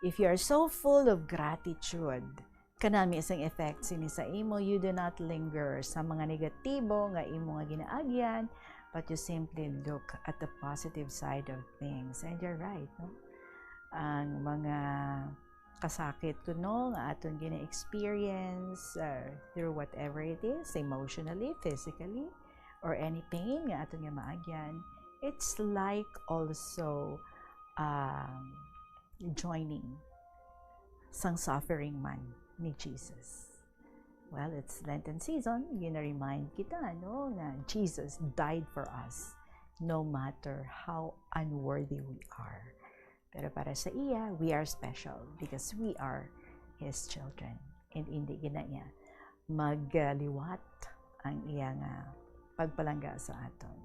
If you are so full of gratitude, kanami sang effect sini sa imo, you do not linger sa mga negatibo nga imo nga ginaagyan, but you simply look at the positive side of things. And you're right, no? Ang mga kasakit kuno nga aton gina-experience, uh, through whatever it is, emotionally, physically, or any pain nga aton nga maagyan, it's like also, um, joining sang suffering man ni Jesus. Well, it's Lenten season, gina-remind kita, no, nga Jesus died for us no matter how unworthy we are. Pero para sa iya, we are special because we are His children. And hindi gina niya magliwat ang iya nga pagpalangga sa aton.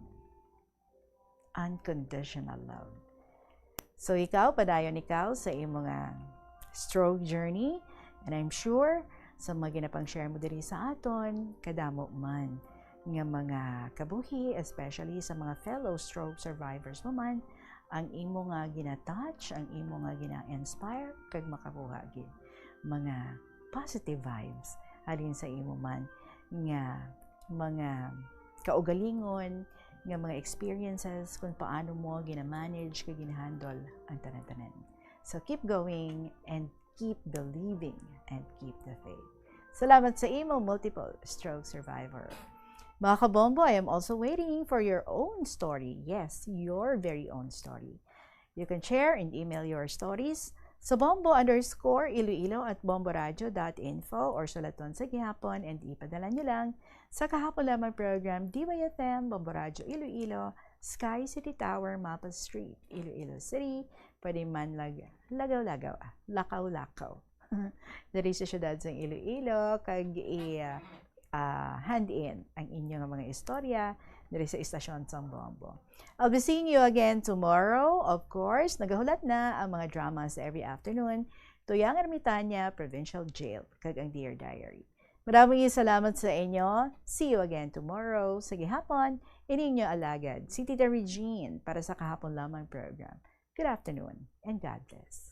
Unconditional love. So ikaw, padayon ikaw sa imo nga stroke journey. And I'm sure sa mga ginapang-share mo diri sa aton, kadamo man nga mga kabuhi, especially sa mga fellow stroke survivors mo man, ang imo nga gina-touch, ang imo nga gina-inspire, kag makakuha gid mga positive vibes halin sa imo man nga mga kaugalingon, nga mga experiences, kung paano mo gina-manage kag gina-handle ang tanan-tanan. So keep going and keep believing and keep the faith. Salamat sa imo, multiple stroke survivor. Mga kabombo, I am also waiting for your own story. Yes, your very own story. You can share and email your stories sa bombo underscore iloilo at bomboradio dot info or sulaton sa gihapon and ipadala nyo lang sa Kahapon Lamang Program, D Y F M, Bombo Radio Iloilo, Sky City Tower, Mapa Street, Iloilo City. Pwede man lag-, lagaw-lagaw, ah, lakaw-lakaw. Diri sa siyudad sang Iloilo, kag i-, ah, ah, hand in ang inyo nga mga istorya diri sa istasyon sang Bombo. I'll be seeing you again tomorrow. Of course, nagahulat na ang mga dramas every afternoon. Tuyang Ermitania, Provincial Jail, kag ang Dear Diary. Maraming salamat sa inyo. See you again tomorrow. Sa gihapon, ining inyo alagad, si Tita Regine, para sa Kahapon Lamang Program. Good afternoon and God bless.